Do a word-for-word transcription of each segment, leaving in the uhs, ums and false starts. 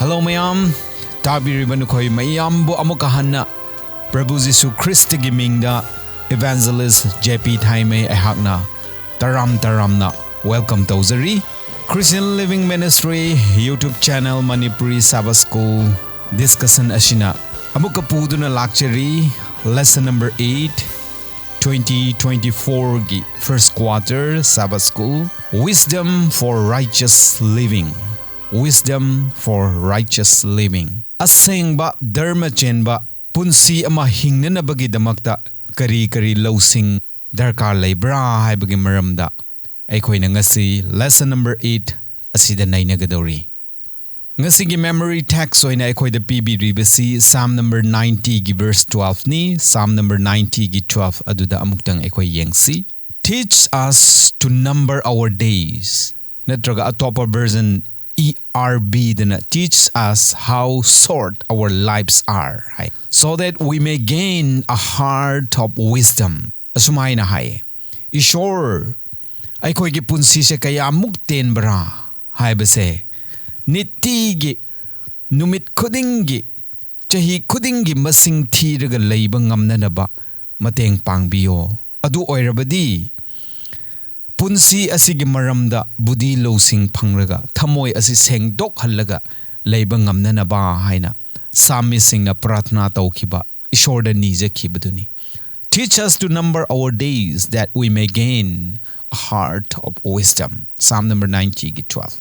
Hello ꯃꯌꯥꯝ, ꯇꯥꯕꯤꯔꯤꯕ ꯅꯈꯣꯏ ꯃꯌꯥꯝꯕꯨ ꯑꯃꯨꯛꯀ ꯍꯟꯅ ꯄ꯭ꯔꯚꯨ ꯖꯤꯁꯨ ꯈ꯭ꯔꯤꯁꯇꯒꯤ ꯃꯤꯡꯗ Evangelist J P ꯊꯥꯏꯃꯩ ꯑꯩꯍꯥꯛꯅ ꯇꯔꯥꯝ ꯇꯔꯥꯝꯅ welcome ꯇꯧꯖꯔꯤ꯫ Christian Living Ministry YouTube channel Manipuri Sabbath School discussion ꯑꯁꯤꯅ ꯑꯃꯨꯛꯀ ꯄꯨꯗꯨꯅ ꯂꯥꯛꯆꯔꯤ꯫ Lesson number eight, twenty twenty-four ꯒꯤ first quarter Sabbath School, Wisdom for Righteous Living. Wisdom for Righteous Living. ꯑꯁꯦꯡꯕ ꯙꯔꯃ ꯆꯦꯟꯕ ꯄꯨꯟꯁꯤ ꯑꯃ ꯍꯤꯡꯅꯅꯕꯒꯤꯗꯃꯛꯇ ꯀꯔꯤ ꯀꯔꯤ ꯂꯧꯁꯤꯡ ꯗꯔꯀꯥꯔ ꯂꯩꯕ꯭ꯔꯥ ꯍꯥꯏꯕꯒꯤ ꯃꯔꯝꯗ ꯑꯩꯈꯣꯏꯅ ꯉꯁꯤ lesson number eight ꯑꯁꯤꯗ ꯅꯩꯅꯒꯗꯧꯔꯤ꯫ ꯉꯁꯤꯒꯤ memory text ꯑꯣꯏꯅ ꯑꯩꯈꯣꯏꯗ ꯄꯤꯕꯤꯔꯤꯕꯁꯤ Psalm number ninety ꯒꯤ verse twelve ꯅꯤ꯫ Psalm number ninety ꯒꯤ twelve ꯑꯗꯨꯗ ꯑꯃꯨꯛꯇꯪ ꯑꯩꯈꯣꯏ ꯌꯦꯡꯁꯤ꯫ Teach us to number our days, ꯅꯠꯇ꯭ꯔꯒ ꯑꯇꯣꯞꯄ version E R V ꯗꯅ teach us how short our lives are high, so that we may gain a heart of wisdom. ꯑꯁꯨꯃꯥꯏꯅ ꯍꯥꯏꯌꯦ, ꯏꯁꯣꯔ, ꯑꯩꯈꯣꯏꯒꯤ ꯄꯨꯟꯁꯤꯁꯦ ꯀꯌꯥꯃꯨꯛ ꯇꯦꯟꯕ꯭ꯔꯥ ꯍꯥꯏꯕꯁꯦ ꯅꯤꯇꯤꯒꯤ, ꯅꯨꯃꯤꯠ ꯈꯨꯗꯤꯡꯒꯤ, ꯆꯍꯤ ꯈꯨꯗꯤꯡꯒꯤ ꯃꯁꯤꯡ ꯊꯤꯔꯒ ꯂꯩꯕ ꯉꯝꯅꯅꯕ ꯃꯇꯦꯡ ꯄꯥꯡꯕꯤꯌꯣ꯫ ꯑꯗꯨ ꯑꯣꯏꯔꯕꯗꯤ ꯄꯨꯟꯁꯤ ꯑꯁꯤꯒꯤ ꯃꯔꯝꯗ ꯕꯨꯙꯤ ꯂꯧꯁꯤꯡ ꯐꯪꯂꯒ ꯊꯃꯣꯏ ꯑꯁꯤ ꯁꯦꯡꯗꯣꯛꯍꯜꯂꯒ ꯂꯩꯕ ꯉꯝꯅꯅꯕ ꯍꯥꯏꯅ ꯁꯥꯃꯤꯁꯤꯡꯅ ꯄ꯭ꯔꯥꯊꯅꯥ ꯇꯧꯈꯤꯕ, ꯏꯁꯣꯔꯗ ꯅꯤꯖꯈꯤꯕꯗꯨꯅꯤ꯫ Teach us to number our days that we may gain a heart of wisdom. Psalm number ninety ꯒꯤ twelve꯫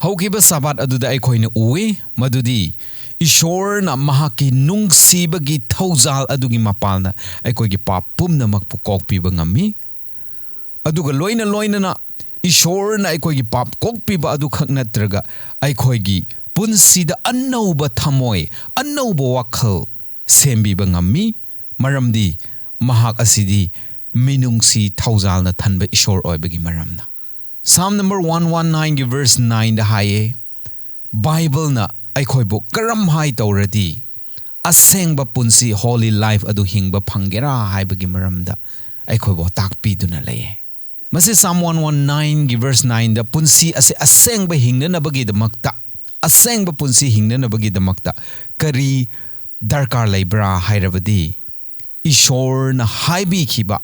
ꯍꯧꯈꯤꯕ ꯁꯥꯕꯥꯠ ꯑꯗꯨꯗ ꯑꯩꯈꯣꯏꯅ ꯎꯏ ꯃꯗꯨꯗꯤ ꯏꯁꯣꯔꯅ ꯃꯍꯥꯛꯀꯤ ꯅꯨꯡꯁꯤꯕꯒꯤ ꯊꯧꯖꯥꯜ ꯑꯗꯨꯒꯤ ꯃꯄꯥꯜꯅ ꯑꯩꯈꯣꯏꯒꯤ ꯄꯥꯞ ꯄꯨꯝꯅꯃꯛꯄꯨ ꯀꯣꯛꯄꯤꯕ ꯉꯝꯃꯤ꯫ ꯑꯗꯨꯒ ꯂꯣꯏꯅ ꯂꯣꯏꯅꯅ ꯏꯁꯣꯔꯅ ꯑꯩꯈꯣꯏꯒꯤ ꯄꯥꯞ ꯀꯣꯛꯄꯤꯕ ꯑꯗꯨꯈꯛ ꯅꯠꯇ꯭ꯔꯒ ꯑꯩꯈꯣꯏꯒꯤ ꯄꯨꯟꯁꯤꯗ ꯑꯅꯧꯕ ꯊꯃꯣꯏ, ꯑꯅꯧꯕ ꯋꯥꯈꯜ ꯁꯦꯝꯕꯤꯕ ꯉꯝꯃꯤ꯫ ꯃꯔꯝꯗꯤ ꯃꯍꯥꯛ ꯑꯁꯤꯗꯤ ꯃꯤꯅꯨꯡꯁꯤ ꯊꯧꯖꯥꯜꯅ ꯊꯟꯕ ꯏꯁꯣꯔ ꯑꯣꯏꯕꯒꯤ ꯃꯔꯝꯅ꯫ Psalm number one one nine ꯒꯤ verse nine ꯗ ꯍꯥꯏꯌꯦ, ꯕꯥꯏꯕꯜꯅ ꯑꯩꯈꯣꯏꯕꯨ ꯀꯔꯝꯍꯥꯏ ꯇꯧꯔꯗꯤ ꯑꯁꯦꯡꯕ ꯄꯨꯟꯁꯤ, holy life ꯑꯗꯨ ꯍꯤꯡꯕ ꯐꯪꯒꯦꯔꯥ ꯍꯥꯏꯕꯒꯤ ꯃꯔꯝꯗ ꯑꯩꯈꯣꯏꯕꯨ ꯇꯥꯛꯄꯤꯗꯨꯅ ꯂꯩꯌꯦ꯫ ꯃꯁꯤ Psalm one one nine ꯒꯤ verse nine ꯗ ꯄꯨꯟꯁꯤ ꯑꯁꯤ ꯑꯁꯦꯡꯕ ꯍꯤꯡꯅꯅꯕꯒꯤꯗꯃꯛꯇ ꯑꯁꯦꯡꯕ ꯄꯨꯟꯁꯤ ꯍꯤꯡꯅꯅꯕꯒꯤꯗꯃꯛꯇ ꯀꯔꯤ ꯗꯔꯀꯥꯔ ꯂꯩꯕ꯭ꯔꯥ ꯍꯥꯏꯔꯕꯗꯤ, ꯏꯁꯣꯔꯅ ꯍꯥꯏꯕꯤꯈꯤꯕ,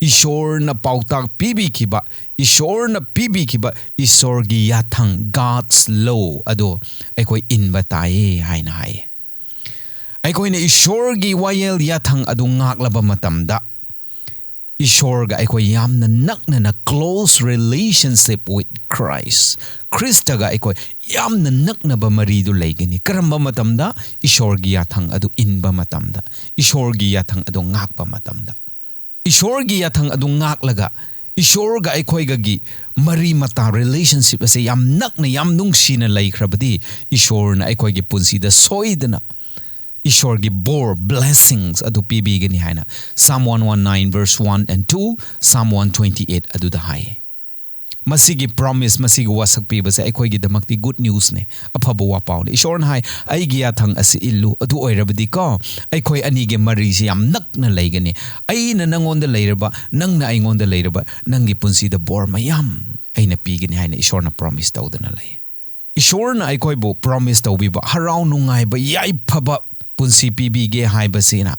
ꯏꯁꯣꯔꯅ ꯄꯥꯎꯇꯥꯛ ꯄꯤꯕꯤꯈꯤꯕ, ꯏꯁꯣꯔꯅ ꯄꯤꯕꯤꯈꯤꯕ ꯏꯁꯣꯔꯒꯤ ꯌꯥꯊꯪ, God's law ꯑꯗꯣ ꯑꯩꯈꯣꯏ ꯏꯟꯕ ꯇꯥꯏꯌꯦ ꯍꯥꯏꯅ ꯍꯥꯏꯌꯦ꯫ ꯑꯩꯈꯣꯏꯅ ꯏꯁꯣꯔꯒꯤ ꯋꯥꯌꯦꯜ ꯌꯥꯊꯪ ꯑꯗꯨ ꯉꯥꯛꯂꯕ ꯃꯇꯝꯗ, ꯏꯁꯣꯔꯒ ꯑꯩꯈꯣꯏ ꯌꯥꯝꯅ ꯅꯛꯅꯅ, close relationship with Christ, ꯈ꯭ꯔꯤꯁꯇꯒ ꯑꯩꯈꯣꯏ ꯌꯥꯝꯅ ꯅꯛꯅꯕ ꯃꯔꯤꯗꯨ ꯂꯩꯒꯅꯤ꯫ ꯀꯔꯝꯕ ꯃꯇꯝꯗ? ꯏꯁꯣꯔꯒꯤ ꯌꯥꯊꯪ ꯑꯗꯨ ꯏꯟꯕ ꯃꯇꯝꯗ, ꯏꯁꯣꯔꯒꯤ ꯌꯥꯊꯪ ꯑꯗꯨ ꯉꯥꯛꯄ ꯃꯇꯝꯗ꯫ ꯏꯁꯣꯔꯒꯤ ꯌꯥꯊꯪ ꯑꯗꯨ ꯉꯥꯛꯂꯒ, ꯏꯁꯣꯔꯒ ꯑꯩꯈꯣꯏꯒꯒꯤ ꯃꯔꯤ ꯃꯇꯥ, relationship ꯑꯁꯦ ꯌꯥꯝ ꯅꯛꯅ, ꯌꯥꯝ ꯅꯨꯡꯁꯤꯅ ꯂꯩꯈ꯭ꯔꯕꯗꯤ, ꯏꯁꯣꯔꯅ ꯑꯩꯈꯣꯏꯒꯤ ꯄꯨꯟꯁꯤꯗ ꯁꯣꯏꯗꯅ ꯏꯁꯣꯔꯒꯤ ꯕꯣꯔ, blessings ꯑꯗꯨ ꯄꯤꯕꯤꯒꯅꯤ ꯍꯥꯏꯅ Psalm one one nine verse one and two, Psalm one twenty eight ꯑꯗꯨꯗ ꯍꯥꯏꯌꯦ꯫ ꯃꯁꯤꯒꯤ promise, ꯃꯁꯤꯒꯤ ꯋꯥꯁꯛ ꯄꯤꯕꯁꯦ ꯑꯩꯈꯣꯏꯒꯤꯗꯃꯛꯇꯤ good newsꯅꯦ, ꯑꯐꯕ ꯋꯥꯄꯥꯎꯅꯦ꯫ ꯏꯁꯣꯔꯅ ꯍꯥꯏ, "ꯑꯩꯒꯤ ꯌꯥꯊꯪ ꯑꯁꯤ ꯏꯜꯂꯨ, ꯑꯗꯨ ꯑꯣꯏꯔꯕꯗꯤꯀꯣ, ꯑꯩꯈꯣꯏ ꯑꯅꯤꯒꯤ ꯃꯔꯤꯁꯤ ꯌꯥꯝ ꯅꯛꯅ ꯂꯩꯒꯅꯤ꯫ ꯑꯩꯅ ꯅꯪꯉꯣꯟꯗ ꯂꯩꯔꯕ, ꯅꯪꯅ ꯑꯩꯉꯣꯟꯗ ꯂꯩꯔꯕ, ꯅꯪꯒꯤ ꯄꯨꯟꯁꯤꯗ ꯕꯣꯔ ꯃꯌꯥꯝ ꯑꯩꯅ ꯄꯤꯒꯅꯤ" ꯍꯥꯏꯅ ꯏꯁꯣꯔꯅ promise ꯇꯧꯗꯨꯅ ꯂꯩ꯫ ꯏꯁꯣꯔꯅ ꯑꯩꯈꯣꯏꯕꯨ promise ꯇꯧꯕꯤꯕ ꯍꯔꯥꯎ ꯅꯨꯡꯉꯥꯏꯕ, ꯌꯥꯏꯐꯕ ꯄꯨꯟꯁꯤ ꯄꯤꯕꯤꯒꯦ ꯍꯥꯏꯕꯁꯤꯅ,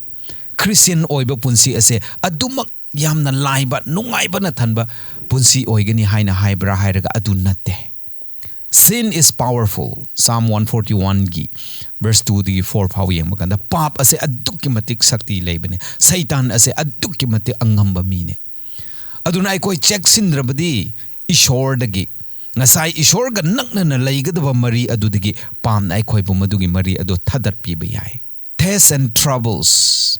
ꯈ꯭ꯔꯤꯁꯇꯤꯌꯟ ꯑꯣꯏꯕ ꯄꯨꯟꯁꯤ ꯑꯁꯦ ꯑꯗꯨꯃꯛ ꯌꯥꯝꯅ ꯂꯥꯏꯕ, ꯅꯨꯡꯉꯥꯏꯕꯅ ꯊꯟꯕ ꯄꯨꯟꯁꯤ ꯑꯣꯏꯒꯅꯤ ꯍꯥꯏꯅ ꯍꯥꯏꯕ꯭ꯔꯥ ꯍꯥꯏꯔꯒ, ꯑꯗꯨ ꯅꯠꯇꯦ꯫ Sin is powerful, Psalm one forty oneꯒꯤ verse twoꯗꯒꯤ four ꯐꯥꯎ ꯌꯦꯡꯕ ꯀꯥꯟꯗ, ꯄꯥꯞ ꯑꯁꯦ ꯑꯗꯨꯛꯀꯤ ꯃꯇꯤꯛ ꯁꯛꯇꯤ ꯂꯩꯕꯅꯦ꯫ ꯁꯩꯇꯥꯟ ꯑꯁꯦ ꯑꯗꯨꯛꯀꯤ ꯃꯇꯤꯛ ꯑꯉꯝꯕ ꯃꯤꯅꯦ꯫ ꯑꯗꯨꯅ ꯑꯩꯈꯣꯏ ꯆꯦꯛꯁꯤꯟꯗ꯭ꯔꯕꯗꯤ, ꯏꯁꯣꯔꯗꯒꯤ, ꯉꯁꯥꯏ ꯏꯁꯣꯔꯒ ꯅꯛꯅꯅ ꯂꯩꯒꯗꯕ ꯃꯔꯤ ꯑꯗꯨꯗꯒꯤ, ꯄꯥꯞꯅ ꯑꯩꯈꯣꯏꯕꯨ ꯃꯗꯨꯒꯤ ꯃꯔꯤ ꯑꯗꯨ ꯊꯥꯗꯠꯄꯤꯕ ꯌꯥꯏ꯫ Tests and troubles,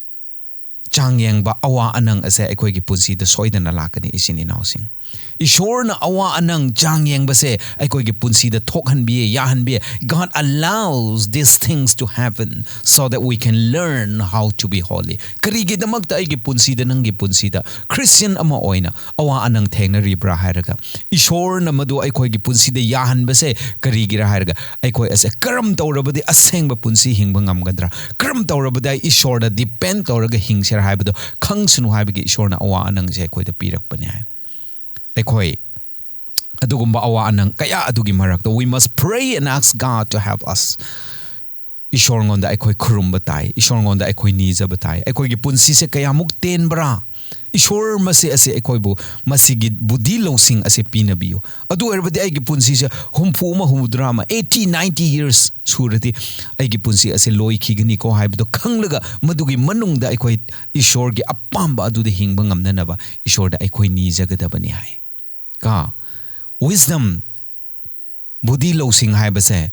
ꯆꯥꯡ ꯌꯦꯡꯕ, ꯑꯋꯥ ꯑꯅꯪ ꯑꯁꯦ ꯑꯩꯈꯣꯏꯒꯤ ꯄꯨꯟꯁꯤꯗ ꯁꯣꯏꯗꯅ ꯂꯥꯛꯀꯅꯤ, ꯏꯆꯤꯟ ꯏꯅꯥꯎꯁꯤꯡ꯫ ꯏꯁꯣꯔꯅ ꯑꯋꯥ ꯑꯅꯪ, ꯆꯥꯡ ꯌꯦꯡꯕꯁꯦ ꯑꯩꯈꯣꯏꯒꯤ ꯄꯨꯟꯁꯤꯗ ꯊꯣꯛꯍꯟꯕꯤꯌꯦ, ꯌꯥꯍꯟꯕꯤꯌꯦ꯫ God allows these things to happen so that we can learn how to be holy. ꯀꯔꯤꯒꯤꯗꯃꯛꯇ ꯑꯩꯒꯤ ꯄꯨꯟꯁꯤꯗ, ꯅꯪꯒꯤ ꯄꯨꯟꯁꯤꯗ, ꯈ꯭ꯔꯤꯁꯇꯤꯌꯟ ꯑꯃ ꯑꯣꯏꯅ ꯑꯋꯥ ꯑꯅꯪ ꯊꯦꯡꯅꯔꯤꯕ꯭ꯔꯥ ꯍꯥꯏꯔꯒ, ꯏꯁꯣꯔꯅ ꯃꯗꯨ ꯑꯩꯈꯣꯏꯒꯤ ꯄꯨꯟꯁꯤꯗ ꯌꯥꯍꯟꯕꯁꯦ ꯀꯔꯤꯒꯤꯔ ꯍꯥꯏꯔꯒ, ꯑꯩꯈꯣꯏ ꯑꯁꯦ ꯀꯔꯝ ꯇꯧꯔꯕꯗꯤ ꯑꯁꯦꯡꯕ ꯄꯨꯟꯁꯤ ꯍꯤꯡꯕ ꯉꯝꯒꯗ꯭ꯔꯥ? ꯀꯔꯝ ꯇꯧꯔꯕꯗꯤ ꯑꯩ ꯏꯁꯣꯔꯗ depend ꯇꯧꯔꯒ ꯍꯤꯡꯁꯤꯔꯥ ꯍꯥꯏꯕꯗꯣ ꯈꯪꯁꯅꯨ ꯍꯥꯏꯕꯒꯤ ꯏꯁꯣꯔꯅ ꯑꯋꯥ ꯑꯅꯪꯁꯦ ꯑꯩꯈꯣꯏꯗ ꯄꯤꯔꯛꯄꯅꯦ ꯍꯥꯏ꯫ ꯑꯩꯈꯣꯏ ꯑꯗꯨꯒꯨꯝꯕ ꯑꯋꯥ ꯑꯅꯪ ꯀꯌꯥ ꯑꯗꯨꯒꯤ ꯃꯔꯛꯇ, we must pray and ask God to help us. ꯏꯁꯣꯔꯉꯣꯟꯗ ꯑꯩꯈꯣꯏ ꯈꯨꯔꯨꯝꯕ ꯇꯥꯏ, ꯏꯁꯣꯔꯉꯣꯟꯗ ꯑꯩꯈꯣꯏ ꯅꯤꯖꯕ ꯇꯥꯏ꯫ ꯑꯩꯈꯣꯏꯒꯤ ꯄꯨꯟꯁꯤꯁꯦ ꯀꯌꯥꯃꯨꯛ ꯇꯦꯟꯕ꯭ꯔꯥ? ꯏꯁꯣꯔ ꯃꯁꯤ ꯑꯁꯤ ꯑꯩꯈꯣꯏꯕꯨ ꯃꯁꯤꯒꯤ ꯕꯨꯙꯤ ꯂꯧꯁꯤꯡ ꯑꯁꯤ ꯄꯤꯅꯕꯤꯌꯨ꯫ ꯑꯗꯨ ꯑꯣꯏꯔꯕꯗꯤ ꯑꯩꯒꯤ ꯄꯨꯟꯁꯤꯁꯦ ꯍꯨꯝꯐꯨ ꯑꯃ, ꯍꯨꯝꯐꯨꯇꯔꯥ ꯑꯃ, eighty, ninety years ꯁꯨꯔꯗꯤ ꯑꯩꯒꯤ ꯄꯨꯟꯁꯤ ꯑꯁꯤ ꯂꯣꯏꯈꯤꯒꯅꯤꯀꯣ ꯍꯥꯏꯕꯗꯣ ꯈꯪꯂꯒ, ꯃꯗꯨꯒꯤ ꯃꯅꯨꯡꯗ ꯑꯩꯈꯣꯏ ꯏꯁꯣꯔꯒꯤ ꯑꯄꯥꯝꯕ ꯑꯗꯨꯗ ꯍꯤꯡꯕ ꯉꯝꯅꯅꯕ ꯏꯁꯣꯔꯗ ꯑꯩꯈꯣꯏ ꯅꯤꯖꯒꯗꯕꯅꯤ ꯍꯥꯏ꯫ ꯀꯣ, wisdom, ꯕꯨꯙꯤ ꯂꯧꯁꯤꯡ ꯍꯥꯏꯕꯁꯦ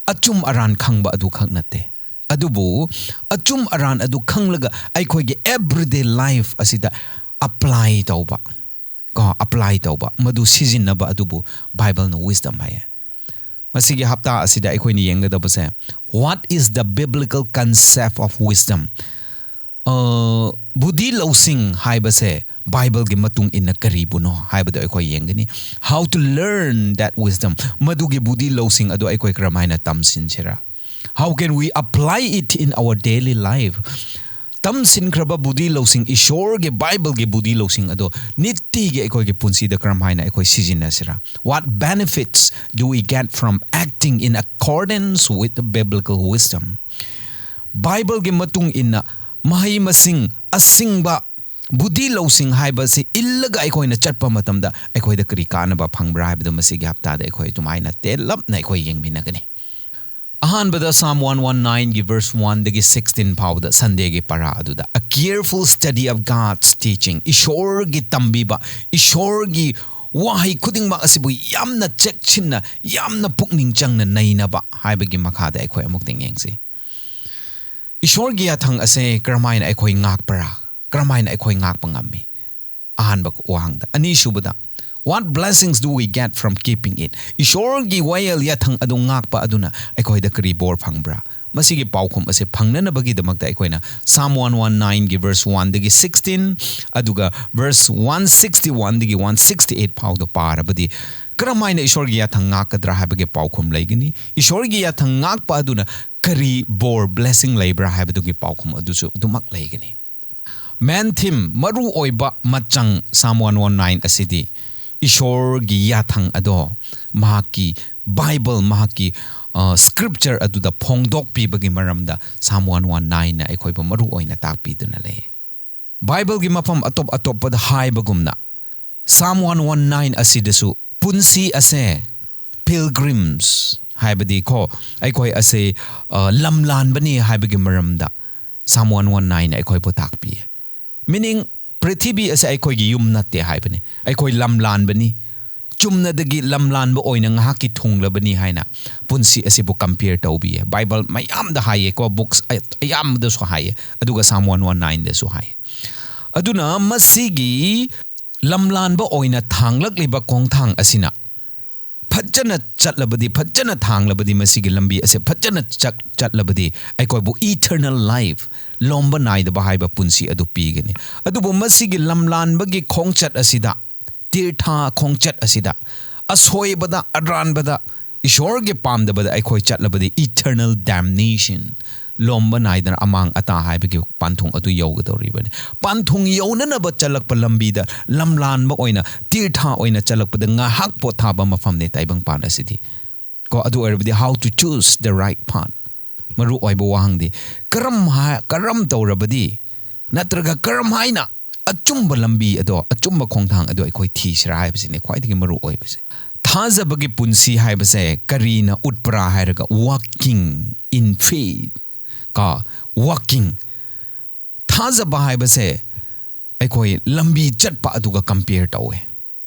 ꯑꯆꯨꯝ ꯑꯔꯥꯟ ꯈꯪꯕ ꯑꯗꯨ ꯈꯛ ꯅꯠꯇꯦ꯫ ꯑꯗꯨꯕꯨ ꯑꯆꯨꯝ ꯑꯔꯥꯟ ꯑꯗꯨ ꯈꯪꯂꯒ ꯑꯩꯈꯣꯏꯒꯤ everyday life ꯑꯁꯤꯗ apply ꯇꯧꯕ, ꯀꯣ, apply ꯇꯧꯕ, ꯃꯗꯨ ꯁꯤꯖꯤꯟꯅꯕ ꯑꯗꯨꯕꯨ ꯕꯥꯏꯕꯜꯅ wisdom ꯍꯥꯏꯌꯦ꯫ ꯃꯁꯤꯒꯤ ꯍꯞꯇꯥ ꯑꯁꯤꯗ ꯑꯩꯈꯣꯏꯅ ꯌꯦꯡꯒꯗꯕꯁꯦ, what is the biblical concept of wisdom? ꯑ, ꯕꯨꯙꯤ ꯂꯧꯁꯤꯡ ꯍꯥꯏꯕꯁꯦ ꯕꯥꯏꯕꯜꯒꯤ ꯃꯇꯨꯡ ꯏꯟꯅ ꯀꯔꯤꯕꯨꯅꯣ ꯍꯥꯏꯕꯗꯣ ꯑꯩꯈꯣꯏ ꯌꯦꯡꯒꯅꯤ꯫ How to learn that wisdom? ꯃꯗꯨꯒꯤ ꯕꯨꯙꯤ ꯂꯧꯁꯤꯡ ꯑꯗꯨ ꯑꯩꯈꯣꯏ ꯀꯔꯝꯍꯥꯏꯅ ꯇꯝꯁꯤꯟꯁꯤꯔꯥ? How can we apply it in our daily life? ꯇꯝꯁꯤꯟꯈ꯭ꯔꯕ ꯕꯨꯙꯤ ꯂꯧꯁꯤꯡ, ꯏꯁꯣꯔꯒꯤ ꯕꯥꯏꯕꯜꯒꯤ ꯕꯨꯙꯤ ꯂꯧꯁꯤꯡ ꯑꯗꯣ ꯅꯤꯇꯤꯒꯤ ꯑꯩꯈꯣꯏꯒꯤ ꯄꯨꯟꯁꯤꯗ ꯀꯔꯝꯍꯥꯏꯅ ꯑꯩꯈꯣꯏ ꯁꯤꯖꯤꯟꯅꯁꯤꯔꯥ? What benefits do we get from acting in accordance with the biblical wisdom? ꯕꯥꯏꯕꯜꯒꯤ ꯃꯇꯨꯡ ꯏꯟꯅ ꯃꯍꯩ ꯃꯁꯤꯡ, ꯑꯁꯤꯡꯕ ꯕꯨꯙꯤ ꯂꯧꯁꯤꯡ ꯍꯥꯏꯕꯁꯤ ꯏꯜꯂꯒ ꯑꯩꯈꯣꯏꯅ ꯆꯠꯄ ꯃꯇꯝꯗ ꯑꯩꯈꯣꯏꯗ ꯀꯔꯤ ꯀꯥꯟꯅꯕ ꯐꯪꯕ꯭ꯔꯥ ꯍꯥꯏꯕꯗꯨ ꯃꯁꯤꯒꯤ ꯍꯞꯇꯥꯗ ꯑꯩꯈꯣꯏ ꯑꯗꯨꯃꯥꯏꯅ ꯇꯦꯜꯂꯞꯅ ꯑꯩꯈꯣꯏ ꯌꯦꯡꯃꯤꯟꯅꯒꯅꯤ꯫ ꯑꯍꯥꯟꯕꯗ Psalm one one nineꯒꯤ verse oneꯗꯒꯤ sixteen ꯐꯥꯎꯕꯗ Sundayꯒꯤ ꯄꯔꯥ ꯑꯗꯨꯗ, "A careful study of God's teaching", ꯏꯁꯣꯔꯒꯤ ꯇꯝꯕꯤꯕ, ꯏꯁꯣꯔꯒꯤ ꯋꯥꯍꯩ ꯈꯨꯗꯤꯡꯃꯛ ꯑꯁꯤꯕꯨ ꯌꯥꯝꯅ ꯆꯦꯛꯁꯤꯟꯅ, ꯌꯥꯝꯅ ꯄꯨꯛꯅꯤꯡ ꯆꯪꯅ ꯅꯩꯅꯕ ꯍꯥꯏꯕꯒꯤ ꯃꯈꯥꯗ ꯑꯩꯈꯣꯏ ꯑꯃꯨꯛꯇꯪ ꯌꯦꯡꯁꯤ꯫ ꯏꯁꯣꯔꯒꯤ ꯌꯥꯊꯪ ꯑꯁꯦ ꯀꯔꯝꯍꯥꯏꯅ ꯑꯩꯈꯣꯏ ꯉꯥꯛꯄ꯭ꯔꯥ? ꯀꯔꯝꯍꯥꯏꯅ ꯑꯩꯈꯣꯏ ꯉꯥꯛꯄ ꯉꯝꯃꯤ? ꯑꯍꯥꯟꯕ ꯋꯥꯍꯪꯗ꯫ ꯑꯅꯤꯁꯨꯕꯗ, what blessings do we get from keeping it? ꯏꯁꯣꯔꯒꯤ ꯋꯥꯌꯦꯜ ꯌꯥꯊꯪ ꯑꯗꯨ ꯉꯥꯛꯄ ꯑꯗꯨꯅ ꯑꯩꯈꯣꯏꯗ ꯀꯔꯤ ꯕꯣꯔ ꯐꯪꯕ꯭ꯔꯥ? ꯃꯁꯤꯒꯤ ꯄꯥꯎꯈꯨꯝ ꯑꯁꯦ ꯐꯪꯅꯅꯕꯒꯤꯗꯃꯛꯇ ꯑꯩꯈꯣꯏꯅ Psalm one one nineꯒꯤ verse oneꯗꯒꯤ sixteen, ꯑꯗꯨꯒ verse one sixty oneꯗꯒꯤ one sixty eight ꯐꯥꯎꯗ ꯄꯥꯔꯕꯗꯤ, ꯀꯔꯝꯍꯥꯏꯅ ꯏꯁꯣꯔꯒꯤ ꯌꯥꯊꯪ ꯉꯥꯛꯀꯗ꯭ꯔꯥ ꯍꯥꯏꯕꯒꯤ ꯄꯥꯎꯈꯨꯝ ꯂꯩꯒꯅꯤ꯫ ꯏꯁꯣꯔꯒꯤ ꯌꯥꯊꯪ ꯉꯥꯛꯄ ꯑꯗꯨꯅ ꯀꯔꯤ ꯕꯣꯔ, blessing ꯂꯩꯕ꯭ꯔꯥ ꯍꯥꯏꯕꯗꯨꯒꯤ ꯄꯥꯎꯈꯨꯝ ꯑꯗꯨꯁꯨ ꯑꯗꯨꯃꯛ ꯂꯩꯒꯅꯤ꯫ Main theme, ꯃꯔꯨ ꯑꯣꯏꯕ ꯃꯆꯪ Psalm one one nine ꯑꯁꯤꯗꯤ ꯏꯁꯣꯔꯒꯤ ꯌꯥꯊꯪ ꯑꯗꯣ ꯃꯍꯥꯛꯀꯤ ꯕꯥꯏꯕꯜ, ꯃꯍꯥꯛꯀꯤ, ꯑ, ꯁ꯭ꯀ꯭ꯔꯤꯞꯆꯔ ꯑꯗꯨꯗ ꯐꯣꯡꯗꯣꯛꯄꯤꯕꯒꯤ ꯃꯔꯝꯗ Psalm one one nine ꯅ ꯑꯩꯈꯣꯏꯕꯨ ꯃꯔꯨ ꯑꯣꯏꯅ ꯇꯥꯛꯄꯤꯗꯨꯅ ꯂꯩ꯫ ꯕꯥꯏꯕꯜꯒꯤ ꯃꯐꯝ ꯑꯇꯣꯞ ꯑꯇꯣꯞꯄꯗ ꯍꯥꯏꯕꯒꯨꯝꯅ Psalm one one nine ꯑꯁꯤꯗꯁꯨ ꯄꯨꯟꯁꯤ ꯑꯁꯦ pilgrims ꯍꯥꯏꯕꯗꯤ ꯀꯣ, ꯑꯩꯈꯣꯏ ꯑꯁꯦ, ꯑ, ꯂꯝ ꯂꯥꯟꯕꯅꯤ ꯍꯥꯏꯕꯒꯤ ꯃꯔꯝꯗ Psalm one one nine ꯅ ꯑꯩꯈꯣꯏꯕꯨ ꯇꯥꯛꯄꯤꯌꯦ꯫ Meaning, ꯄ꯭ꯔꯤꯊꯤꯕꯤ ꯑꯁꯦ ꯑꯩꯈꯣꯏꯒꯤ ꯌꯨꯝ ꯅꯠꯇꯦ ꯍꯥꯏꯕꯅꯤ꯫ ꯑꯩꯈꯣꯏ ꯂꯝ ꯂꯥꯟꯕꯅꯤ꯫ ꯆꯨꯝꯅꯗꯒꯤ ꯂꯝ ꯂꯥꯟꯕ ꯑꯣꯏꯅ ꯉꯥꯏꯍꯥꯛꯀꯤ ꯊꯨꯡꯂꯕꯅꯤ ꯍꯥꯏꯅ ꯄꯨꯟꯁꯤ ꯑꯁꯤꯕꯨ compare ꯇꯧꯕꯤꯌꯦ꯫ ꯕꯥꯏꯕꯜ ꯃꯌꯥꯝꯗ ꯍꯥꯏꯌꯦꯀꯣ, books ꯑꯌꯥꯝꯕꯗꯁꯨ ꯍꯥꯏꯌꯦ, ꯑꯗꯨꯒ Psalm one one nine ꯗꯁꯨ ꯍꯥꯏꯌꯦ꯫ ꯑꯗꯨꯅ ꯃꯁꯤꯒꯤ ꯂꯝ ꯂꯥꯟꯕ ꯑꯣꯏꯅ ꯊꯥꯡꯂꯛꯂꯤꯕ ꯈꯣꯡꯊꯥꯡ ꯑꯁꯤꯅ ꯐꯖꯅ ꯆꯠꯂꯕꯗꯤ, ꯐꯖꯅ ꯊꯥꯡꯂꯕꯗꯤ, ꯃꯁꯤꯒꯤ ꯂꯝꯕꯤ ꯑꯁꯦ ꯐꯖꯅ ꯆꯠ-, ꯆꯠꯂꯕꯗꯤ ꯑꯩꯈꯣꯏꯕꯨ eternal life, ꯂꯣꯝꯕ ꯅꯥꯏꯗꯕ ꯍꯥꯏꯕ ꯄꯨꯟꯁꯤ ꯑꯗꯨ ꯄꯤꯒꯅꯤ꯫ ꯑꯗꯨꯕꯨ ꯃꯁꯤꯒꯤ ꯂꯝꯂꯥꯟꯕꯒꯤ ꯈꯣꯡꯆꯠ ꯑꯁꯤꯗ, ꯇꯤꯔꯊ ꯈꯣꯡꯆꯠ ꯑꯁꯤꯗ, ꯑꯁꯣꯏꯕꯗ, ꯑꯔꯥꯟꯕꯗ, ꯏꯁꯣꯔꯒꯤ ꯄꯥꯝꯗꯕꯗ ꯑꯩꯈꯣꯏ ꯆꯠꯂꯕꯗꯤ eternal damnation, ꯂꯣꯝꯕ ꯅꯥꯏꯗꯅ ꯑꯃꯥꯡ ꯑꯇꯥ ꯍꯥꯏꯕꯒꯤ ꯄꯥꯟꯊꯨꯡ ꯑꯗꯨ ꯌꯧꯒꯗꯧꯔꯤꯕꯅꯤ꯫ ꯄꯥꯟꯊꯨꯡ ꯌꯧꯅꯅꯕ ꯆꯠꯂꯛꯄ ꯂꯝꯕꯤꯗ ꯂꯝꯂꯥꯟꯕ ꯑꯣꯏꯅ, ꯇꯤꯔꯊ ꯑꯣꯏꯅ ꯆꯠꯂꯛꯄꯗ ꯉꯥꯏꯍꯥꯛ ꯄꯣꯊꯥꯕ ꯃꯐꯝꯅꯤ ꯇꯥꯏꯕꯪꯄꯥꯟ ꯑꯁꯤꯗꯤ꯫ ꯀꯣ, ꯑꯗꯨ ꯑꯣꯏꯔꯕꯗꯤ how to choose the right path? ꯃꯔꯨ ꯑꯣꯏꯕ ꯋꯥꯍꯪꯗꯤ ꯀꯔꯝ ꯍꯥꯏ-, ꯀꯔꯝ ꯇꯧꯔꯕꯗꯤ ꯅꯠꯇ꯭ꯔꯒ ꯀꯔꯝ ꯍꯥꯏꯅ ꯑꯆꯨꯝꯕ ꯂꯝꯕꯤ ꯑꯗꯣ, ꯑꯆꯨꯝꯕ ꯈꯣꯡꯊꯥꯡ ꯑꯗꯣ ꯑꯩꯈꯣꯏ ꯊꯤꯁꯤꯔꯥ ꯍꯥꯏꯕꯁꯤꯅꯤ ꯈ꯭ꯋꯥꯏꯗꯒꯤ ꯃꯔꯨ ꯑꯣꯏꯕꯁꯦ꯫ ꯊꯥꯖꯕꯒꯤ ꯄꯨꯟꯁꯤ ꯍꯥꯏꯕꯁꯦ ꯀꯔꯤꯅ ꯎꯠꯄ꯭ꯔꯥ ꯍꯥꯏꯔꯒ walking in faith꯫ ꯀꯣ, walking, ꯊꯥꯖꯕ ꯍꯥꯏꯕꯁꯦ ꯑꯩꯈꯣꯏ ꯂꯝꯕꯤ ꯆꯠꯄ ꯑꯗꯨꯒ compare ꯇꯧꯋꯦ꯫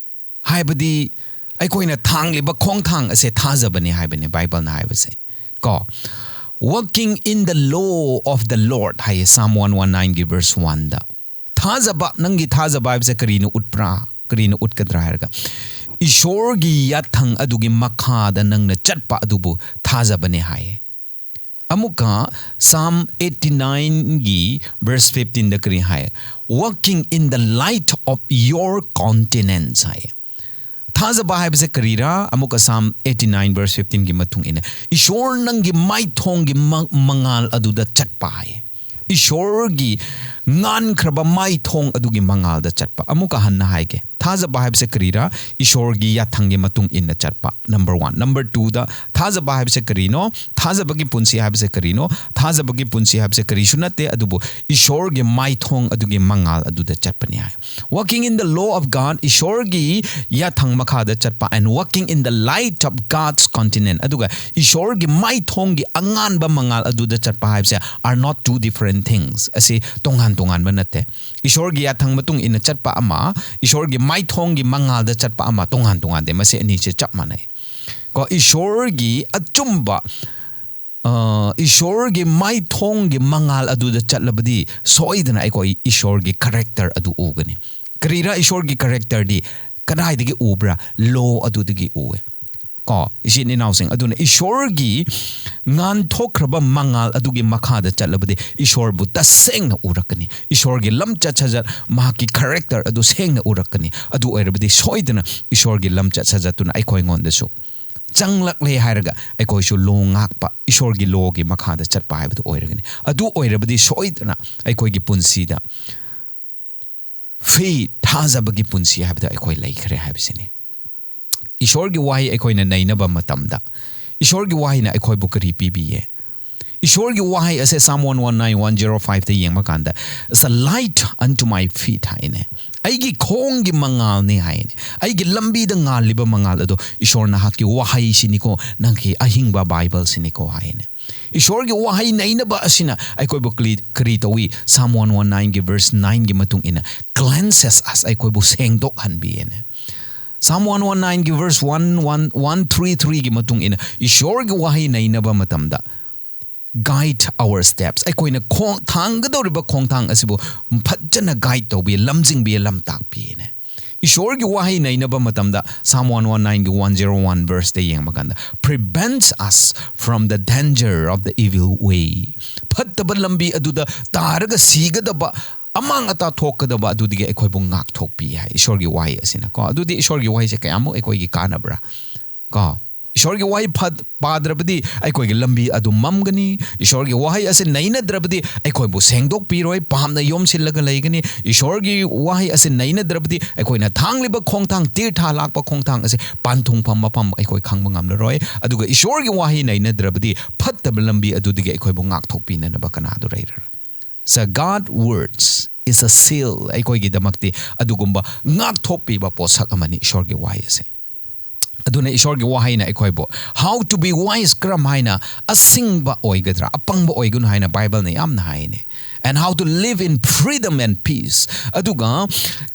ꯍꯥꯏꯕꯗꯤ ꯑꯩꯈꯣꯏꯅ ꯊꯥꯡꯂꯤꯕ ꯈꯣꯡꯊꯥꯡ ꯑꯁꯦ ꯊꯥꯖꯕꯅꯤ ꯍꯥꯏꯕꯅꯤ ꯕꯥꯏꯕꯜꯅ ꯍꯥꯏꯕꯁꯦ꯫ ꯀꯣ, walking in the law of the Lord ꯍꯥꯏꯌꯦ Psalm one one nine ꯒꯤ verse one ꯗ꯫ ꯊꯥꯖꯕ, ꯅꯪꯒꯤ ꯊꯥꯖꯕ ꯍꯥꯏꯕꯁꯦ ꯀꯔꯤꯅ ꯎꯠꯄ꯭ꯔꯥ, ꯀꯔꯤꯅ ꯎꯠꯀꯗ꯭ꯔꯥ ꯍꯥꯏꯔꯒ, ꯏꯁꯣꯔꯒꯤ ꯌꯥꯊꯪ ꯑꯗꯨꯒꯤ ꯃꯈꯥꯗ ꯅꯪꯅ ꯆꯠꯄ ꯑꯗꯨꯕꯨ ꯊꯥꯖꯕꯅꯦ ꯍꯥꯏꯌꯦ꯫ ꯑꯃꯨꯛꯀ Psalm eighty nine ꯒꯤ verse fifteen ꯗ ꯀꯔꯤ ꯍꯥꯏ? "Walking in the light of your countenance" ꯍꯥꯏ꯫ ꯊꯥꯖꯕ ꯍꯥꯏꯕꯁꯦ ꯀꯔꯤꯔꯥ? ꯑꯃꯨꯛꯀ Psalm eighty nine verse fifteen ꯒꯤ ꯃꯇꯨꯡ ꯏꯟꯅ, "ꯏꯁꯣꯔ ꯅꯪꯒꯤ ꯃꯥꯏꯊꯣꯡꯒꯤ ꯃ-, ꯃꯉꯥꯜ ꯑꯗꯨꯗ ꯆꯠꯄ" ꯍꯥꯏ꯫ ꯏꯁꯣꯔꯒꯤ ꯉꯥꯟꯈ꯭ꯔꯕ ꯃꯥꯏꯊꯣꯡ ꯑꯗꯨꯒꯤ ꯃꯉꯥꯜꯗ ꯆꯠꯄ꯫ ꯑꯃꯨꯛꯀ ꯍꯟꯅ ꯍꯥꯏꯒꯦ, ꯊꯥꯖꯕ ꯍꯥꯏꯕꯁꯦ ꯀꯔꯤꯔꯥ? ꯏꯁꯣꯔꯒꯤ ꯌꯥꯊꯪꯒꯤ ꯃꯇꯨꯡ ꯏꯟꯅ ꯆꯠꯄ꯫ Number one꯫ Number twoꯗ ꯊꯥꯖꯕ ꯍꯥꯏꯕꯁꯦ ꯀꯔꯤꯅꯣ? ꯊꯥꯖꯕꯒꯤ ꯄꯨꯟꯁꯤ ꯍꯥꯏꯕꯁꯦ ꯀꯔꯤꯅꯣ? ꯊꯥꯖꯕꯒꯤ ꯄꯨꯟꯁꯤ ꯍꯥꯏꯕꯁꯦ ꯀꯔꯤꯁꯨ ꯅꯠꯇꯦ, ꯑꯗꯨꯕꯨ ꯏꯁꯣꯔꯒꯤ ꯃꯥꯏꯊꯣꯡ ꯑꯗꯨꯒꯤ ꯃꯉꯥꯜ ꯑꯗꯨꯗ ꯆꯠꯄꯅꯤ ꯍꯥꯏ꯫ Walking in the law of God, ꯏꯁꯣꯔꯒꯤ ꯌꯥꯊꯪ ꯃꯈꯥꯗ ꯆꯠꯄ, and walking in the light of God's countenance, ꯑꯗꯨꯒ ꯏꯁꯣꯔꯒꯤ ꯃꯥꯏꯊꯣꯡꯒꯤ ꯑꯉꯥꯟꯕ ꯃꯉꯥꯜ ꯑꯗꯨꯗ ꯆꯠꯄ ꯍꯥꯏꯕꯁꯦ are not two different things꯫ ꯑꯁꯤ ꯇꯣꯉꯥꯟ ꯇꯣꯉꯥꯟꯕ ꯅꯠꯇꯦ꯫ ꯏꯁꯣꯔꯒꯤ ꯌꯥꯊꯪ ꯃꯇꯨꯡ ꯏꯟꯅ ꯆꯠꯄ ꯑꯃ, ꯏꯁꯣꯔꯒꯤ ꯃꯥꯏꯊꯣꯡꯒꯤ ꯃꯉꯥꯜꯗ ꯆꯠꯄ ꯑꯃ ꯇꯣꯉꯥꯟ ꯇꯣꯉꯥꯟꯗꯦ꯫ ꯃꯁꯤ ꯑꯅꯤꯁꯦ ꯆꯞ ꯃꯥꯟꯅꯩ꯫ ꯀꯣ, ꯏꯁꯣꯔꯒꯤ ꯑꯆꯨꯝꯕ, ꯑ, ꯏꯁꯣꯔꯒꯤ ꯃꯥꯏꯊꯣꯡꯒꯤ ꯃꯉꯥꯜ ꯑꯗꯨꯗ ꯆꯠꯂꯕꯗꯤ ꯁꯣꯏꯗꯅ ꯑꯩꯈꯣꯏ ꯏꯁꯣꯔꯒꯤ character ꯑꯗꯨ ꯎꯒꯅꯤ꯫ ꯀꯔꯤꯔꯥ ꯏꯁꯣꯔꯒꯤ characterꯗꯤ? ꯀꯗꯥꯏꯗꯒꯤ ꯎꯕ꯭ꯔꯥ? Law ꯑꯗꯨꯗꯒꯤ ꯎꯋꯦ꯫ ꯀꯣ, ꯏꯆꯤꯟ ꯏꯅꯥꯎꯁꯤꯡ, ꯑꯗꯨꯅ ꯏꯁꯣꯔꯒꯤ ꯉꯥꯟꯊꯣꯛꯈ꯭ꯔꯕ ꯃꯉꯥꯜ ꯑꯗꯨꯒꯤ ꯃꯈꯥꯗ ꯆꯠꯂꯕꯗꯤ ꯏꯁꯣꯔꯕꯨ ꯇꯁꯦꯡꯅ ꯎꯔꯛꯀꯅꯤ꯫ ꯏꯁꯣꯔꯒꯤ ꯂꯝꯆꯠ ꯁꯥꯖꯠ, ꯃꯍꯥꯛꯀꯤ character ꯑꯗꯨ ꯁꯦꯡꯅ ꯎꯔꯛꯀꯅꯤ꯫ ꯑꯗꯨ ꯑꯣꯏꯔꯕꯗꯤ ꯁꯣꯏꯗꯅ ꯏꯁꯣꯔꯒꯤ ꯂꯝꯆꯠ ꯁꯥꯖꯠꯇꯨꯅ ꯑꯩꯈꯣꯏꯉꯣꯟꯗꯁꯨ ꯆꯪꯂꯛꯂꯦ ꯍꯥꯏꯔꯒ ꯑꯩꯈꯣꯏꯁꯨ law ꯉꯥꯛꯄ, ꯏꯁꯣꯔꯒꯤ lawꯒꯤ ꯃꯈꯥꯗ ꯆꯠꯄ ꯍꯥꯏꯕꯗꯨ ꯑꯣꯏꯔꯒꯅꯤ꯫ ꯑꯗꯨ ꯑꯣꯏꯔꯕꯗꯤ ꯁꯣꯏꯗꯅ ꯑꯩꯈꯣꯏꯒꯤ ꯄꯨꯟꯁꯤꯗ faith, ꯊꯥꯖꯕꯒꯤ ꯄꯨꯟꯁꯤ ꯍꯥꯏꯕꯗꯣ ꯑꯩꯈꯣꯏ ꯂꯩꯈ꯭ꯔꯦ ꯍꯥꯏꯕꯁꯤꯅꯤ꯫ ꯏꯁꯣꯔꯒꯤ ꯋꯥꯍꯩ ꯑꯩꯈꯣꯏꯅ ꯅꯩꯅꯕ ꯃꯇꯝꯗ, ꯏꯁꯣꯔꯒꯤ ꯋꯥꯍꯩꯅ ꯑꯩꯈꯣꯏꯕꯨ ꯀꯔꯤ ꯄꯤꯕꯤꯌꯦ? ꯏꯁꯣꯔꯒꯤ ꯋꯥꯍꯩ ꯑꯁꯦ Psalm one one nine, one zero fiveꯇ ꯌꯦꯡꯕ ꯀꯥꯟꯗ, "It's a light unto my feet" ꯍꯥꯏꯅꯦ꯫ "ꯑꯩꯒꯤ ꯈꯣꯡꯒꯤ ꯃꯉꯥꯜꯅꯤ" ꯍꯥꯏꯅꯦ꯫ "ꯑꯩꯒꯤ ꯂꯝꯕꯤꯗ ꯉꯥꯜꯂꯤꯕ ꯃꯉꯥꯜ ꯑꯗꯣ ꯏꯁꯣꯔ ꯅꯍꯥꯛꯀꯤ ꯋꯥꯍꯩꯁꯤꯅꯤꯀꯣ, ꯅꯪꯒꯤ ꯑꯍꯤꯡꯕ ꯕꯥꯏꯕꯜꯁꯤꯅꯤꯀꯣ" ꯍꯥꯏꯅꯦ꯫ ꯏꯁꯣꯔꯒꯤ ꯋꯥꯍꯩ ꯅꯩꯅꯕ ꯑꯁꯤꯅ ꯑꯩꯈꯣꯏꯕꯨ ꯀꯔꯤ, ꯀꯔꯤ ꯇꯧꯏ? Psalm one one nineꯒꯤ verse nineꯒꯤ ꯃꯇꯨꯡ ꯏꯟꯅ, "Cleanses us", ꯑꯩꯈꯣꯏꯕꯨ ꯁꯦꯡꯗꯣꯛꯍꯟꯕꯤꯌꯦꯅꯦ꯫ Psalm one one nineꯒꯤ verse one one, one three threeꯒꯤ ꯃꯇꯨꯡ ꯏꯟꯅ ꯏꯁꯣꯔꯒꯤ ꯋꯥꯍꯩ ꯅꯩꯅꯕ ꯃꯇꯝꯗ, "Guide our steps", ꯑꯩꯈꯣꯏꯅ ꯈꯣꯡ, ꯊꯥꯡꯒꯗꯧꯔꯤꯕ ꯈꯣꯡꯊꯥꯡ ꯑꯁꯤꯕꯨ ꯐꯖꯅ guide ꯇꯧꯕꯤ, ꯂꯝꯖꯤꯡꯕꯤ, ꯂꯝ ꯇꯥꯛꯄꯤꯅꯦ꯫ ꯏꯁꯣꯔꯒꯤ ꯋꯥꯍꯩ ꯅꯩꯅꯕ ꯃꯇꯝꯗ Psalm one one nineꯒꯤ one zero one verseꯇ ꯌꯦꯡꯕ ꯀꯥꯟꯗ, "Prevents us from the danger of the evil way", ꯐꯠꯇꯕ ꯂꯝꯕꯤ ꯑꯗꯨꯗ ꯇꯥꯔꯒ ꯁꯤꯒꯗꯕ, ꯑꯃꯥꯡ ꯑꯇꯥ ꯊꯣꯛꯀꯗꯕ ꯑꯗꯨꯗꯒꯤ ꯑꯩꯈꯣꯏꯕꯨ ꯉꯥꯛꯊꯣꯛꯄꯤ ꯍꯥꯏ ꯏꯁꯣꯔꯒꯤ ꯋꯥꯍꯩ ꯑꯁꯤꯅꯀꯣ꯫ ꯑꯗꯨꯗꯤ ꯏꯁꯣꯔꯒꯤ ꯋꯥꯍꯩꯁꯦ ꯀꯌꯥꯃꯨꯛ ꯑꯩꯈꯣꯏꯒꯤ ꯀꯥꯟꯅꯕ꯭ꯔꯥ? ꯀꯣ, ꯏꯁꯣꯔꯒꯤ ꯋꯥꯍꯩ ꯐꯠ ꯄꯥꯗ꯭ꯔꯕꯗꯤ ꯑꯩꯈꯣꯏꯒꯤ ꯂꯝꯕꯤ ꯑꯗꯨ ꯃꯝꯒꯅꯤ꯫ ꯏꯁꯣꯔꯒꯤ ꯋꯥꯍꯩ ꯑꯁꯤ ꯅꯩꯅꯗ꯭ꯔꯕꯗꯤ ꯑꯩꯈꯣꯏꯕꯨ ꯁꯦꯡꯗꯣꯛꯄꯤꯔꯣꯏ, ꯄꯥꯞꯅ ꯌꯣꯝꯁꯤꯜꯂꯒ ꯂꯩꯒꯅꯤ꯫ ꯏꯁꯣꯔꯒꯤ ꯋꯥꯍꯩ ꯑꯁꯤ ꯅꯩꯅꯗ꯭ꯔꯕꯗꯤ ꯑꯩꯈꯣꯏꯅ ꯊꯥꯡꯂꯤꯕ ꯈꯣꯡꯊꯥꯡ, ꯇꯤꯔꯊ ꯂꯥꯛꯄ ꯈꯣꯡꯊꯥꯡ ꯑꯁꯤ ꯄꯥꯟꯊꯨꯡꯐꯝ ꯃꯐꯝ ꯑꯩꯈꯣꯏ ꯈꯪꯕ ꯉꯝꯂꯔꯣꯏ꯫ ꯑꯗꯨꯒ ꯏꯁꯣꯔꯒꯤ ꯋꯥꯍꯩ ꯅꯩꯅꯗ꯭ꯔꯕꯗꯤ ꯐꯠꯇꯕ ꯂꯝꯕꯤ ꯑꯗꯨꯗꯒꯤ ꯑꯩꯈꯣꯏꯕꯨ ꯉꯥꯛꯊꯣꯛꯄꯤꯅꯅꯕ ꯀꯅꯥꯗꯨ ꯂꯩꯔꯔꯣꯏ꯫ So God words is a seal ꯑꯩꯈꯣꯏꯒꯤꯗꯃꯛꯇꯤ ꯑꯗꯨꯒꯨꯝꯕ ꯉꯥꯛꯊꯣꯛꯄꯤꯕ ꯄꯣꯠꯁꯛ ꯑꯃꯅꯤ ꯏꯁꯣꯔꯒꯤ ꯋꯥꯍꯩ ꯑꯁꯦ꯫ ꯑꯗꯨꯅ ꯏꯁꯣꯔꯒꯤ ꯋꯥꯍꯩꯅ ꯑꯩꯈꯣꯏꯕꯨ how to be wise, ꯀꯔꯝ ꯍꯥꯏꯅ ꯑꯁꯤꯡꯕ ꯑꯣꯏꯒꯗ꯭ꯔꯥ, ꯑꯄꯪꯕ ꯑꯣꯏꯒꯅꯨ ꯍꯥꯏꯅ ꯕꯥꯏꯕꯜꯅ ꯌꯥꯝꯅ ꯍꯥꯏꯅꯦ꯫ And how to live in freedom and peace, ꯑꯗꯨꯒ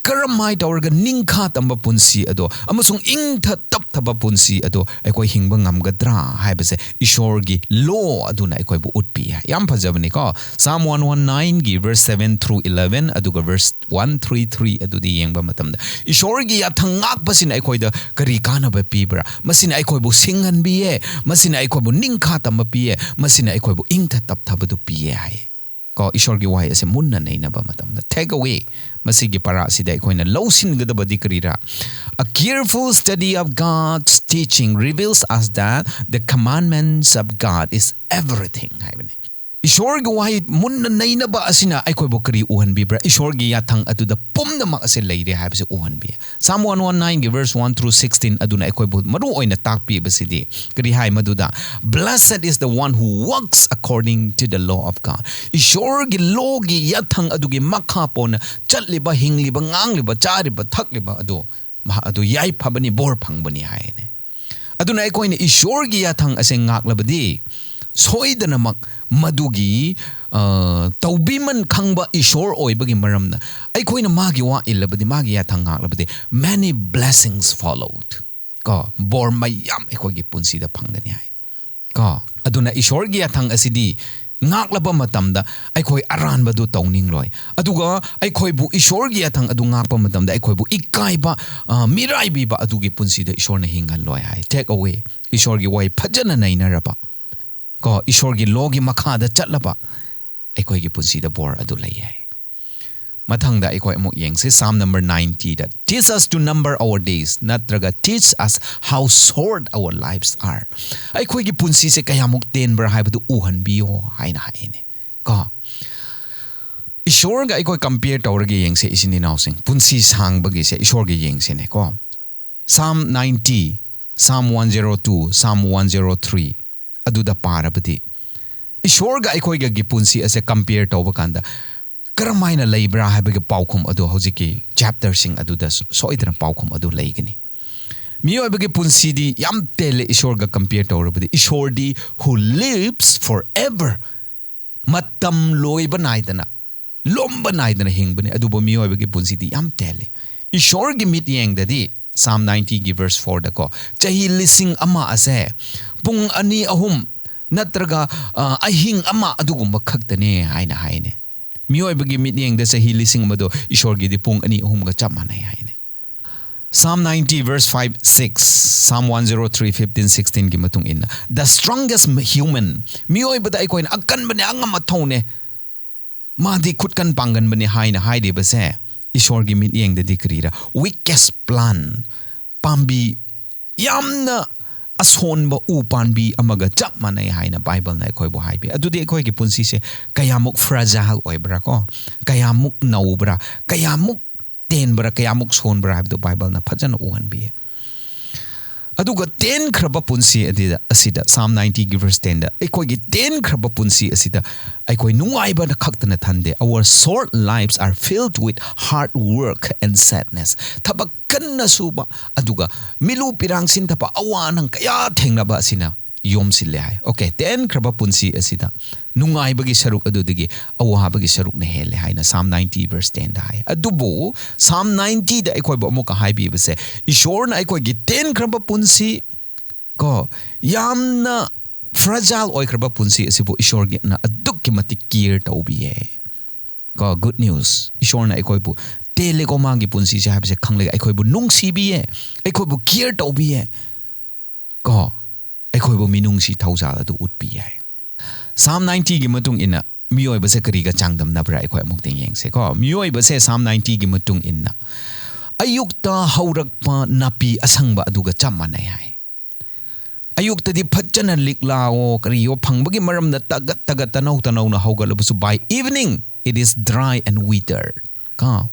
ꯀꯔꯝꯍꯥꯏ ꯇꯧꯔꯒ ꯅꯤꯡꯈꯥ ꯇꯝꯕ ꯄꯨꯟꯁꯤ ꯑꯗꯣ ꯑꯃꯁꯨꯡ ꯏꯪꯊ ꯇꯞꯊꯕ ꯄꯨꯟꯁꯤ ꯑꯗꯣ ꯑꯩꯈꯣꯏ ꯍꯤꯡꯕ ꯉꯝꯒꯗ꯭ꯔꯥ ꯍꯥꯏꯕꯁꯦ ꯏꯁꯣꯔꯒꯤ ꯂꯣ ꯑꯗꯨꯅ ꯑꯩꯈꯣꯏꯕꯨ ꯎꯠꯄꯤ ꯍꯥꯏ꯫ ꯌꯥꯝ ꯐꯖꯕꯅꯤꯀꯣ꯫ Psalm one one nineꯒꯤ verse seven through eleven, ꯑꯗꯨꯒ verse one three three ꯑꯗꯨꯗꯤ ꯌꯦꯡꯕ ꯃꯇꯝꯗ ꯏꯁꯣꯔꯒꯤ ꯌꯥꯊꯪ ꯉꯥꯛꯄꯁꯤꯅ ꯑꯩꯈꯣꯏꯗ ꯀꯔꯤ ꯀꯥꯟꯅꯕ ꯄꯤꯕ꯭ꯔꯥ? ꯃꯁꯤꯅ ꯑꯩꯈꯣꯏꯕꯨ ꯁꯤꯡꯍꯟꯕꯤꯌꯦ, ꯃꯁꯤꯅ ꯑꯩꯈꯣꯏꯕꯨ ꯅꯤꯡꯈꯥ ꯇꯝꯕ ꯄꯤꯌꯦ, ꯃꯁꯤꯅ ꯑꯩꯈꯣꯏꯕꯨ ꯏꯪꯊ ꯇꯞꯊꯕꯗꯨ ꯄꯤꯌꯦ ꯍꯥꯏꯌꯦ꯫ ꯀꯣ, ꯏꯁꯣꯔꯒꯤ ꯋꯥꯍꯩ ꯑꯁꯦ ꯃꯨꯟꯅ ꯅꯩꯅꯕ ꯃꯇꯝꯗ take away, ꯃꯁꯤꯒꯤ ꯄꯔꯥ ꯑꯁꯤꯗ ꯑꯩꯈꯣꯏꯅ ꯂꯧꯁꯤꯟꯒꯗꯕꯗꯤ ꯀꯔꯤꯔꯥ? A careful study of God's teaching reveals us that the commandments of God is everything ꯍꯥꯏꯕꯅꯤ꯫ ꯏꯁꯣꯔꯒꯤ ꯋꯥꯍꯩ ꯃꯨꯟꯅ ꯅꯩꯅꯕ ꯑꯁꯤꯅ ꯑꯩꯈꯣꯏꯕꯨ ꯀꯔꯤ ꯎꯍꯟꯕꯤꯕ꯭ꯔꯥ? ꯏꯁꯣꯔꯒꯤ ꯌꯥꯊꯪ ꯑꯗꯨꯗ ꯄꯨꯝꯅꯃꯛ ꯑꯁꯦ ꯂꯩꯔꯦ ꯍꯥꯏꯕꯁꯤ ꯎꯍꯟꯕꯤ꯫ Psalm one one nineꯒꯤ verse one through sixteen ꯑꯗꯨꯅ ꯑꯩꯈꯣꯏꯕꯨ ꯃꯔꯨ ꯑꯣꯏꯅ ꯇꯥꯛꯄꯤꯕꯁꯤꯗꯤ ꯀꯔꯤ ꯍꯥꯏ ꯃꯗꯨꯗ? Blessed is the one who walks according to the law of God. ꯏꯁꯣꯔꯒꯤ ꯂꯣꯒꯤ ꯌꯥꯊꯪ ꯑꯗꯨꯒꯤ ꯃꯈꯥ ꯄꯣꯟꯅ ꯆꯠꯂꯤꯕ, ꯍꯤꯡꯂꯤꯕ, ꯉꯥꯡꯂꯤꯕ, ꯆꯥꯔꯤꯕ, ꯊꯛꯂꯤꯕ ꯑꯗꯨ ꯃꯍꯥꯛ ꯑꯗꯨ ꯌꯥꯏꯐꯕꯅꯤ, ꯕꯣꯔ ꯐꯪꯕꯅꯤ ꯍꯥꯏꯅꯦ꯫ ꯑꯗꯨꯅ ꯑꯩꯈꯣꯏꯅ ꯏꯁꯣꯔꯒꯤ ꯌꯥꯊꯪ ꯑꯁꯦ ꯉꯥꯛꯂꯕꯗꯤ ꯁꯣꯏꯗꯅꯃꯛ ꯃꯗꯨꯒꯤ, ꯑ, ꯇꯧꯕꯤꯃꯟ ꯈꯪꯕ ꯏꯁꯣꯔ ꯑꯣꯏꯕꯒꯤ ꯃꯔꯝꯅ ꯑꯩꯈꯣꯏꯅ ꯃꯥꯒꯤ ꯋꯥ ꯏꯜꯂꯕꯗꯤ, ꯃꯥꯒꯤ ꯌꯥꯊꯪ ꯉꯥꯛꯂꯕꯗꯤ many blessings followed, ꯀꯣ, ꯕꯣꯔ ꯃꯌꯥꯝ ꯑꯩꯈꯣꯏꯒꯤ ꯄꯨꯟꯁꯤꯗ ꯐꯪꯒꯅꯤ ꯍꯥꯏ꯫ ꯀꯣ, ꯑꯗꯨꯅ ꯏꯁꯣꯔꯒꯤ ꯌꯥꯊꯪ ꯑꯁꯤꯗꯤ ꯉꯥꯛꯂꯕ ꯃꯇꯝꯗ ꯑꯩꯈꯣꯏ ꯑꯔꯥꯟꯕꯗꯨ ꯇꯧꯅꯤꯡꯂꯣꯏ꯫ ꯑꯗꯨꯒ ꯑꯩꯈꯣꯏꯕꯨ ꯏꯁꯣꯔꯒꯤ ꯌꯥꯊꯪ ꯑꯗꯨ ꯉꯥꯛꯄ ꯃꯇꯝꯗ ꯑꯩꯈꯣꯏꯕꯨ ꯏꯀꯥꯏꯕ, ꯑ, ꯃꯤꯔꯥꯏꯕꯤꯕ ꯑꯗꯨꯒꯤ ꯄꯨꯟꯁꯤꯗ ꯏꯁꯣꯔꯅ ꯍꯤꯡꯍꯜꯂꯣꯏ ꯍꯥꯏ꯫ Take away, ꯏꯁꯣꯔꯒꯤ ꯋꯥꯍꯩ ꯐꯖꯅ ꯅꯩꯅꯔꯕ, ꯀꯣ, ꯏꯁꯣꯔꯒꯤ ꯂꯣꯒꯤ ꯃꯈꯥꯗ ꯆꯠꯂꯕ ꯑꯩꯈꯣꯏꯒꯤ ꯄꯨꯟꯁꯤꯗ ꯕꯣꯔ ꯑꯗꯨ ꯂꯩ ꯍꯥꯏ꯫ ꯃꯊꯪꯗ ꯑꯩꯈꯣꯏ ꯑꯃꯨꯛ ꯌꯦꯡꯁꯤ, Psalm number ninety the, "Teach us to number our days," ꯅꯠꯇ꯭ꯔꯒ "Teach us how short our lives are." ꯑꯩꯈꯣꯏꯒꯤ ꯄꯨꯟꯁꯤꯁꯦ ꯀꯌꯥꯃꯨꯛ ꯇꯦꯟꯕ꯭ꯔꯥ ꯍꯥꯏꯕꯗꯨ ꯎꯍꯟꯕꯤꯌꯣ ꯍꯥꯏꯅ ꯍꯥꯏꯅꯦ ꯀꯣ꯫ ꯏꯁꯣꯔꯒ ꯑꯩꯈꯣꯏ ꯀꯝꯄꯤꯌꯔ ꯇꯧꯔꯒ ꯌꯦꯡꯁꯦ, ꯏꯆꯤꯟ ꯏꯅꯥꯎꯁꯤꯡ, ꯄꯨꯟꯁꯤ ꯁꯥꯡꯕꯒꯤꯁꯦ ꯏꯁꯣꯔꯒ ꯌꯦꯡꯁꯤꯅꯦ ꯀꯣ꯫ Psalm ninety, Psalm one zero two, Psalm one zero three ꯑꯗꯨꯗ ꯄꯥꯔꯕꯗꯤ, ꯏꯁꯣꯔꯒ ꯑꯩꯈꯣꯏꯒꯒꯤ ꯄꯨꯟꯁꯤ ꯑꯁꯦ ꯀꯝꯄꯤꯌꯔ ꯇꯧꯕ ꯀꯥꯟꯗ ꯀꯔꯝ ꯍꯥꯏꯅ ꯂꯩꯕ꯭ꯔꯥ ꯍꯥꯏꯕꯒꯤ ꯄꯥꯎꯈꯨꯝ ꯑꯗꯨ ꯍꯧꯖꯤꯛꯀꯤ ꯆꯦꯞꯇꯔꯁꯤꯡ ꯑꯗꯨꯗ ꯁꯣꯏꯗꯅ ꯄꯥꯎꯈꯨꯝ ꯑꯗꯨ ꯂꯩꯒꯅꯤ꯫ ꯃꯤꯑꯣꯏꯕꯒꯤ ꯄꯨꯟꯁꯤꯗꯤ ꯌꯥꯝ ꯇꯦꯜꯂꯦ ꯏꯁꯣꯔꯒ ꯀꯝꯄꯤꯌꯔ ꯇꯧꯔꯕꯗꯤ꯫ ꯏꯁꯣꯔꯗꯤ "Who lives forever," ꯃꯇꯝ ꯂꯣꯏꯕ ꯅꯥꯏꯗꯅ, ꯂꯣꯝꯕ ꯅꯥꯏꯗꯅ ꯍꯤꯡꯕꯅꯤ, ꯑꯗꯨꯕꯨ ꯃꯤꯑꯣꯏꯕꯒꯤ ꯄꯨꯟꯁꯤꯗꯤ ꯌꯥꯝ ꯇꯦꯜꯂꯤ꯫ ꯏꯁꯣꯔꯒꯤ ꯃꯤꯠꯌꯦꯡꯗꯗꯤ, Psalm ninety ꯒꯤ verse four ꯗꯀꯣ, ꯆꯍꯤ ꯂꯤꯁꯤꯡ ꯑꯃ ꯑꯁꯦ ꯄꯨꯡ ꯑꯅꯤ ꯑꯍꯨꯝ ꯅꯠꯇ꯭ꯔꯒ, ꯑ, ꯑꯍꯤꯡ ꯑꯃ ꯑꯗꯨꯒꯨꯝꯕ ꯈꯛꯇꯅꯦ ꯍꯥꯏꯅ ꯍꯥꯏꯅꯦ꯫ ꯃꯤꯑꯣꯏꯕꯒꯤ ꯃꯤꯠꯌꯦꯡꯗ ꯆꯍꯤ ꯂꯤꯁꯤꯡ ꯑꯃꯗꯣ ꯏꯁꯣꯔꯒꯤꯗꯤ ꯄꯨꯡ ꯑꯅꯤ ꯑꯍꯨꯝꯒ ꯆꯞ ꯃꯥꯟꯅꯩ ꯍꯥꯏꯅꯦ꯫ Psalm ninety verse five, six, Psalm one zero three fifteen sixteen ꯒꯤ ꯃꯇꯨꯡ ꯏꯟꯅ, "The strongest human," ꯃꯤꯑꯣꯏꯕꯗ ꯑꯩꯈꯣꯏꯅ "ꯑꯀꯟꯕꯅꯦ, ꯑꯉꯝ ꯑꯊꯧꯅꯦ, ꯃꯥꯗꯤ ꯈꯨꯠꯀꯟ ꯄꯥꯡꯒꯟꯕꯅꯦ" ꯍꯥꯏꯅ ꯍꯥꯏꯔꯤꯕꯁꯦ, ꯏꯁꯣꯔꯒꯤ ꯃꯤꯠꯌꯦꯡꯗꯗꯤ ꯀꯔꯤꯔ? Weakest plant, ꯄꯥꯝꯕꯤ, ꯌꯥꯝꯅ ꯑꯁꯣꯟꯕ ꯎ ꯄꯥꯝꯕꯤ ꯑꯃꯒ ꯆꯞ ꯃꯥꯟꯅꯩ ꯍꯥꯏꯅ ꯕꯥꯏꯕꯜꯅ ꯑꯩꯈꯣꯏꯕꯨ ꯍꯥꯏꯕꯤ꯫ ꯑꯗꯨꯗꯤ ꯑꯩꯈꯣꯏꯒꯤ ꯄꯨꯟꯁꯤꯁꯦ ꯀꯌꯥꯃꯨꯛ fragile ꯑꯣꯏꯕ꯭ꯔꯥ ꯀꯣ? ꯀꯌꯥꯃꯨꯛ ꯅꯧꯕ꯭ꯔꯥ? ꯀꯌꯥꯃꯨꯛ ꯇꯦꯟꯕ꯭ꯔꯥ, ꯀꯌꯥꯃꯨꯛ ꯁꯣꯟꯕ꯭ꯔꯥ ꯍꯥꯏꯕꯗꯨ ꯕꯥꯏꯕꯜꯅ ꯐꯖꯅ ꯎꯍꯟꯕꯤꯌꯦ꯫ ꯑꯗꯨꯒ ꯇꯦꯟꯈ꯭ꯔꯕ ꯄꯨꯟꯁꯤ ꯑꯗꯨꯗ, ꯑꯁꯤꯗ, Psalm ninety ꯒꯤ verse ten ꯗ, ꯑꯩꯈꯣꯏꯒꯤ ꯇꯦꯟꯈ꯭ꯔꯕ ꯄꯨꯟꯁꯤ ꯑꯁꯤꯗ ꯑꯩꯈꯣꯏ ꯅꯨꯡꯉꯥꯏꯕꯅ ꯈꯛꯇꯅ ꯊꯟꯗꯦ꯫ "Our short lives are filled with hard work and sadness." ꯊꯕꯛ ꯀꯟꯅ ꯁꯨꯕ, ꯑꯗꯨꯒ ꯃꯤꯂꯨ ꯄꯤꯔꯥꯡ ꯁꯤꯟꯊꯕ, ꯑꯋꯥ ꯑꯅꯪ ꯀꯌꯥ ꯊꯦꯡꯅꯕ ꯑꯁꯤꯅ ꯌꯣꯝꯁꯤꯜꯂꯦ ꯍꯥꯏ꯫ ꯑꯣꯀꯦ, ꯇꯦꯟꯈ꯭ꯔꯕ ꯄꯨꯟꯁꯤ ꯑꯁꯤꯗ ꯅꯨꯡꯉꯥꯏꯕꯒꯤ ꯁꯔꯨꯛ ꯑꯗꯨꯗꯒꯤ ꯑꯋꯥꯕꯒꯤ ꯁꯔꯨꯛꯅ ꯍꯦꯜꯂꯦ ꯍꯥꯏꯅ Psalm ninety verse ten ꯗ ꯍꯥꯏ꯫ ꯑꯗꯨꯕꯨ Psalm ninety ꯗ ꯑꯩꯈꯣꯏꯕꯨ ꯑꯃꯨꯛꯀ ꯍꯥꯏꯕꯤꯕꯁꯦ, ꯏꯁꯣꯔꯅ ꯑꯩꯈꯣꯏꯒꯤ ꯇꯦꯟꯈ꯭ꯔꯕ ꯄꯨꯟꯁꯤ ꯀꯣ, ꯌꯥꯝꯅ fragile ꯑꯣꯏꯈ꯭ꯔꯕ ꯄꯨꯟꯁꯤ ꯑꯁꯤꯕꯨ ꯏꯁꯣꯔꯒꯤꯅ ꯑꯗꯨꯛꯀꯤ ꯃꯇꯤꯛ care ꯇꯧꯕꯤꯌꯦ꯫ ꯀꯣ, good news, ꯏꯁꯣꯔꯅ ꯑꯩꯈꯣꯏꯕꯨ ꯇꯦꯜꯂꯦꯀꯣ, ꯃꯥꯒꯤ ꯄꯨꯟꯁꯤꯁꯦ ꯍꯥꯏꯕꯁꯦ ꯈꯪꯂꯒ ꯑꯩꯈꯣꯏꯕꯨ ꯅꯨꯡꯁꯤꯕꯤꯌꯦ, ꯑꯩꯈꯣꯏꯕꯨ care ꯇꯧꯕꯤꯌꯦ ꯀꯣ, ꯑꯩꯈꯣꯏꯕꯨ ꯃꯤꯅꯨꯡꯁꯤ ꯊꯧꯖꯥꯜ ꯑꯗꯨ ꯎꯠꯄꯤꯌꯦ꯫ Psalm ninety ꯒꯤ ꯃꯇꯨꯡ ꯏꯟꯅ, ꯃꯤꯑꯣꯏꯕꯁꯦ ꯀꯔꯤꯒ ꯆꯥꯡꯗꯝꯅꯕ꯭ꯔꯥ? ꯑꯩꯈꯣꯏ ꯑꯃꯨꯛꯇꯪ ꯌꯦꯡꯁꯦꯀꯣ꯫ ꯃꯤꯑꯣꯏꯕꯁꯦ ꯁꯥꯝ ꯅꯥꯏꯟꯇꯤꯒꯤ ꯃꯇꯨꯡ ꯏꯟꯅ ꯑꯌꯨꯛꯇ ꯍꯧꯔꯛꯄ ꯅꯥꯄꯤ ꯑꯁꯪꯕ ꯑꯗꯨꯒ ꯆꯞ ꯃꯥꯟꯅꯩ ꯍꯥꯏ꯫ ꯑꯌꯨꯛꯇꯗꯤ ꯐꯖꯅ ꯂꯤꯛꯂꯥꯑꯣ ꯀꯔꯤꯑꯣ ꯐꯪꯕꯒꯤ ꯃꯔꯝꯗ ꯇꯒꯠ ꯇꯒꯠ ꯇꯅꯧ ꯇꯅꯧꯅ ꯍꯧꯒꯠꯂꯕꯁꯨ, by evening it is dry and withered꯫ ꯀꯣ,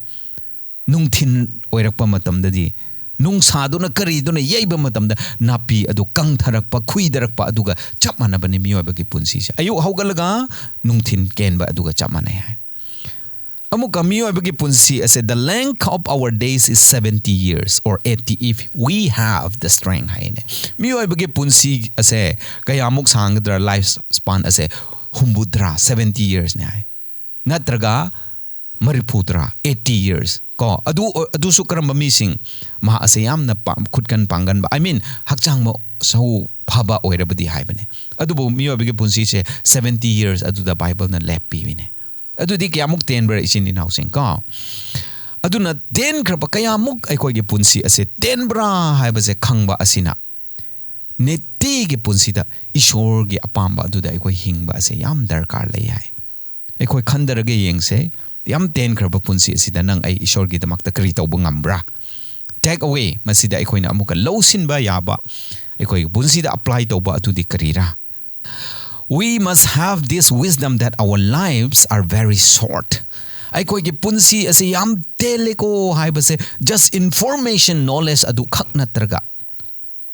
ꯅꯨꯡꯊꯤꯟ ꯑꯣꯏꯔꯛꯄ ꯃꯇꯝꯗꯗꯤ ꯅꯨꯡꯁꯥꯗꯨꯅ ꯀꯔꯤꯗꯨꯅ ꯌꯩꯕ ꯃꯇꯝꯗ ꯅꯥꯄꯤ ꯑꯗꯨ ꯀꯪꯊꯔꯛꯄ, ꯈꯨꯏꯊꯔꯛꯄ ꯑꯗꯨꯒ ꯆꯞ ꯃꯥꯟꯅꯕꯅꯤ ꯃꯤꯑꯣꯏꯕꯒꯤ ꯄꯨꯟꯁꯤꯁꯦ꯫ ꯑꯌꯨꯛ ꯍꯧꯒꯠꯂꯒ ꯅꯨꯡꯊꯤꯟ ꯀꯦꯟꯕ ꯑꯗꯨꯒ ꯆꯞ ꯃꯥꯟꯅꯩ ꯍꯥꯏ꯫ ꯑꯃꯨꯛꯀ ꯃꯤꯑꯣꯏꯕꯒꯤ ꯄꯨꯟꯁꯤ ꯑꯁꯦ, "The length of our days is seventy years or eighty if we have the strength" ꯍꯥꯏꯅꯦ꯫ ꯃꯤꯑꯣꯏꯕꯒꯤ ꯄꯨꯟꯁꯤ ꯑꯁꯦ ꯀꯌꯥꯃꯨꯛ ꯁꯥꯡꯒꯗ꯭ꯔꯥ? Life span ꯑꯁꯦ ꯍꯨꯝꯐꯨꯇꯔꯥ, seventy yearsꯅꯦ ꯍꯥꯏ, ꯅꯠꯇ꯭ꯔꯒ ꯃꯔꯤꯐꯨꯇꯔꯥ, eighty years꯫ ꯀꯣ, ꯑꯗꯨ ꯑꯗꯨꯁꯨ ꯀꯔꯝꯕ ꯃꯤꯁꯤꯡ? ꯃꯍꯥꯛ ꯑꯁꯦ ꯌꯥꯝꯅ ꯄꯥ-, ꯈꯨꯠꯀꯟ ꯄꯥꯡꯒꯟꯕ, I mean, ꯍꯛꯆꯥꯡ ꯃ-, ꯁꯥꯎ ꯐꯕ ꯑꯣꯏꯔꯕꯗꯤ ꯍꯥꯏꯕꯅꯦ꯫ ꯑꯗꯨꯕꯨ ꯃꯤꯑꯣꯏꯕꯒꯤ ꯄꯨꯟꯁꯤꯁꯦ seventy years ꯑꯗꯨꯗ ꯕꯥꯏꯕꯜꯅ ꯂꯦꯞꯄꯤꯕꯅꯦ꯫ ꯑꯗꯨꯗꯤ ꯀꯌꯥꯃꯨꯛ ꯇꯦꯟꯕ꯭ꯔꯥ, ꯏꯆꯤꯟ ꯏꯅꯥꯎꯁꯤꯡ? ꯀꯣ, ꯑꯗꯨꯅ ꯇꯦꯟꯈ꯭ꯔꯕ ꯀꯌꯥꯃꯨꯛ ꯑꯩꯈꯣꯏꯒꯤ ꯄꯨꯟꯁꯤ ꯑꯁꯦ ꯇꯦꯟꯕ꯭ꯔꯥ ꯍꯥꯏꯕꯁꯦ ꯈꯪꯕ ꯑꯁꯤꯅ ꯅꯤꯇꯤꯒꯤ ꯄꯨꯟꯁꯤꯗ ꯏꯁꯣꯔꯒꯤ ꯑꯄꯥꯝꯕ ꯑꯗꯨꯗ ꯑꯩꯈꯣꯏ ꯍꯤꯡꯕ ꯑꯁꯦ ꯌꯥꯝ ꯗꯔꯀꯥꯔ ꯂꯩ ꯍꯥꯏ꯫ ꯑꯩꯈꯣꯏ ꯈꯟꯊꯔꯒ ꯌꯦꯡꯁꯦ, ꯌꯥꯝ ꯇꯦꯟꯈ꯭ꯔꯕ ꯄꯨꯟꯁꯤ ꯑꯁꯤꯗ ꯅꯪ ꯑꯩ ꯏꯁꯣꯔꯒꯤꯗꯃꯛꯇ ꯀꯔꯤ ꯇꯧꯕ ꯉꯝꯕ꯭ꯔꯥ? Take away, ꯃꯁꯤꯗ ꯑꯩꯈꯣꯏꯅ ꯑꯃꯨꯛꯀ ꯂꯧꯁꯤꯟꯕ ꯌꯥꯕ, ꯑꯩꯈꯣꯏꯒꯤ ꯄꯨꯟꯁꯤꯗ apply ꯇꯧꯕ ꯑꯗꯨꯗꯤ ꯀꯔꯤꯔꯥ? We must have this wisdom that our lives are very short. ꯑꯩꯈꯣꯏꯒꯤ ꯄꯨꯟꯁꯤ ꯑꯁꯤ ꯌꯥꯝ ꯇꯦꯜꯂꯦꯀꯣ ꯍꯥꯏꯕꯁꯦ just information, knowledge ꯑꯗꯨ ꯈꯛ ꯅꯠꯇ꯭ꯔꯒ,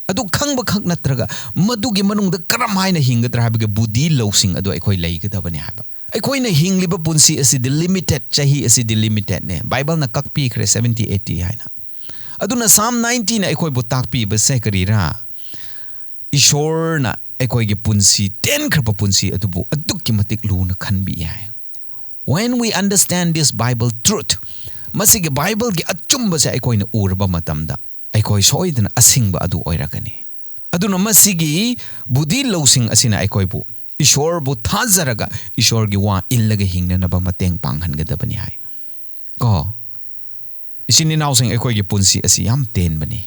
ꯑꯗꯨ ꯈꯪꯕ ꯈꯛ ꯅꯠꯇ꯭ꯔꯒ, ꯃꯗꯨꯒꯤ ꯃꯅꯨꯡꯗ ꯀꯔꯝ ꯍꯥꯏꯅ ꯍꯤꯡꯒꯗ꯭ꯔꯥ ꯍꯥꯏꯕꯒꯤ ꯕꯨꯙꯤ ꯂꯧꯁꯤꯡ ꯑꯗꯨ ꯑꯩꯈꯣꯏ ꯂꯩꯒꯗꯕꯅꯤ ꯍꯥꯏꯕ꯫ ꯑꯩꯈꯣꯏꯅ ꯍꯤꯡꯂꯤꯕ ꯄꯨꯟꯁꯤ ꯑꯁꯤꯗꯤ limited, ꯆꯍꯤ ꯑꯁꯤꯗꯤ limitedꯅꯦ꯫ ꯕꯥꯏꯕꯜꯅ ꯀꯛꯄꯤꯈ꯭ꯔꯦ seventy, eighty ꯍꯥꯏꯅ꯫ ꯑꯗꯨꯅ ꯁꯥꯝ ꯅꯥꯏꯟꯇꯤꯅ ꯑꯩꯈꯣꯏꯕꯨ ꯇꯥꯛꯄꯤꯕꯁꯦ ꯀꯔꯤꯔꯥ? ꯏꯁꯣꯔꯅ ꯑꯩꯈꯣꯏꯒꯤ ꯄꯨꯟꯁꯤ, ꯇꯦꯟꯈ꯭ꯔꯕ ꯄꯨꯟꯁꯤ ꯑꯗꯨꯕꯨ ꯑꯗꯨꯛꯀꯤ ꯃꯇꯤꯛ ꯂꯨꯅ ꯈꯟꯕꯤ ꯍꯥꯏ꯫ When we understand this Bible truth, ꯃꯁꯤꯒꯤ ꯕꯥꯏꯕꯜꯒꯤ ꯑꯆꯨꯝꯕꯁꯦ ꯑꯩꯈꯣꯏꯅ ꯎꯔꯕ ꯃꯇꯝꯗ, ꯑꯩꯈꯣꯏ ꯁꯣꯏꯗꯅ ꯑꯁꯤꯡꯕ ꯑꯗꯨ ꯑꯣꯏꯔꯛꯀꯅꯤ꯫ ꯑꯗꯨꯅ ꯃꯁꯤꯒꯤ ꯕꯨꯙꯤ ꯂꯧꯁꯤꯡ ꯑꯁꯤꯅ ꯑꯩꯈꯣꯏꯕꯨ ꯏꯁꯣꯔꯕꯨ ꯊꯥꯖꯔꯒ ꯏꯁꯣꯔꯒꯤ ꯋꯥ ꯏꯜꯂꯒ ꯍꯤꯡꯅꯅꯕ ꯃꯇꯦꯡ ꯄꯥꯡꯍꯟꯒꯗꯕꯅꯤ ꯍꯥꯏ꯫ ꯀꯣ, ꯏꯆꯤꯟ ꯏꯅꯥꯎꯁꯤꯡ, ꯑꯩꯈꯣꯏꯒꯤ ꯄꯨꯟꯁꯤ ꯑꯁꯤ ꯌꯥꯝ ꯇꯦꯟꯕꯅꯤ꯫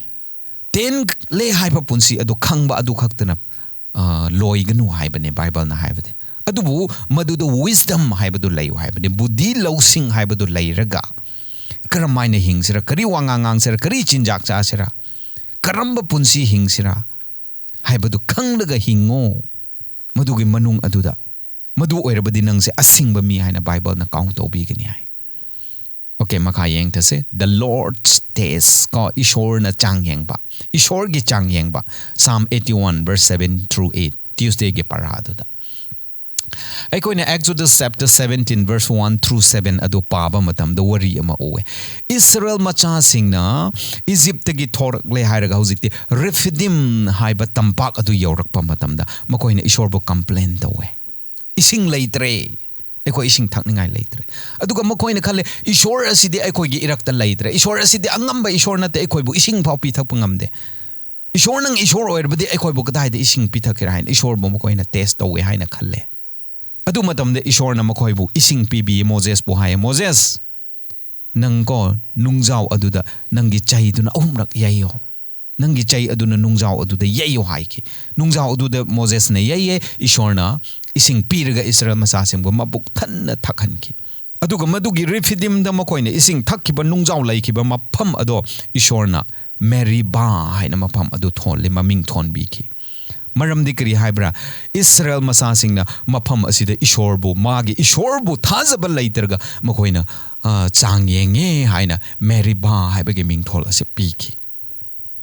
ꯇꯦꯟꯂꯦ ꯍꯥꯏꯕ ꯄꯨꯟꯁꯤ ꯑꯗꯨ ꯈꯪꯕ ꯑꯗꯨ ꯈꯛꯇꯅ, ꯑ, ꯂꯣꯏꯒꯅꯨ ꯍꯥꯏꯕꯅꯦ ꯕꯥꯏꯕꯜꯅ ꯍꯥꯏꯕꯗꯤ꯫ ꯑꯗꯨꯕꯨ ꯃꯗꯨꯗ wisdom ꯍꯥꯏꯕꯗꯨ ꯂꯩꯌꯨ ꯍꯥꯏꯕꯅꯤ꯫ ꯕꯨꯙꯤ ꯂꯧꯁꯤꯡ ꯍꯥꯏꯕꯗꯨ ꯂꯩꯔꯒ ꯀꯔꯝ ꯍꯥꯏꯅ ꯍꯤꯡꯁꯤꯔꯥ, ꯀꯔꯤ ꯋꯥꯉꯥꯡ ꯉꯥꯡꯁꯤꯔꯥ, ꯀꯔꯤ ꯆꯤꯟꯖꯥꯛ ꯆꯥꯁꯤꯔꯥ, ꯀꯔꯝꯕ ꯄꯨꯟꯁꯤ ꯍꯤꯡꯁꯤꯔꯥ ꯍꯥꯏꯕꯗꯨ ꯈꯪꯂꯒ ꯍꯤꯡꯉꯣ꯫ ꯃꯗꯨꯒꯤ ꯃꯅꯨꯡ ꯑꯗꯨꯗ, ꯃꯗꯨ ꯑꯣꯏꯔꯕꯗꯤ ꯅꯪꯁꯦ ꯑꯁꯤꯡꯕ ꯃꯤ ꯍꯥꯏꯅ ꯕꯥꯏꯕꯜꯅ ꯀꯥꯎꯟ ꯇꯧꯕꯤꯒꯅꯤ ꯍꯥꯏ꯫ ꯑꯣꯀꯦ, ꯃꯈꯥ ꯌꯦꯡꯊꯁꯦ꯫ The Lord's test ꯀꯣ, ꯏꯁꯣꯔꯅ ꯆꯥꯡ ꯌꯦꯡꯕ, ꯏꯁꯣꯔꯒꯤ ꯆꯥꯡ ꯌꯦꯡꯕ꯫ Psalm eighty one verse seven through eight, Tuesdayꯒꯤ ꯄꯔꯥ ꯑꯗꯨꯗ꯫ ꯑꯩꯈꯣꯏꯅ Exodus chapter seventeen verse one through seven ꯑꯗꯨ ꯄꯥꯕ ꯃꯇꯝꯗ ꯋꯥꯔꯤ ꯑꯃ ꯎꯋꯦ꯫ ꯏꯁꯔꯦꯜ ꯃꯆꯥꯁꯤꯡꯅ ꯏꯖꯤꯞꯇꯒꯤ ꯊꯣꯔꯛꯂꯦ ꯍꯥꯏꯔꯒ ꯍꯧꯖꯤꯛꯇꯤ ꯔꯤꯐꯤꯗꯤꯝ ꯍꯥꯏꯕ ꯇꯝꯄꯥꯛ ꯑꯗꯨ ꯌꯧꯔꯛꯄ ꯃꯇꯝꯗ ꯃꯈꯣꯏꯅ ꯏꯁꯣꯔꯕꯨ ꯀꯝꯄ꯭ꯂꯦꯟ ꯇꯧꯋꯦ꯫ "ꯏꯁꯤꯡ ꯂꯩꯇ꯭ꯔꯦ, ꯑꯩꯈꯣꯏ ꯏꯁꯤꯡ ꯊꯛꯅꯤꯡꯉꯥꯏ ꯂꯩꯇ꯭ꯔꯦ"꯫ ꯑꯗꯨꯒ ꯃꯈꯣꯏꯅ ꯈꯜꯂꯦ, "ꯏꯁꯣꯔ ꯑꯁꯤꯗꯤ ꯑꯩꯈꯣꯏꯒꯤ ꯏꯔꯛꯇ ꯂꯩꯇ꯭ꯔꯦ, ꯏꯁꯣꯔ ꯑꯁꯤꯗꯤ ꯑꯉꯝꯕ ꯏꯁꯣꯔ ꯅꯠꯇꯦ, ꯑꯩꯈꯣꯏꯕꯨ ꯏꯁꯤꯡ ꯐꯥꯎ ꯄꯤꯊꯛꯄ ꯉꯝꯗꯦ꯫ ꯏꯁꯣꯔ, ꯅꯪ ꯏꯁꯣꯔ ꯑꯣꯏꯔꯕꯗꯤ ꯑꯩꯈꯣꯏꯕꯨ ꯀꯗꯥꯏꯗ ꯏꯁꯤꯡ ꯄꯤꯊꯛꯀꯦꯔꯥ?" ꯍꯥꯏꯅ ꯏꯁꯣꯔꯕꯨ ꯃꯈꯣꯏꯅ ꯇꯦꯁ ꯇꯧꯋꯦ ꯍꯥꯏꯅ ꯈꯜꯂꯦ꯫ ꯑꯗꯨ ꯃꯇꯝꯗ ꯏꯁꯣꯔꯅ ꯃꯈꯣꯏꯕꯨ ꯏꯁꯤꯡ ꯄꯤꯕꯤ꯫ ꯃꯣꯖꯦꯁꯄꯨ ꯍꯥꯏꯌꯦ, "ꯃꯣꯖꯦꯁ, ꯅꯪ ꯀꯣ, ꯅꯨꯡꯖꯥꯎ ꯑꯗꯨꯗ ꯅꯪꯒꯤ ꯆꯩꯗꯨꯅ ꯑꯍꯨꯝꯔꯛ ꯌꯩꯌꯣ꯫ ꯅꯪꯒꯤ ꯆꯩ ꯑꯗꯨꯅ ꯅꯨꯡꯖꯥꯎ ꯑꯗꯨꯗ ꯌꯩꯌꯣ" ꯍꯥꯏꯈꯤ꯫ ꯅꯨꯡꯖꯥꯎ ꯑꯗꯨꯗ ꯃꯣꯖꯦꯁꯅ ꯌꯩꯌꯦ, ꯏꯁꯣꯔꯅ ꯏꯁꯤꯡ ꯄꯤꯔꯒ ꯏꯁꯔꯥꯌꯦꯜ ꯃꯆꯥꯁꯤꯡꯕꯨ ꯃꯕꯨꯛ ꯊꯟꯅ ꯊꯛꯍꯟꯈꯤ꯫ ꯑꯗꯨꯒ ꯃꯗꯨꯒꯤ ꯔꯤꯐꯤꯗꯤꯝꯗ ꯃꯈꯣꯏꯅ ꯏꯁꯤꯡ ꯊꯛꯈꯤꯕ ꯅꯨꯡꯖꯥꯎ ꯂꯩꯈꯤꯕ ꯃꯐꯝ ꯑꯗꯣ ꯏꯁꯣꯔꯅ ꯃꯦꯔꯤꯕꯥ ꯍꯥꯏꯅ ꯃꯐꯝ ꯑꯗꯨ ꯊꯣꯜꯂꯤ, ꯃꯃꯤꯡ ꯊꯣꯟꯕꯤꯈꯤ꯫ ꯃꯔꯝꯗꯤ ꯀꯔꯤ ꯍꯥꯏꯕ꯭ꯔꯥ? ꯏꯁꯔꯥꯌꯦꯜ ꯃꯆꯥꯁꯤꯡꯅ ꯃꯐꯝ ꯑꯁꯤꯗ ꯏꯁꯣꯔꯕꯨ, ꯃꯥꯒꯤ ꯏꯁꯣꯔꯕꯨ ꯊꯥꯖꯕ ꯂꯩꯇ꯭ꯔꯒ ꯃꯈꯣꯏꯅ, ꯑ, ꯆꯥꯡ ꯌꯦꯡꯉꯦ ꯍꯥꯏꯅ ꯃꯦꯔꯤꯕꯥ ꯍꯥꯏꯕꯒꯤ ꯃꯤꯡꯊꯣꯜ ꯑꯁꯤ ꯄꯤꯈꯤ꯫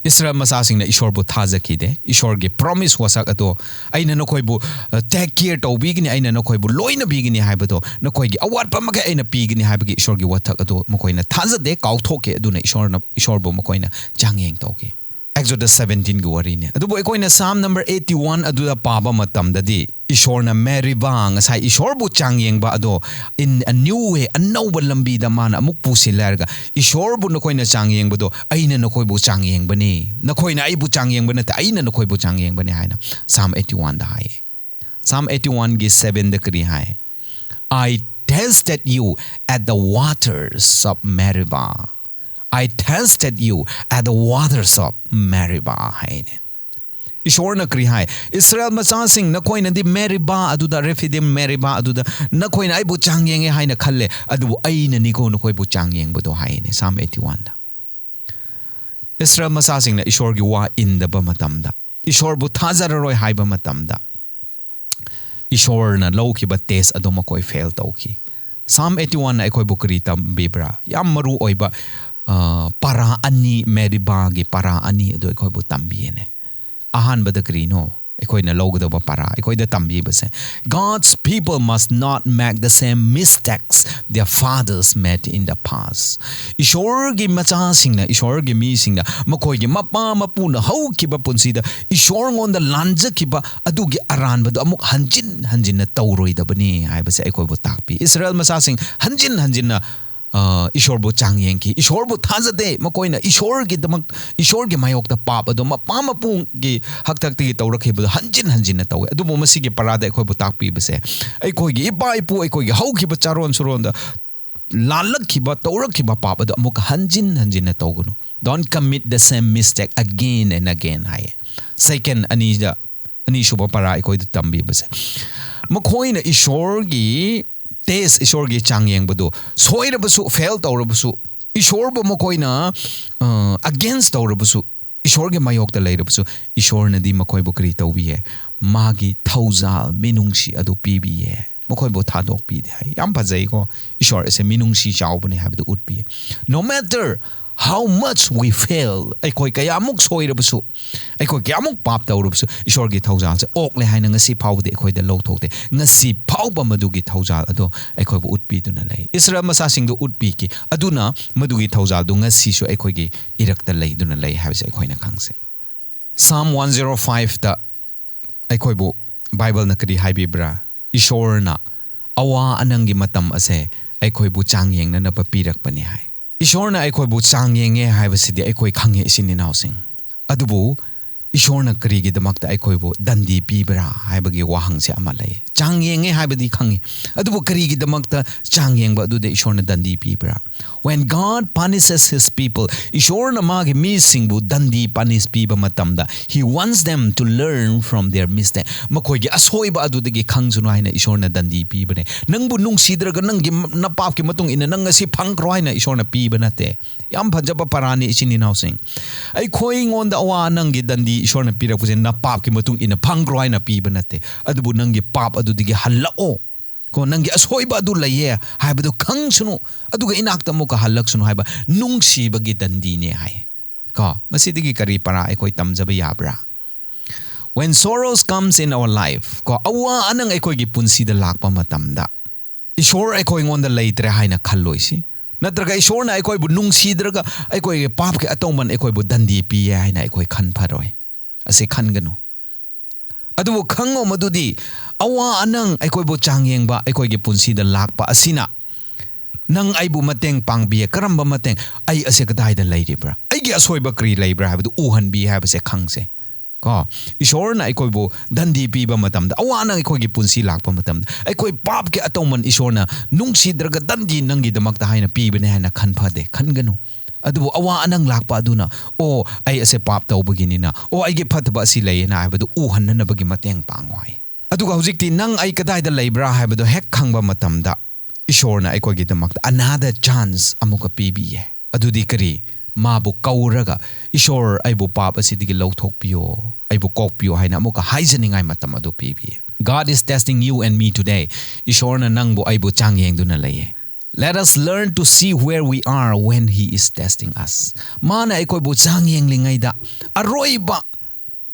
ꯏꯁꯔꯥꯌꯦꯜ ꯃꯆꯥꯁꯤꯡꯅ ꯏꯁꯣꯔꯕꯨ ꯊꯥꯖꯈꯤꯗꯦ꯫ ꯏꯁꯣꯔꯒꯤ ꯄ꯭ꯔꯣꯃꯤꯁ, ꯋꯥꯁꯛ ꯑꯗꯣ, "ꯑꯩꯅ ꯅꯈꯣꯏꯕꯨ, ꯑ, ꯇꯦꯛ ꯀꯤꯌꯔ ꯇꯧꯕꯤꯒꯅꯤ, ꯑꯩꯅ ꯅꯈꯣꯏꯕꯨ ꯂꯣꯏꯅꯕꯤꯒꯅꯤ" ꯍꯥꯏꯕꯗꯣ, "ꯅꯈꯣꯏꯒꯤ ꯑꯋꯥꯠꯄ ꯃꯈꯩ ꯑꯩꯅ ꯄꯤꯒꯅꯤ" ꯍꯥꯏꯕꯒꯤ ꯏꯁꯣꯔꯒꯤ ꯋꯥꯊꯛ ꯑꯗꯣ ꯃꯈꯣꯏꯅ ꯊꯥꯖꯗꯦ, ꯀꯥꯎꯊꯣꯛꯈꯤ꯫ ꯑꯗꯨꯅ ꯏꯁꯣꯔꯅ, ꯏꯁꯣꯔꯕꯨ ꯃꯈꯣꯏꯅ ꯆꯥꯡꯌꯦꯡ ꯇꯧꯈꯤ꯫ Exodus seventeenꯒꯤ ꯋꯥꯔꯤꯅꯤ꯫ ꯑꯗꯨꯕꯨ ꯑꯩꯈꯣꯏꯅ Psalm number eighty one ꯑꯗꯨꯗ ꯄꯥꯕ ꯃꯇꯝꯗꯗꯤ, ꯏꯁꯣꯔꯅ ꯃꯦꯔꯤꯕꯥ, ꯉꯁꯥꯏ ꯏꯁꯣꯔꯕꯨ ꯆꯥꯡ ꯌꯦꯡꯕ ꯑꯗꯣ, in a new way, ꯑꯅꯧꯕ ꯂꯝꯕꯤꯗ ꯃꯥꯅ ꯑꯃꯨꯛ ꯄꯨꯁꯤꯜꯂꯦ ꯍꯥꯏꯔꯒ, "ꯏꯁꯣꯔꯕꯨ ꯅꯈꯣꯏꯅ ꯆꯥꯡ ꯌꯦꯡꯕꯗꯣ, ꯑꯩꯅ ꯅꯈꯣꯏꯕꯨ ꯆꯥꯡ ꯌꯦꯡꯕꯅꯤ꯫ ꯅꯈꯣꯏꯅ ꯑꯩꯕꯨ ꯆꯥꯡ ꯌꯦꯡꯕ ꯅꯠꯇꯦ, ꯑꯩꯅ ꯅꯈꯣꯏꯕꯨ ꯆꯥꯡ ꯌꯦꯡꯕꯅꯤ" ꯍꯥꯏꯅ Psalm eighty oneꯗ ꯍꯥꯏꯌꯦ꯫ Psalm eighty oneꯒꯤ sevenꯗ ꯀꯔꯤ ꯍꯥꯏ? "I tested you at the waters of Meribah." "I tested you at the waters of Meribah" ꯍꯥꯏꯅꯦ꯫ ꯏꯁꯣꯔꯅ ꯀꯔꯤ ꯍꯥꯏ? "ꯏꯁꯔꯥꯌꯦꯜ ꯃꯆꯥꯁꯤꯡ, ꯅꯈꯣꯏꯅꯗꯤ ꯃꯦꯔꯤꯕꯥ ꯑꯗꯨꯗ, ꯔꯦꯐꯤꯗꯤꯝ ꯃꯦꯔꯤꯕꯥ ꯑꯗꯨꯗ ꯅꯈꯣꯏꯅ ꯑꯩꯕꯨ ꯆꯥꯡ ꯌꯦꯡꯉꯦ ꯍꯥꯏꯅ ꯈꯜꯂꯦ, ꯑꯗꯨꯕꯨ ꯑꯩꯅꯅꯤꯀꯣ ꯅꯈꯣꯏꯕꯨ ꯆꯥꯡ ꯌꯦꯡꯕꯗꯣ" ꯍꯥꯏꯅꯦ, ꯁꯥꯝ ꯑꯩꯠꯇꯤ ꯋꯥꯟꯗ꯫ ꯏꯁꯔꯥꯌꯦꯜ ꯃꯆꯥꯁꯤꯡꯅ ꯏꯁꯣꯔꯒꯤ ꯋꯥ ꯏꯟꯗꯕ ꯃꯇꯝꯗ, ꯏꯁꯣꯔꯕꯨ ꯊꯥꯖꯔꯔꯣꯏ ꯍꯥꯏꯕ ꯃꯇꯝꯗ, ꯏꯁꯣꯔꯅ ꯂꯧꯈꯤꯕ ꯇꯦꯁ ꯑꯗꯨ ꯃꯈꯣꯏ ꯐꯦꯜ ꯇꯧꯈꯤ꯫ ꯁꯥꯝ ꯑꯩꯠꯇꯤ ꯋꯥꯟꯅ ꯑꯩꯈꯣꯏꯕꯨ ꯀꯔꯤ ꯇꯝꯕꯤꯕ꯭ꯔꯥ? ꯌꯥꯝ ꯃꯔꯨ ꯑꯣꯏꯕ, ꯑ, ꯄꯔꯥ ꯑꯅꯤ, ꯃꯦꯔꯤꯕꯥꯒꯤ ꯄꯔꯥ ꯑꯅꯤ ꯑꯗꯨ ꯑꯩꯈꯣꯏꯕꯨ ꯇꯝꯕꯤꯌꯦꯅꯦ꯫ ꯑꯍꯥꯟꯕꯗ ꯀꯔꯤꯅꯣ ꯑꯩꯈꯣꯏꯅ ꯂꯧꯒꯗꯕ ꯄꯔꯥ ꯑꯩꯈꯣꯏꯗ ꯇꯝꯕꯤꯕꯁꯦ? "God's people must not make the same mistakes their fathers made in the past." ꯏꯁꯣꯔꯒꯤ ꯃꯆꯥꯁꯤꯡꯅ, ꯏꯁꯣꯔꯒꯤ ꯃꯤꯁꯤꯡꯅ ꯃꯈꯣꯏꯒꯤ ꯃꯄꯥ ꯃꯄꯨꯅ ꯍꯧꯈꯤꯕ ꯄꯨꯟꯁꯤꯗ ꯏꯁꯣꯔꯉꯣꯟꯗ ꯂꯥꯟꯖꯈꯤꯕ ꯑꯗꯨꯒꯤ ꯑꯔꯥꯟꯕꯗꯨ ꯑꯃꯨꯛ ꯍꯟꯖꯤꯟ ꯍꯟꯖꯤꯟꯅ ꯇꯧꯔꯣꯏꯗꯕꯅꯤ ꯍꯥꯏꯕꯁꯦ ꯑꯩꯈꯣꯏꯕꯨ ꯇꯥꯛꯄꯤ꯫ ꯏꯁꯔꯥꯌꯦꯜ ꯃꯆꯥꯁꯤꯡ ꯍꯟꯖꯤꯟ ꯍꯟꯖꯤꯟꯅ, ꯑ, ꯏꯁꯣꯔꯕꯨ ꯆꯥꯡ ꯌꯦꯡꯈꯤ꯫ ꯏꯁꯣꯔꯕꯨ ꯊꯥꯖꯗꯦ꯫ ꯃꯈꯣꯏꯅ ꯏꯁꯣꯔꯒꯤꯗꯃꯛ, ꯏꯁꯣꯔꯒꯤ ꯃꯥꯌꯣꯛꯇ ꯄꯥꯞ ꯑꯗꯨ ꯃꯄꯥ ꯃꯄꯨꯒꯤ ꯍꯛꯊꯛꯇꯒꯤ ꯇꯧꯔꯛꯈꯤꯕꯗꯨ ꯍꯟꯖꯤꯟ ꯍꯟꯖꯤꯟꯅ ꯇꯧꯋꯦ꯫ ꯑꯗꯨꯕꯨ ꯃꯁꯤꯒꯤ ꯄꯔꯥꯗ ꯑꯩꯈꯣꯏꯕꯨ ꯇꯥꯛꯄꯤꯕꯁꯦ, ꯑꯩꯈꯣꯏꯒꯤ ꯏꯄꯥ ꯏꯄꯨ, ꯑꯩꯈꯣꯏꯒꯤ ꯍꯧꯈꯤꯕ ꯆꯥꯔꯣꯟ ꯁꯨꯔꯣꯟꯗ ꯂꯥꯜꯂꯛꯈꯤꯕ, ꯇꯧꯔꯛꯈꯤꯕ ꯄꯥꯞ ꯑꯗꯨ ꯑꯃꯨꯛꯀ ꯍꯟꯖꯤꯟ ꯍꯟꯖꯤꯟꯅ ꯇꯧꯒꯅꯨ꯫ "Don't commit the same mistake again and again" ꯍꯥꯏꯌꯦ꯫ ꯁꯦꯀꯦꯟ ꯑꯅꯤꯗ, ꯑꯅꯤꯁꯨꯕ ꯄꯔꯥ ꯑꯩꯈꯣꯏꯗ ꯇꯝꯕꯤꯕꯁꯦ, ꯃꯈꯣꯏꯅ ꯏꯁꯣꯔꯒꯤ ꯇꯦꯁ, ꯏꯁꯣꯔꯒꯤ ꯆꯥꯡ ꯌꯦꯡꯕꯗꯨ ꯁꯣꯏꯔꯕꯁꯨ, ꯐꯦꯜ ꯇꯧꯔꯕꯁꯨ, ꯏꯁꯣꯔꯕꯨ ꯃꯈꯣꯏꯅ, ꯑ, ꯑꯒꯦꯟꯁ ꯇꯧꯔꯕꯁꯨ, ꯏꯁꯣꯔꯒꯤ ꯃꯥꯌꯣꯛꯇ ꯂꯩꯔꯕꯁꯨ, ꯏꯁꯣꯔꯅꯗꯤ ꯃꯈꯣꯏꯕꯨ ꯀꯔꯤ ꯇꯧꯕꯤꯌꯦ? ꯃꯥꯒꯤ ꯊꯧꯖꯥꯜ, ꯃꯤꯅꯨꯡꯁꯤ ꯑꯗꯨ ꯄꯤꯕꯤꯌꯦ꯫ ꯃꯈꯣꯏꯕꯨ ꯊꯥꯗꯣꯛꯄꯤꯗꯦ ꯍꯥꯏ꯫ ꯌꯥꯝ ꯐꯖꯩꯀꯣ? ꯏꯁꯣꯔ ꯑꯁꯦ ꯃꯤꯅꯨꯡꯁꯤ ꯆꯥꯎꯕꯅꯦ ꯍꯥꯏꯕꯗꯨ ꯎꯠꯄꯤꯌꯦ꯫ No matter how much we fail, ꯑꯩꯈꯣꯏ ꯀꯌꯥꯃꯨꯛ ꯁꯣꯏꯔꯕꯁꯨ, ꯑꯩꯈꯣꯏ ꯀꯌꯥꯃꯨꯛ ꯄꯥꯞ ꯇꯧꯔꯕꯁꯨ, ꯏꯁꯣꯔꯒꯤ ꯊꯧꯖꯥꯜꯁꯦ ꯑꯣꯛꯂꯦ ꯍꯥꯏꯅ ꯉꯁꯤ ꯐꯥꯎꯕꯗꯤ ꯑꯩꯈꯣꯏꯗ ꯂꯧꯊꯣꯛꯇꯦ꯫ ꯉꯁꯤ ꯐꯥꯎꯕ ꯃꯗꯨꯒꯤ ꯊꯧꯖꯥꯜ ꯑꯗꯣ ꯑꯩꯈꯣꯏꯕꯨ ꯎꯠꯄꯤꯗꯨꯅ ꯂꯩ꯫ ꯏꯁꯔꯥꯌꯦꯜ ꯃꯆꯥꯁꯤꯡꯗꯨ ꯎꯠꯄꯤꯈꯤ꯫ ꯑꯗꯨꯅ ꯃꯗꯨꯒꯤ ꯊꯧꯖꯥꯜꯗꯨ ꯉꯁꯤꯁꯨ ꯑꯩꯈꯣꯏꯒꯤ ꯏꯔꯛꯇ ꯂꯩꯗꯨꯅ ꯂꯩ ꯍꯥꯏꯕꯁꯦ ꯑꯩꯈꯣꯏꯅ ꯈꯪꯁꯦ꯫ ꯁꯥꯝ ꯋꯥꯟ ꯖꯦꯔꯣ ꯐꯥꯏꯚꯇ ꯑꯩꯈꯣꯏꯕꯨ ꯕꯥꯏꯕꯜꯅ ꯀꯔꯤ ꯍꯥꯏꯕꯤꯕ꯭ꯔꯥ? "ꯏꯁꯣꯔꯅ ꯑꯋꯥ ꯑꯅꯪꯒꯤ ꯃꯇꯝ ꯑꯁꯦ ꯑꯩꯈꯣꯏꯕꯨ ꯆꯥꯡ ꯌꯦꯡꯅꯅꯕ ꯄꯤꯔꯛꯄꯅꯤ" ꯍꯥꯏ꯫ ꯏꯁꯣꯔꯅ ꯑꯩꯈꯣꯏꯕꯨ ꯆꯥꯡ ꯌꯦꯡꯉꯦ ꯍꯥꯏꯕꯁꯤꯗꯤ ꯑꯩꯈꯣꯏ ꯈꯪꯉꯦ, ꯏꯆꯤꯟ ꯏꯅꯥꯎꯁꯤꯡ꯫ ꯑꯗꯨꯕꯨ ꯏꯁꯣꯔꯅ ꯀꯔꯤꯒꯤꯗꯃꯛꯇ ꯑꯩꯈꯣꯏꯕꯨ ꯗꯟꯗꯤ ꯄꯤꯕ꯭ꯔꯥ ꯍꯥꯏꯕꯒꯤ ꯋꯥꯍꯪꯁꯦ ꯑꯃ ꯂꯩ꯫ ꯆꯥꯡ ꯌꯦꯡꯉꯦ ꯍꯥꯏꯕꯗꯤ ꯈꯪꯉꯤ, ꯑꯗꯨꯕꯨ ꯀꯔꯤꯒꯤꯗꯃꯛꯇ ꯆꯥꯡ ꯌꯦꯡꯕ ꯑꯗꯨꯗ ꯏꯁꯣꯔꯅ ꯗꯟꯗꯤ ꯄꯤꯕ꯭ꯔꯥ? When God punishes his people, ꯏꯁꯣꯔꯅ ꯃꯥꯒꯤ ꯃꯤꯁꯤꯡꯕꯨ ꯗꯟꯗꯤ, ꯄꯅꯤꯁ ꯄꯤꯕ ꯃꯇꯝꯗ, he wants them to learn from their mistake. ꯃꯈꯣꯏꯒꯤ ꯑꯁꯣꯏꯕ ꯑꯗꯨꯗꯒꯤ ꯈꯪꯁꯅꯨ ꯍꯥꯏꯅ ꯏꯁꯣꯔꯅ ꯗꯟꯗꯤ ꯄꯤꯕꯅꯦ꯫ ꯅꯪꯕꯨ ꯅꯨꯡꯁꯤꯗ꯭ꯔꯒ ꯅꯪꯒꯤ ꯅꯄꯥꯞꯀꯤ ꯃꯇꯨꯡ ꯏꯟꯅ ꯅꯪ ꯑꯁꯤ ꯐꯪꯈ꯭ꯔꯣ ꯍꯥꯏꯅ ꯏꯁꯣꯔꯅ ꯄꯤꯕ ꯅꯠꯇꯦ꯫ ꯌꯥꯝ ꯐꯖꯕ ꯄꯔꯥꯅꯤ, ꯏꯆꯤꯟ ꯏꯅꯥꯎꯁꯤꯡ꯫ ꯑꯩꯈꯣꯏꯉꯣꯟꯗ ꯑꯋꯥ ꯑꯅꯪꯒꯤ ꯗꯟꯗꯤ ꯏꯁꯣꯔꯅ ꯄꯤꯔꯛꯄꯁꯦ ꯅꯄꯥꯞꯀꯤ ꯃꯇꯨꯡ ꯏꯟꯅ ꯐꯪꯈ꯭ꯔꯣ ꯍꯥꯏꯅ ꯄꯤꯕ ꯅꯠꯇꯦ, ꯑꯗꯨꯕꯨ ꯅꯪꯒꯤ ꯄꯥꯞ ꯑꯗꯨꯗꯒꯤ ꯍꯜꯂꯛꯑꯣ꯫ ꯀꯣ, ꯅꯪꯒꯤ ꯑꯁꯣꯏꯕ ꯑꯗꯨ ꯂꯩꯌꯦ ꯍꯥꯏꯕꯗꯨ ꯈꯪꯁꯅꯨ, ꯑꯗꯨꯒ ꯏꯅꯥꯛꯇ ꯑꯃꯨꯛꯀ ꯍꯜꯂꯛꯁꯅꯨ ꯍꯥꯏꯕ ꯅꯨꯡꯁꯤꯕꯒꯤ ꯗꯟꯗꯤꯅꯦ ꯍꯥꯏ꯫ ꯀꯣ, ꯃꯁꯤꯗꯒꯤ ꯀꯔꯤ ꯄꯔꯥ ꯑꯩꯈꯣꯏ ꯇꯝꯖꯕ ꯌꯥꯕ꯭ꯔꯥ? When sorrows comes in our life, ꯀꯣ, ꯑꯋꯥ ꯑꯅꯪ ꯑꯩꯈꯣꯏꯒꯤ ꯄꯨꯟꯁꯤꯗ ꯂꯥꯛꯄ ꯃꯇꯝꯗ, ꯏꯁꯣꯔ ꯑꯩꯈꯣꯏꯉꯣꯟꯗ ꯂꯩꯇ꯭ꯔꯦ ꯍꯥꯏꯅ ꯈꯜꯂꯣꯏꯁꯤ, ꯅꯠꯇ꯭ꯔꯒ ꯏꯁꯣꯔꯅ ꯑꯩꯈꯣꯏꯕꯨ ꯅꯨꯡꯁꯤꯗ꯭ꯔꯒ ꯑꯩꯈꯣꯏꯒꯤ ꯄꯥꯞꯀꯤ ꯑꯇꯧꯃꯟ ꯑꯩꯈꯣꯏꯕꯨ ꯗꯟꯗꯤ ꯄꯤꯌꯦ ꯍꯥꯏꯅ ꯑꯩꯈꯣꯏ ꯈꯟꯐꯔꯣꯏ꯫ ꯑꯁꯤ ꯈꯟꯒꯅꯨ꯫ ꯑꯗꯨꯕꯨ ꯈꯪꯉꯣ ꯃꯗꯨꯗꯤ, ꯑꯋꯥ ꯑꯅꯪ ꯑꯩꯈꯣꯏꯕꯨ ꯆꯥꯡ ꯌꯦꯡꯕ ꯑꯩꯈꯣꯏꯒꯤ ꯄꯨꯟꯁꯤꯗ ꯂꯥꯛꯄ ꯑꯁꯤꯅ ꯅꯪ ꯑꯩꯕꯨ ꯃꯇꯦꯡ ꯄꯥꯡꯕꯤꯌꯦ꯫ ꯀꯔꯝꯕ ꯃꯇꯦꯡ? ꯑꯩ ꯑꯁꯦ ꯀꯗꯥꯏꯗ ꯂꯩꯔꯤꯕ꯭ꯔꯥ? ꯑꯩꯒꯤ ꯑꯁꯣꯏꯕ ꯀꯔꯤ ꯂꯩꯕ꯭ꯔꯥ ꯍꯥꯏꯕꯗꯨ ꯎꯍꯟꯕꯤ ꯍꯥꯏꯕꯁꯦ ꯈꯪꯁꯦ꯫ ꯀꯣ, ꯏꯁꯣꯔꯅ ꯑꯩꯈꯣꯏꯕꯨ ꯗꯟꯗꯤ ꯄꯤꯕ ꯃꯇꯝꯗ, ꯑꯋꯥ ꯑꯅꯪ ꯑꯩꯈꯣꯏꯒꯤ ꯄꯨꯟꯁꯤ ꯂꯥꯛꯄ ꯃꯇꯝꯗ, ꯑꯩꯈꯣꯏ ꯄꯥꯞꯀꯤ ꯑꯇꯧꯃꯟ ꯏꯁꯣꯔꯅ ꯅꯨꯡꯁꯤꯗ꯭ꯔꯒ ꯗꯟꯗꯤ ꯅꯪꯒꯤꯗꯃꯛꯇ ꯍꯥꯏꯅ ꯄꯤꯕꯅꯦ ꯍꯥꯏꯅ ꯈꯟꯐꯗꯦ, ꯈꯟꯒꯅꯨ꯫ ꯑꯗꯨꯕꯨ ꯑꯋꯥ ꯑꯅꯪ ꯂꯥꯛꯄ ꯑꯗꯨꯅ, "ꯑꯣ, ꯑꯩ ꯑꯁꯦ ꯄꯥꯞ ꯇꯧꯕꯒꯤꯅꯤꯅ, ꯑꯣ, ꯑꯩꯒꯤ ꯐꯠꯇꯕ ꯑꯁꯤ ꯂꯩꯌꯦꯅ" ꯍꯥꯏꯕꯗꯨ ꯎꯍꯟꯅꯅꯕꯒꯤ ꯃꯇꯦꯡ ꯄꯥꯡꯉꯨ ꯍꯥꯏ꯫ ꯑꯗꯨꯒ ꯍꯧꯖꯤꯛꯇꯤ ꯅꯪ ꯑꯩ ꯀꯗꯥꯏꯗ ꯂꯩꯕ꯭ꯔꯥ ꯍꯥꯏꯕꯗꯨ ꯍꯦꯛ ꯈꯪꯕ ꯃꯇꯝꯗ, ꯏꯁꯣꯔꯅ ꯑꯩꯈꯣꯏꯒꯤꯗꯃꯛꯇ another chance ꯑꯃꯨꯛꯀ ꯄꯤꯕꯤꯌꯦ꯫ ꯑꯗꯨꯗꯤ ꯀꯔꯤ? ꯃꯥꯕꯨ ꯀꯧꯔꯒ, "ꯏꯁꯣꯔ, ꯑꯩꯕꯨ ꯄꯥꯞ ꯑꯁꯤꯗꯒꯤ ꯂꯧꯊꯣꯛꯄꯤꯌꯣ, ꯑꯩꯕꯨ ꯀꯣꯛꯄꯤꯌꯣ" ꯍꯥꯏꯅ ꯑꯃꯨꯛꯀ ꯍꯥꯏꯖꯅꯤꯡꯉꯥꯏ ꯃꯇꯝ ꯑꯗꯨ ꯄꯤꯕꯤꯌꯦ꯫ God is testing you and me today. ꯏꯁꯣꯔꯅ ꯅꯪꯕꯨ ꯑꯩꯕꯨ ꯆꯥꯡ ꯌꯦꯡꯗꯨꯅ ꯂꯩꯌꯦ꯫ Let us learn to see where we are when he is testing us. ꯃꯥꯅ ꯑꯩꯈꯣꯏꯕꯨ ꯆꯥꯡ ꯌꯦꯡꯂꯤꯉꯩꯗ, ꯑꯔꯣꯏꯕ,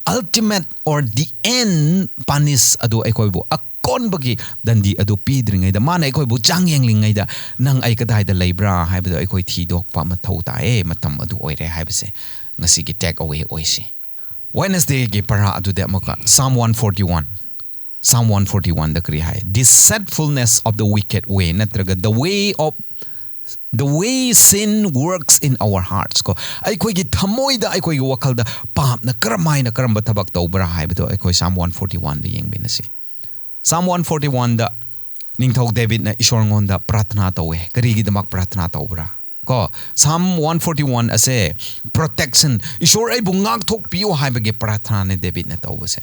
ultimate or the end punish ꯑꯗꯨ, ꯑꯩꯈꯣꯏꯕꯨ ꯑꯀꯣꯟꯕꯒꯤ ꯗꯟꯗꯤ ꯑꯗꯨ ꯄꯤꯗ꯭ꯔꯤꯉꯩꯗ, ꯃꯥꯅ ꯑꯩꯈꯣꯏꯕꯨ ꯆꯥꯡ ꯌꯦꯡꯂꯤꯉꯩꯗ, ꯅꯪ ꯑꯩ ꯀꯗꯥꯏꯗ ꯂꯩꯕ꯭ꯔꯥ ꯍꯥꯏꯕꯗꯨ ꯑꯩꯈꯣꯏ ꯊꯤꯗꯣꯛꯄ ꯃꯊꯧ ꯇꯥꯏꯌꯦ꯫ ꯃꯇꯝ ꯑꯗꯨ ꯑꯣꯏꯔꯦ ꯍꯥꯏꯕꯁꯦ ꯉꯁꯤꯒꯤ take away ꯑꯣꯏꯁꯤ꯫ Wednesdayꯒꯤ ꯄꯔꯥ ꯑꯗꯨꯗ ꯑꯃꯨꯛꯀ Psalm one forty-one, Psalm one forty-oneꯗ ꯀꯔꯤ ꯍꯥꯏ? "Deceitfulness of the wicked way" ꯅꯠꯇ꯭ꯔꯒ "The way of The way sin works in our hearts ꯀꯣ, ꯑꯩꯈꯣꯏꯒꯤ ꯊꯃꯣꯏꯗ, ꯑꯩꯈꯣꯏꯒꯤ ꯋꯥꯈꯜꯗ ꯄꯥꯞꯅ ꯀꯔꯝ ꯍꯥꯏꯅ ꯀꯔꯝꯕ ꯊꯕꯛ ꯇꯧꯕ꯭ꯔꯥ ꯍꯥꯏꯕꯗꯣ ꯑꯩꯈꯣꯏ Psalm one forty-one ꯗ ꯌꯦꯡꯃꯤꯟꯅꯁꯤ꯫ Psalm one forty-one ꯗ ꯅꯤꯡꯊꯧ ꯗꯦꯕꯤꯠꯅ ꯏꯁꯣꯔꯉꯣꯟꯗ ꯄ꯭ꯔꯥꯊꯅꯥ ꯇꯧꯋꯦ꯫ ꯀꯔꯤꯒꯤꯗꯃꯛ ꯄ꯭ꯔꯥꯊꯅꯥ ꯇꯧꯕ꯭ꯔꯥ? ꯀꯣ, Psalm one forty-one ꯑꯁꯦ protection, ꯏꯁꯣꯔ ꯑꯩꯕꯨ ꯉꯥꯛꯊꯣꯛꯄꯤꯌꯨ ꯍꯥꯏꯕꯒꯤ ꯄ꯭ꯔꯥꯊꯅꯥꯅꯦ ꯗꯦꯕꯤꯠꯅ ꯇꯧꯕꯁꯦ꯫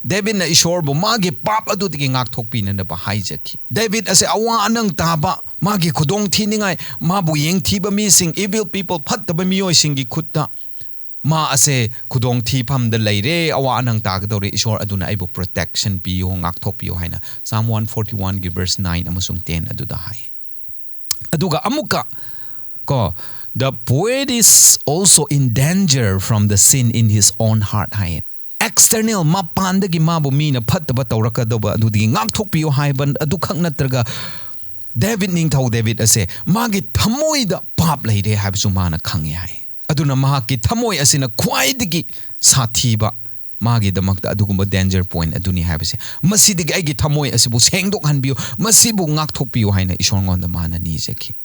ꯗꯦꯕꯤꯠꯅ ꯏꯁꯣꯔꯕꯨ ꯃꯥꯒꯤ ꯄꯥꯞ ꯑꯗꯨꯗꯒꯤ ꯉꯥꯛꯊꯣꯛꯄꯤꯅꯅꯕ ꯍꯥꯏꯖꯈꯤ꯫ ꯗꯦꯕꯤꯠ ꯑꯁꯦ ꯑꯋꯥ ꯑꯅꯪ ꯇꯥꯕ, ꯃꯥꯒꯤ ꯈꯨꯗꯣꯡꯊꯤꯅꯤꯡꯉꯥꯏ, ꯃꯥꯕꯨ ꯌꯦꯡꯊꯤꯕ ꯃꯤꯁꯤꯡ, evil people, ꯐꯠꯇꯕ ꯃꯤꯑꯣꯏꯁꯤꯡꯒꯤ ꯈꯨꯠꯇ ꯃꯥ ꯑꯁꯦ ꯈꯨꯗꯣꯡꯊꯤꯐꯝꯗ ꯂꯩꯔꯦ, ꯑꯋꯥ ꯑꯅꯪ ꯇꯥꯒꯗꯧꯔꯦ, ꯏꯁꯣꯔ ꯑꯗꯨꯅ ꯑꯩꯕꯨ protection ꯄꯤꯌꯨ, ꯉꯥꯛꯊꯣꯛꯄꯤꯌꯨ ꯍꯥꯏꯅ Psalm one forty-one ꯒꯤ verse nine ꯑꯃꯁꯨꯡ ten ꯑꯗꯨꯗ ꯍꯥꯏ꯫ ꯑꯗꯨꯒ ꯑꯃꯨꯛꯀ ꯀꯣ, "The poet is also in danger from the sin in his own heart" ꯍꯥꯏꯌꯦ꯫ External, ꯃꯄꯥꯟꯗꯒꯤ ꯃꯥꯕꯨ ꯃꯤꯅ ꯐꯠꯇꯕ ꯇꯧꯔꯛꯀꯗꯧꯕ ꯑꯗꯨꯗꯒꯤ ꯉꯥꯛꯊꯣꯛꯄꯤꯌꯨ ꯍꯥꯏꯕ ꯑꯗꯨꯈꯛ ꯅꯠꯇ꯭ꯔꯒ, ꯗꯦꯕꯤꯠ, ꯅꯤꯡꯊꯧ ꯗꯦꯕꯤꯠ ꯑꯁꯦ ꯃꯥꯒꯤ ꯊꯃꯣꯏꯗ ꯄꯥꯞ ꯂꯩꯔꯦ ꯍꯥꯏꯕꯁꯨ ꯃꯥꯅ ꯈꯪꯉꯦ ꯍꯥꯏ꯫ ꯑꯗꯨꯅ ꯃꯍꯥꯛꯀꯤ ꯊꯃꯣꯏ ꯑꯁꯤꯅ ꯈ꯭ꯋꯥꯏꯗꯒꯤ ꯁꯥꯊꯤꯕ, ꯃꯥꯒꯤꯗꯃꯛꯇ ꯑꯗꯨꯒꯨꯝꯕ danger point ꯑꯗꯨꯅꯤ ꯍꯥꯏꯕꯁꯦ, "ꯃꯁꯤꯗꯒꯤ ꯑꯩꯒꯤ ꯊꯃꯣꯏ ꯑꯁꯤꯕꯨ ꯁꯦꯡꯗꯣꯛꯍꯟꯕꯤꯌꯨ, ꯃꯁꯤꯕꯨ ꯉꯥꯛꯊꯣꯛꯄꯤꯌꯨ" ꯍꯥꯏꯅ ꯏꯁꯣꯔꯉꯣꯟꯗ ꯃꯥꯅ ꯅꯤꯖꯈꯤ꯫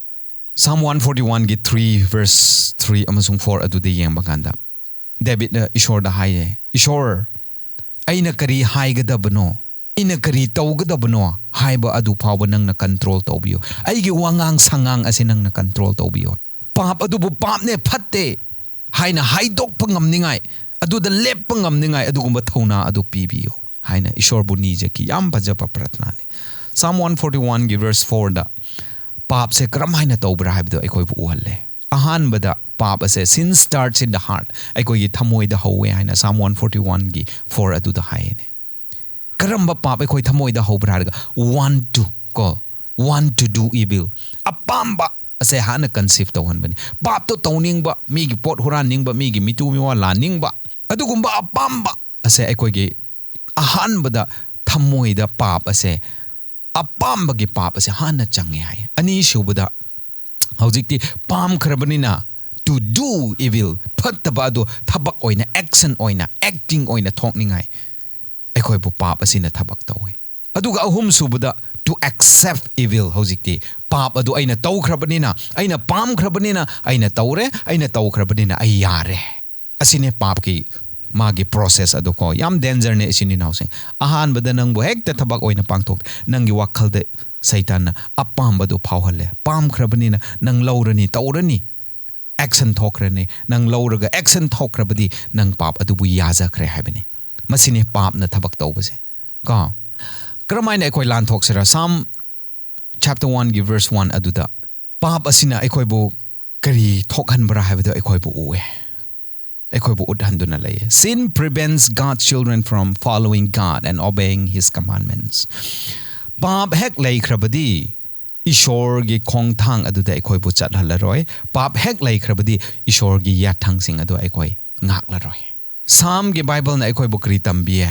Psalm one forty-one ꯒꯤ three verse three ꯑꯃꯁꯨꯡ four ꯑꯗꯨꯗ ꯌꯦꯡꯕ ꯀꯥꯟꯗ, ꯗꯦꯕꯤꯠꯅ ꯏꯁꯣꯔꯗ ꯍꯥꯏꯌꯦ, "ꯏꯁꯣꯔ, ꯑꯩꯅ ꯀꯔꯤ ꯍꯥꯏꯒꯗꯕꯅꯣ, ꯑꯩꯅ ꯀꯔꯤ ꯇꯧꯒꯗꯕꯅꯣ ꯍꯥꯏꯕ ꯑꯗꯨ ꯐꯥꯎꯕ ꯅꯪꯅ control ꯇꯧꯕꯤꯌꯨ꯫ ꯑꯩꯒꯤ ꯋꯥꯉꯥꯡ ꯁꯉꯥꯡ ꯑꯁꯤ ꯅꯪꯅ control ꯇꯧꯕꯤꯌꯨ꯫ ꯄꯥꯞ ꯑꯗꯨꯕꯨ ꯄꯥꯞꯅꯦ, ꯐꯠꯇꯦ ꯍꯥꯏꯅ ꯍꯥꯏꯗꯣꯛꯄ ꯉꯝꯅꯤꯡꯉꯥꯏ, ꯑꯗꯨꯗ ꯂꯦꯞꯄ ꯉꯝꯅꯤꯡꯉꯥꯏ ꯑꯗꯨꯒꯨꯝꯕ ꯊꯧꯅꯥ ꯑꯗꯨ ꯄꯤꯕꯤꯌꯨ" ꯍꯥꯏꯅ ꯏꯁꯣꯔꯕꯨ ꯅꯤꯖꯈꯤ꯫ ꯌꯥꯝ ꯐꯖꯕ ꯄ꯭ꯔꯊꯅꯥꯅꯤ꯫ Psalm one forty-one ꯒꯤ verse four ꯗ ꯄꯥꯞꯁꯦ ꯀꯔꯝ ꯍꯥꯏꯅ ꯇꯧꯕ꯭ꯔꯥ ꯍꯥꯏꯕꯗꯣ ꯑꯩꯈꯣꯏꯕꯨ ꯎꯍꯜꯂꯦ꯫ ꯑꯍꯥꯟꯕꯗ ꯄꯥꯞ ꯑꯁꯦ, "Sin starts in the heart", ꯑꯩꯈꯣꯏꯒꯤ ꯊꯃꯣꯏꯗ ꯍꯧꯋꯦ ꯍꯥꯏꯅ Psalm one forty-one ꯒꯤ four ꯑꯗꯨꯗ ꯍꯥꯏꯌꯦꯅꯦ꯫ ꯀꯔꯝꯕ ꯄꯥꯞ ꯑꯩꯈꯣꯏ ꯊꯃꯣꯏꯗ ꯍꯧꯕ꯭ꯔꯥ ꯍꯥꯏꯔꯒ, want to ꯀꯣ, want to do evil, ꯑꯄꯥꯝꯕ ꯑꯁꯦ ꯍꯥꯟꯅ conceive ꯇꯧꯍꯟꯕꯅꯤ꯫ ꯄꯥꯞꯇꯣ ꯇꯧꯅꯤꯡꯕ, ꯃꯤꯒꯤ ꯄꯣꯠ ꯍꯨꯔꯥꯟꯅꯤꯡꯕ, ꯃꯤꯒꯤ ꯃꯤꯇꯨ ꯃꯤꯋꯥ ꯂꯥꯟꯅꯤꯡꯕ, ꯑꯗꯨꯒꯨꯝꯕ ꯑꯄꯥꯝꯕ ꯑꯁꯦ ꯑꯩꯈꯣꯏꯒꯤ ꯑꯍꯥꯟꯕꯗ ꯊꯃꯣꯏꯗ ꯄꯥꯞ ꯑꯁꯦ, ꯑꯄꯥꯝꯕꯒꯤ ꯄꯥꯞ ꯑꯁꯦ ꯍꯥꯟꯅ ꯆꯪꯉꯦ ꯍꯥꯏ꯫ ꯑꯅꯤꯁꯨꯕꯗ, ꯍꯧꯖꯤꯛꯇꯤ ꯄꯥꯝꯈ꯭ꯔꯕꯅꯤꯅ, to do evil, ꯐꯠꯇꯕ ꯑꯗꯣ ꯊꯕꯛ ꯑꯣꯏꯅ, action ꯑꯣꯏꯅ, acting ꯑꯣꯏꯅ ꯊꯣꯛꯅꯤꯡꯉꯥꯏ ꯑꯩꯈꯣꯏꯕꯨ ꯄꯥꯞ ꯑꯁꯤꯅ ꯊꯕꯛ ꯇꯧꯋꯦ꯫ ꯑꯗꯨꯒ ꯑꯍꯨꯝꯁꯨꯕꯗ, to accept evil. ꯍꯧꯖꯤꯛꯇꯤ ꯄꯥꯞ ꯑꯗꯨ ꯑꯩꯅ ꯇꯧꯈ꯭ꯔꯕꯅꯤꯅ, ꯑꯩꯅ ꯄꯥꯝꯈ꯭ꯔꯕꯅꯤꯅ ꯑꯩꯅ ꯇꯧꯔꯦ, ꯑꯩꯅ ꯇꯧꯈ꯭ꯔꯕꯅꯤꯅ ꯑꯩ ꯌꯥꯔꯦ꯫ ꯑꯁꯤꯅꯦ ꯄꯥꯞꯀꯤ ꯃꯥꯒꯤ ꯄ꯭ꯔꯣꯁꯦꯁ ꯑꯗꯨ ꯀꯣ꯫ ꯌꯥꯝ ꯗꯦꯟꯖꯔꯅꯦ ꯏꯆꯤꯟ ꯏꯅꯥꯎꯁꯤꯡ꯫ ꯑꯍꯥꯟꯕꯗ ꯅꯪꯕꯨ ꯍꯦꯛꯇ ꯊꯕꯛ ꯑꯣꯏꯅ ꯄꯥꯡꯊꯣꯛꯇꯦ꯫ ꯅꯪꯒꯤ ꯋꯥꯈꯜꯗ ꯁꯩꯇꯥꯟꯅ ꯑꯄꯥꯝꯕꯗꯨ ꯐꯥꯎꯍꯜꯂꯦ꯫ ꯄꯥꯝꯈ꯭ꯔꯕꯅꯤꯅ ꯅꯪ ꯂꯧꯔꯅꯤ, ꯇꯧꯔꯅꯤ꯫ ꯑꯦꯛꯁꯟ ꯊꯣꯛꯈ꯭ꯔꯅꯤ꯫ ꯅꯪ ꯂꯧꯔꯒ ꯑꯦꯛꯁꯟ ꯊꯣꯛꯈ꯭ꯔꯕꯗꯤ ꯅꯪ ꯄꯥꯞ ꯑꯗꯨꯕꯨ ꯌꯥꯖꯈ꯭ꯔꯦ ꯍꯥꯏꯕꯅꯤ꯫ ꯃꯁꯤꯅꯤ ꯄꯥꯞꯅ ꯊꯕꯛ ꯇꯧꯕꯁꯦ ꯀꯣ꯫ ꯀꯔꯝꯍꯥꯏꯅ ꯑꯩꯈꯣꯏ ꯂꯥꯟꯊꯣꯛꯁꯤꯔꯥ? Psalm chapter one ꯒꯤ verse one ꯑꯗꯨꯗ ꯄꯥꯞ ꯑꯁꯤꯅ ꯑꯩꯈꯣꯏꯕꯨ ꯀꯔꯤ ꯊꯣꯛꯍꯟꯕ꯭ꯔꯥ ꯍꯥꯏꯕꯗꯨ ꯑꯩꯈꯣꯏꯕꯨ ꯎꯑꯦ, ꯑꯩꯈꯣꯏꯕꯨ ꯎꯠꯍꯟꯗꯨꯅ ꯂꯩꯌꯦ꯫ Sin prevents God's children from following God and obeying His commandments. ꯄꯥꯞ ꯍꯦꯛ ꯂꯩꯈ꯭ꯔꯕꯗꯤ ꯏꯁꯣꯔꯒꯤ ꯈꯣꯡꯊꯥꯡ ꯑꯗꯨꯗ ꯑꯩꯈꯣꯏꯕꯨ ꯆꯠꯍꯜꯂꯔꯣꯏ꯫ ꯄꯥꯞ ꯍꯦꯛ ꯂꯩꯈ꯭ꯔꯕꯗꯤ ꯏꯁꯣꯔꯒꯤ ꯌꯥꯊꯪꯁꯤꯡ ꯑꯗꯨ ꯑꯩꯈꯣꯏ ꯉꯥꯛꯂꯔꯣꯏ꯫ ꯁꯥꯝꯒꯤ ꯕꯥꯏꯕꯜꯅ ꯑꯩꯈꯣꯏꯕꯨ ꯀꯔꯤ ꯇꯝꯕꯤꯌꯦ?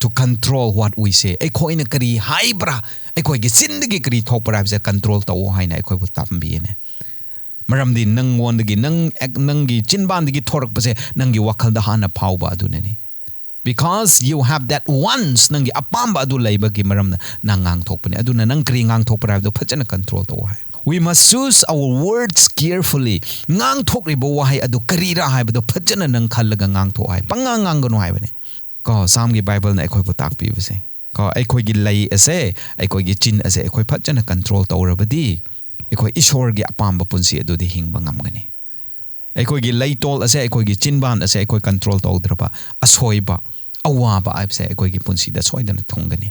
To control what we say. ꯑꯩꯈꯣꯏꯅ ꯀꯔꯤ ꯍꯥꯏꯕ꯭ꯔꯥ, ꯑꯩꯈꯣꯏꯒꯤ ꯆꯤꯟꯗꯒꯤ ꯀꯔꯤ ꯊꯣꯛꯄ꯭ꯔꯥ ꯍꯥꯏꯕꯁꯦ ꯀꯟꯇ꯭ꯔꯣꯜ ꯇꯧꯑꯣ ꯍꯥꯏꯅ ꯑꯩꯈꯣꯏꯕꯨ ꯇꯝꯕꯤꯌꯦꯅꯦ꯫ ꯃꯔꯝꯗꯤ ꯅꯪꯉꯣꯟꯗꯒꯤ, ꯅꯪ, ꯅꯪꯒꯤ ꯆꯤꯟꯕꯥꯟꯗꯒꯤ ꯊꯣꯔꯛꯄꯁꯦ ꯅꯪꯒꯤ ꯋꯥꯈꯜꯗ ꯍꯥꯟꯅ ꯐꯥꯎꯕ ꯑꯗꯨꯅꯅꯤ꯫ Because you have that wants, ꯅꯪꯒꯤ ꯑꯄꯥꯝꯕ ꯑꯗꯨ ꯂꯩꯕꯒꯤ ꯃꯔꯝꯅ ꯅꯪ ꯉꯥꯡꯊꯣꯛꯄꯅꯦ꯫ ꯑꯗꯨꯅ ꯅꯪ ꯀꯔꯤ ꯉꯥꯡꯊꯣꯛꯄ꯭ꯔꯥ ꯍꯥꯏꯕꯗꯣ ꯐꯖꯅ ꯀꯟꯇ꯭ꯔꯣꯜ ꯇꯧꯑꯣ ꯍꯥꯏ꯫ We must choose our words carefully. ꯉꯥꯡꯊꯣꯛꯂꯤꯕ ꯋꯥꯍꯩ ꯑꯗꯨ ꯀꯔꯤꯔꯥ ꯍꯥꯏꯕꯗꯣ ꯐꯖꯅ ꯅꯪ ꯈꯜꯂꯒ ꯉꯥꯡꯊꯣꯛꯑꯣ ꯍꯥꯏ꯫ ꯄꯪꯉꯥꯡ ꯉꯥꯡꯒꯅꯨ ꯍꯥꯏꯕꯅꯦ꯫ ꯀꯣ, ꯁꯥꯝꯒꯤ ꯕꯥꯏꯕꯜꯅ ꯑꯩꯈꯣꯏꯕꯨ ꯇꯥꯛꯄꯤꯕꯁꯦ꯫ ꯀꯣ, ꯑꯩꯈꯣꯏꯒꯤ ꯂꯩ ꯑꯁꯦ, ꯑꯩꯈꯣꯏꯒꯤ ꯆꯤꯟ ꯑꯁꯦ ꯑꯩꯈꯣꯏ ꯐꯖꯅ ꯀꯟꯇ꯭ꯔꯣꯜ ꯇꯧꯔꯕꯗꯤ ꯑꯩꯈꯣꯏ ꯏꯁꯣꯔꯒꯤ ꯑꯄꯥꯝꯕ ꯄꯨꯟꯁꯤ ꯑꯗꯨꯗꯤ ꯍꯤꯡꯕ ꯉꯝꯒꯅꯤ꯫ ꯑꯩꯈꯣꯏꯒꯤ ꯂꯩꯇꯣꯜ ꯑꯁꯦ, ꯑꯩꯈꯣꯏꯒꯤ ꯆꯤꯟꯕꯥꯟ ꯑꯁꯦ ꯑꯩꯈꯣꯏ ꯀꯟꯇ꯭ꯔꯣꯜ ꯇꯧꯗ꯭ꯔꯕ ꯑꯁꯣꯏꯕ, ꯑꯋꯥꯕ ꯍꯥꯏꯕꯁꯦ ꯑꯩꯈꯣꯏꯒꯤ ꯄꯨꯟꯁꯤꯗ ꯁꯣꯏꯗꯅ ꯊꯨꯡꯒꯅꯤ꯫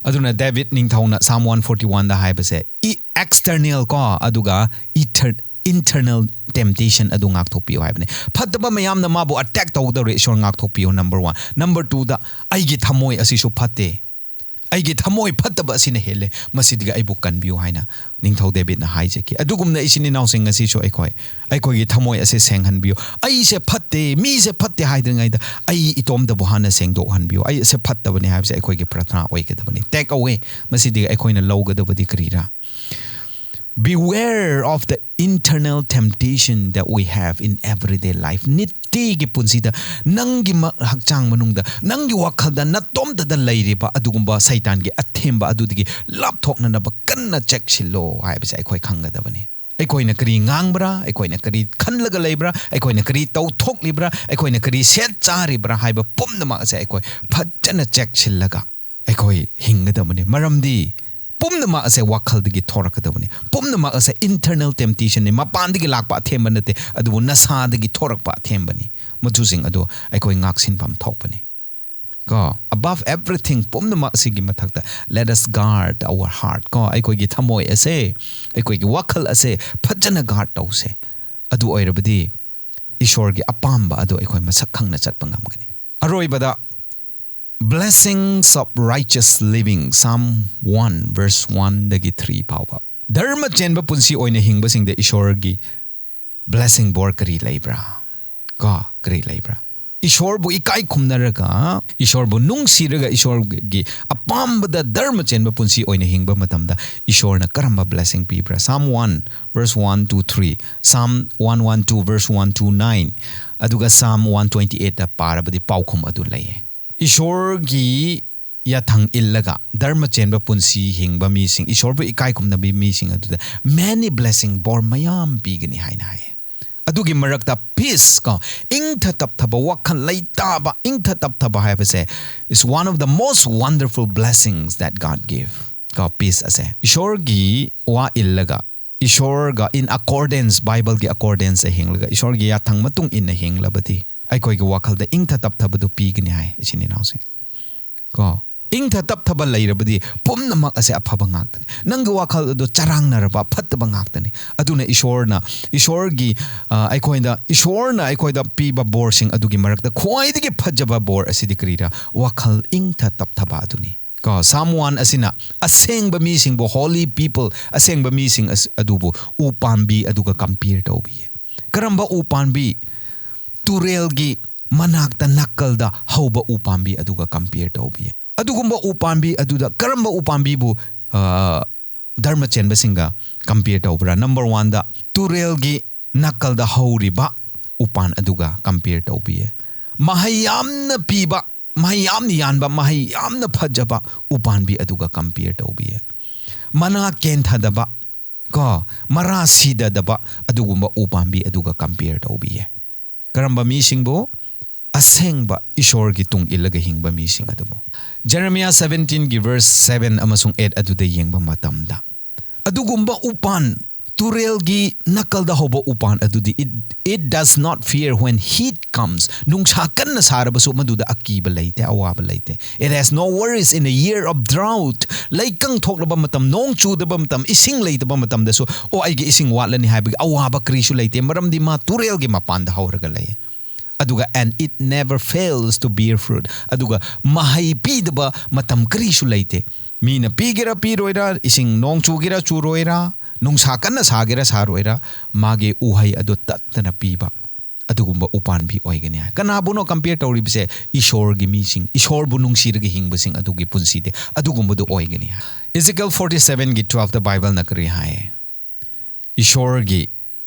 ꯑꯗꯨꯅ ꯗꯦꯕꯤꯠ ꯅꯤꯡꯊꯧꯅ Psalm one forty one ꯗ ꯍꯥꯏꯕꯁꯦ, ꯏ-, external ꯀꯣ, ꯑꯗꯨꯒ ꯏꯊꯔ-, internal temptation ꯑꯗꯨ ꯉꯥꯛꯊꯣꯛꯄꯤꯌꯨ ꯍꯥꯏꯕꯅꯦ꯫ ꯐꯠꯇꯕ ꯃꯌꯥꯝꯅ ꯃꯥꯕꯨ ꯑꯦꯇꯦꯛ ꯇꯧꯒꯗꯧꯔꯦ, ꯏꯁꯣꯔ ꯉꯥꯛꯊꯣꯛꯄꯤꯌꯨ, number one꯫ Number two ꯗ, ꯑꯩꯒꯤ ꯊꯃꯣꯏ ꯑꯁꯤꯁꯨ ꯐꯠꯇꯦ, ꯑꯩꯒꯤ ꯊꯃꯣꯏ ꯐꯠꯇꯕ ꯑꯁꯤꯅ ꯍꯦꯜꯂꯦ, ꯃꯁꯤꯗꯒꯤ ꯑꯩꯕꯨ ꯀꯟꯕꯤꯌꯨ ꯍꯥꯏꯅ ꯅꯤꯡꯊꯧ ꯗꯦꯕꯤꯠꯅ ꯍꯥꯏꯖꯈꯤ꯫ ꯑꯗꯨꯒꯨꯝꯅ ꯏꯆꯤꯟ ꯏꯅꯥꯎꯁꯤꯡ, ꯉꯁꯤꯁꯨ ꯑꯩꯈꯣꯏ, ꯑꯩꯈꯣꯏꯒꯤ ꯊꯃꯣꯏ ꯑꯁꯤ ꯁꯦꯡꯍꯟꯕꯤꯌꯨ꯫ ꯑꯩꯁꯦ ꯐꯠꯇꯦ, ꯃꯤꯁꯦ ꯐꯠꯇꯦ ꯍꯥꯏꯗ꯭ꯔꯤꯉꯩꯗ ꯑꯩ ꯏꯇꯣꯝꯇꯕꯨ ꯍꯥꯟꯅ ꯁꯦꯡꯗꯣꯛꯍꯟꯕꯤꯌꯨ꯫ ꯑꯩ ꯑꯁꯦ ꯐꯠꯇꯕꯅꯤ ꯍꯥꯏꯕꯁꯦ ꯑꯩꯈꯣꯏꯒꯤ ꯄ꯭ꯔꯊꯅꯥ ꯑꯣꯏꯒꯗꯕꯅꯤ꯫ Take away, ꯃꯁꯤꯗꯒꯤ ꯑꯩꯈꯣꯏꯅ ꯂꯧꯒꯗꯕꯗꯤ ꯀꯔꯤꯔꯥ? Beware of the internal temptation that we have in everyday life. ꯅꯤꯇꯤꯒꯤ ꯄꯨꯟꯁꯤꯗ ꯅꯪꯒꯤ ꯃ- ꯍꯛꯆꯥꯡ ꯃꯅꯨꯡꯗ, ꯅꯪꯒꯤ ꯋꯥꯈꯜꯗ, ꯅꯇꯣꯝꯇꯗ ꯂꯩꯔꯤꯕ ꯑꯗꯨꯒꯨꯝꯕ ꯁꯩꯇꯥꯟꯒꯤ ꯑꯊꯦꯝꯕ ꯑꯗꯨꯗꯒꯤ ꯂꯥꯞꯊꯣꯛꯅꯅꯕ ꯀꯟꯅ ꯆꯦꯛꯁꯤꯜꯂꯣ ꯍꯥꯏꯕꯁꯦ ꯑꯩꯈꯣꯏ ꯈꯪꯒꯗꯕꯅꯤ꯫ ꯑꯩꯈꯣꯏꯅ ꯀꯔꯤ ꯉꯥꯡꯕ꯭ꯔꯥ, ꯑꯩꯈꯣꯏꯅ ꯀꯔꯤ ꯈꯜꯂꯒ ꯂꯩꯕ꯭ꯔꯥ, ꯑꯩꯈꯣꯏꯅ ꯀꯔꯤ ꯇꯧꯊꯣꯛꯂꯤꯕ꯭ꯔꯥ, ꯑꯩꯈꯣꯏꯅ ꯀꯔꯤ ꯁꯦꯠ ꯆꯥꯔꯤꯕ꯭ꯔꯥ ꯍꯥꯏꯕ ꯄꯨꯝꯅꯃꯛ ꯑꯁꯦ ꯑꯩꯈꯣꯏ ꯐꯖꯅ ꯆꯦꯛꯁꯤꯜꯂꯒ ꯑꯩꯈꯣꯏ ꯍꯤꯡꯒꯗꯕꯅꯤ꯫ ꯃꯔꯝꯗꯤ ꯄꯨꯝꯅꯃꯛ ꯑꯁꯦ ꯋꯥꯈꯜꯗꯒꯤ ꯊꯣꯔꯛꯀꯗꯕꯅꯤ꯫ ꯄꯨꯝꯅꯃꯛ ꯑꯁꯦ internal temptationꯅꯤ, ꯃꯄꯥꯟꯗꯒꯤ ꯂꯥꯛꯄ ꯑꯊꯦꯝꯕ ꯅꯠꯇꯦ, ꯑꯗꯨꯕꯨ ꯅꯁꯥꯗꯒꯤ ꯊꯣꯔꯛꯄ ꯑꯊꯦꯝꯕꯅꯤ꯫ ꯃꯗꯨꯁꯤꯡ ꯑꯗꯨ ꯑꯩꯈꯣꯏ ꯉꯥꯛꯁꯤꯟꯐꯝ ꯊꯣꯛꯄꯅꯤ꯫ ꯀꯣ, above everything, ꯄꯨꯝꯅꯃꯛ ꯑꯁꯤꯒꯤ ꯃꯊꯛꯇ, let us guard our heart. ꯀꯣ, ꯑꯩꯈꯣꯏꯒꯤ ꯊꯃꯣꯏ ꯑꯁꯦ, ꯑꯩꯈꯣꯏꯒꯤ ꯋꯥꯈꯜ ꯑꯁꯦ ꯐꯖꯅ guard ꯇꯧꯁꯦ꯫ ꯑꯗꯨ ꯑꯣꯏꯔꯕꯗꯤ ꯏꯁꯣꯔꯒꯤ ꯑꯄꯥꯝꯕ ꯑꯗꯨ ꯑꯩꯈꯣꯏ ꯃꯁꯛ ꯈꯪꯅ ꯆꯠꯄ ꯉꯝꯒꯅꯤ꯫ ꯑꯔꯣꯏꯕꯗ, blessings of righteous living, Psalm one verse one ꯗꯒꯤ three ꯐꯥꯎꯕ꯫ ꯙꯔꯃ ꯆꯦꯟꯕ ꯄꯨꯟꯁꯤ ꯑꯣꯏꯅ ꯍꯤꯡꯕꯁꯤꯡꯗ ꯏꯁꯣꯔꯒꯤ blessing, ꯕꯣꯔ ꯀꯔꯤ ꯂꯩꯕ꯭ꯔꯥ? ꯀꯣ, ꯀꯔꯤ ꯂꯩꯕ꯭ꯔꯥ? ꯏꯁꯣꯔꯕꯨ ꯏꯀꯥꯏ ꯈꯨꯝꯅꯔꯒ, ꯏꯁꯣꯔꯕꯨ ꯅꯨꯡꯁꯤꯔꯒ, ꯏꯁꯣꯔꯒꯤ ꯑꯄꯥꯝꯕꯗ ꯙꯔꯃ ꯆꯦꯟꯕ ꯄꯨꯟꯁꯤ ꯑꯣꯏꯅ ꯍꯤꯡꯕ ꯃꯇꯝꯗ ꯏꯁꯣꯔꯅ ꯀꯔꯝꯕ blessing ꯄꯤꯕ꯭ꯔꯥ? Psalm one verse one to three, Psalm one one two verse one to nine, ꯑꯗꯨꯒ Psalm one twenty eight ꯇ ꯄꯥꯔꯕꯗꯤ ꯄꯥꯎꯈꯨꯝ ꯑꯗꯨ ꯂꯩꯌꯦ꯫ ꯏꯁꯣꯔꯒꯤ ꯌꯥꯊꯪ ꯏꯜꯂꯒ ꯙꯔꯃ ꯆꯦꯟꯕ ꯄꯨꯟꯁꯤ ꯍꯤꯡꯕ ꯃꯤꯁꯤꯡ, ꯏꯁꯣꯔꯕꯨ ꯏꯀꯥꯏ ꯈꯨꯝꯅꯕꯤ ꯃꯤꯁꯤꯡ ꯑꯗꯨꯗ many blessing, ꯕꯣꯔ ꯃꯌꯥꯝ ꯄꯤꯒꯅꯤ ꯍꯥꯏꯅ ꯍꯥꯏꯌꯦ꯫ ꯑꯗꯨꯒꯤ ꯃꯔꯛꯇ peace, ꯀꯣ, ꯏꯪꯊ ꯇꯞꯊꯕ, ꯋꯥꯈꯜ ꯂꯩꯇꯥꯕ, ꯏꯪꯊ ꯇꯞꯊꯕ ꯍꯥꯏꯕꯁꯦ is one of the most wonderful blessings that God give. ꯀꯣ, peace ꯑꯁꯦ ꯏꯁꯣꯔꯒꯤ ꯋꯥ ꯏꯜꯂꯒ, ꯏꯁꯣꯔꯒ in accordance, Bible ꯒꯤ accordance ꯍꯤꯡꯂꯒ, ꯏꯁꯣꯔꯒꯤ ꯌꯥꯊꯪ ꯃꯇꯨꯡ ꯏꯟꯅ ꯍꯤꯡꯂꯕꯗꯤ ꯑꯩꯈꯣꯏꯒꯤ ꯋꯥꯈꯜꯗ ꯏꯪꯊ ꯇꯞꯊꯕꯗꯨ ꯄꯤꯒꯅꯤ ꯍꯥꯏ, ꯏꯆꯤꯟ ꯏꯅꯥꯎꯁꯤꯡ꯫ ꯀꯣ, ꯏꯪꯊ ꯇꯞꯊꯕ ꯂꯩꯔꯕꯗꯤ ꯄꯨꯝꯅꯃꯛ ꯑꯁꯦ ꯑꯐꯕ ꯉꯥꯛꯇꯅꯤ꯫ ꯅꯪꯒꯤ ꯋꯥꯈꯜ ꯑꯗꯨ ꯆꯔꯥꯡꯅꯔꯕ, ꯐꯠꯇꯕ ꯉꯥꯛꯇꯅꯤ꯫ ꯑꯗꯨꯅ ꯏꯁꯣꯔꯅ, ꯏꯁꯣꯔꯒꯤ, ꯑ, ꯑꯩꯈꯣꯏꯗ, ꯏꯁꯣꯔꯅ ꯑꯩꯈꯣꯏꯗ ꯄꯤꯕ ꯕꯣꯔꯁꯤꯡ ꯑꯗꯨꯒꯤ ꯃꯔꯛꯇ ꯈ꯭ꯋꯥꯏꯗꯒꯤ ꯐꯖꯕ ꯕꯣꯔ ꯑꯁꯤꯗꯤ ꯀꯔꯤꯔꯥ? ꯋꯥꯈꯜ ꯏꯪꯊ ꯇꯞꯊꯕ ꯑꯗꯨꯅꯤ꯫ ꯀꯣ, Psalm one ꯑꯁꯤꯅ ꯑꯁꯦꯡꯕ ꯃꯤꯁꯤꯡꯕꯨ, holy people, ꯑꯁꯦꯡꯕ ꯃꯤꯁꯤꯡ ꯑꯁ-, ꯑꯗꯨꯕꯨ ꯎ ꯄꯥꯝꯕꯤ ꯑꯗꯨꯒ compare ꯇꯧꯕꯤꯌꯦ꯫ ꯀꯔꯝꯕ ꯎ ꯄꯥꯝꯕꯤ? ꯇꯨꯔꯦꯜꯒꯤ ꯃꯅꯥꯛꯇ, ꯅꯥꯀꯜꯗ ꯍꯧꯕ ꯎ ꯄꯥꯝꯕꯤ ꯑꯗꯨꯒ compare ꯇꯧꯕꯤꯌꯦ꯫ ꯑꯗꯨꯒꯨꯝꯕ ꯎ ꯄꯥꯝꯕꯤ ꯑꯗꯨꯗ ꯀꯔꯝꯕ ꯎ ꯄꯥꯝꯕꯤꯕꯨ, ꯑ, ꯙꯔꯃ ꯆꯦꯟꯕꯁꯤꯡꯒ ꯀꯝꯄꯤꯌꯔ ꯇꯧꯕ꯭ꯔꯥ? ꯅꯝꯕꯔ ꯋꯥꯟꯗ ꯇꯨꯔꯦꯜꯒꯤ ꯅꯥꯀꯜꯗ ꯍꯧꯔꯤꯕ ꯎꯄꯥꯟ ꯑꯗꯨꯒ ꯀꯝꯄꯤꯌꯔ ꯇꯧꯕꯤꯌꯦ꯫ ꯃꯍꯩ ꯌꯥꯝꯅ ꯄꯤꯕ, ꯃꯍꯩ ꯌꯥꯝꯅ ꯌꯥꯟꯕ, ꯃꯍꯩ ꯌꯥꯝꯅ ꯐꯖꯕ ꯎꯄꯥꯟꯕꯤ ꯑꯗꯨꯒ ꯀꯝꯄꯤꯌꯔ ꯇꯧꯕꯤꯌꯦ꯫ ꯃꯅꯥ ꯀꯦꯟꯊꯗꯕ, ꯀꯣ, ꯃꯔꯥ ꯁꯤꯗꯗꯕ ꯑꯗꯨꯒꯨꯝꯕ ꯎꯄꯥꯟꯕꯤ ꯑꯗꯨꯒ ꯀꯝꯄꯤꯌꯔ ꯇꯧꯕꯤꯌꯦ꯫ ꯀꯔꯝꯕ ꯃꯤꯁꯤꯡꯕꯨ? ꯑꯁꯦꯡꯕ ꯏꯁꯣꯔꯒꯤ ꯇꯨꯡ ꯏꯜꯂꯒ ꯍꯤꯡꯕ ꯃꯤꯁꯤꯡ ꯑꯗꯨꯕꯨ꯫ ꯖꯦꯔꯦꯃꯤꯌꯥ ꯁꯕꯦꯟꯇꯤꯟꯒꯤ ꯚꯔꯁ ꯁꯕꯦꯟ ꯑꯃꯁꯨꯡ ꯑꯩꯠ ꯑꯗꯨꯗ ꯌꯦꯡꯕ ꯃꯇꯝꯗ, ꯑꯗꯨꯒꯨꯝꯕ ꯎꯄꯥꯟ, ꯇꯨꯔꯦꯜꯒꯤ ꯅꯥꯀꯜꯗ ꯍꯧꯕ ꯎꯄꯥꯟ ꯑꯗꯨꯗꯤ, it, it does not fear when heat comes. ꯅꯨꯡꯁꯥ ꯀꯟꯅ ꯁꯥꯔꯕꯁꯨ ꯃꯗꯨꯗ ꯑꯀꯤꯕ ꯂꯩꯇꯦ, ꯑꯋꯥꯕ ꯂꯩꯇꯦ꯫ It has no worries in a year of drought. ꯂꯩꯀꯪ ꯊꯣꯛꯂꯕ ꯃꯇꯝ, ꯅꯣꯡ ꯆꯨꯗꯕ ꯃꯇꯝ, ꯏꯁꯤꯡ ꯂꯩꯇꯕ ꯃꯇꯝꯗꯁꯨ, "ꯑꯣ, ꯑꯩꯒꯤ ꯏꯁꯤꯡ ꯋꯥꯠꯂꯅꯤ" ꯍꯥꯏꯕꯒꯤ ꯑꯋꯥꯕ ꯀꯔꯤꯁꯨ ꯂꯩꯇꯦ, ꯃꯔꯝꯗꯤ ꯃꯥ ꯇꯨꯔꯦꯜꯒꯤ ꯃꯄꯥꯟꯗ ꯍꯧꯔꯒ ꯂꯩ꯫ ꯑꯗꯨꯒ, "And it never fails to bear fruit." ꯑꯗꯨꯒ ꯃꯍꯩ ꯄꯤꯗꯕ ꯃꯇꯝ ꯀꯔꯤꯁꯨ ꯂꯩꯇꯦ꯫ ꯃꯤꯅ ꯄꯤꯒꯦꯔꯥ ꯄꯤꯔꯣꯏꯔꯥ, ꯏꯁꯤꯡ ꯅꯣꯡ ꯆꯨꯒꯦꯔꯥ ꯆꯨꯔꯣꯏꯔꯥ, ꯅꯨꯡꯁꯥ ꯀꯟꯅ ꯁꯥꯒꯦꯔꯥ ꯁꯥꯔꯣꯏꯔꯥ, ꯃꯥꯒꯤ ꯎꯍꯩ ꯑꯗꯨ ꯇꯠꯇꯅ ꯄꯤꯕ ꯑꯗꯨꯒꯨꯝꯕ ꯎꯄꯥꯟꯕꯤ ꯑꯣꯏꯒꯅꯤ ꯍꯥꯏ꯫ ꯀꯅꯥꯕꯨꯅꯣ ꯀꯝꯄꯤꯌꯔ ꯇꯧꯔꯤꯕꯁꯦ? ꯏꯁꯣꯔꯒꯤ ꯃꯤꯁꯤꯡ, ꯏꯁꯣꯔꯕꯨ ꯅꯨꯡꯁꯤꯔꯒ ꯍꯤꯡꯕꯁꯤꯡ ꯑꯗꯨꯒꯤ ꯄꯨꯟꯁꯤꯗꯤ ꯑꯗꯨꯒꯨꯝꯕꯗꯨ ꯑꯣꯏꯒꯅꯤ ꯍꯥꯏ꯫ Ezekiel forty sevenꯒꯤ twelveꯇ ꯕꯥꯏꯕꯜꯅ ꯀꯔꯤ ꯍꯥꯏ? ꯏꯁꯣꯔꯒꯤ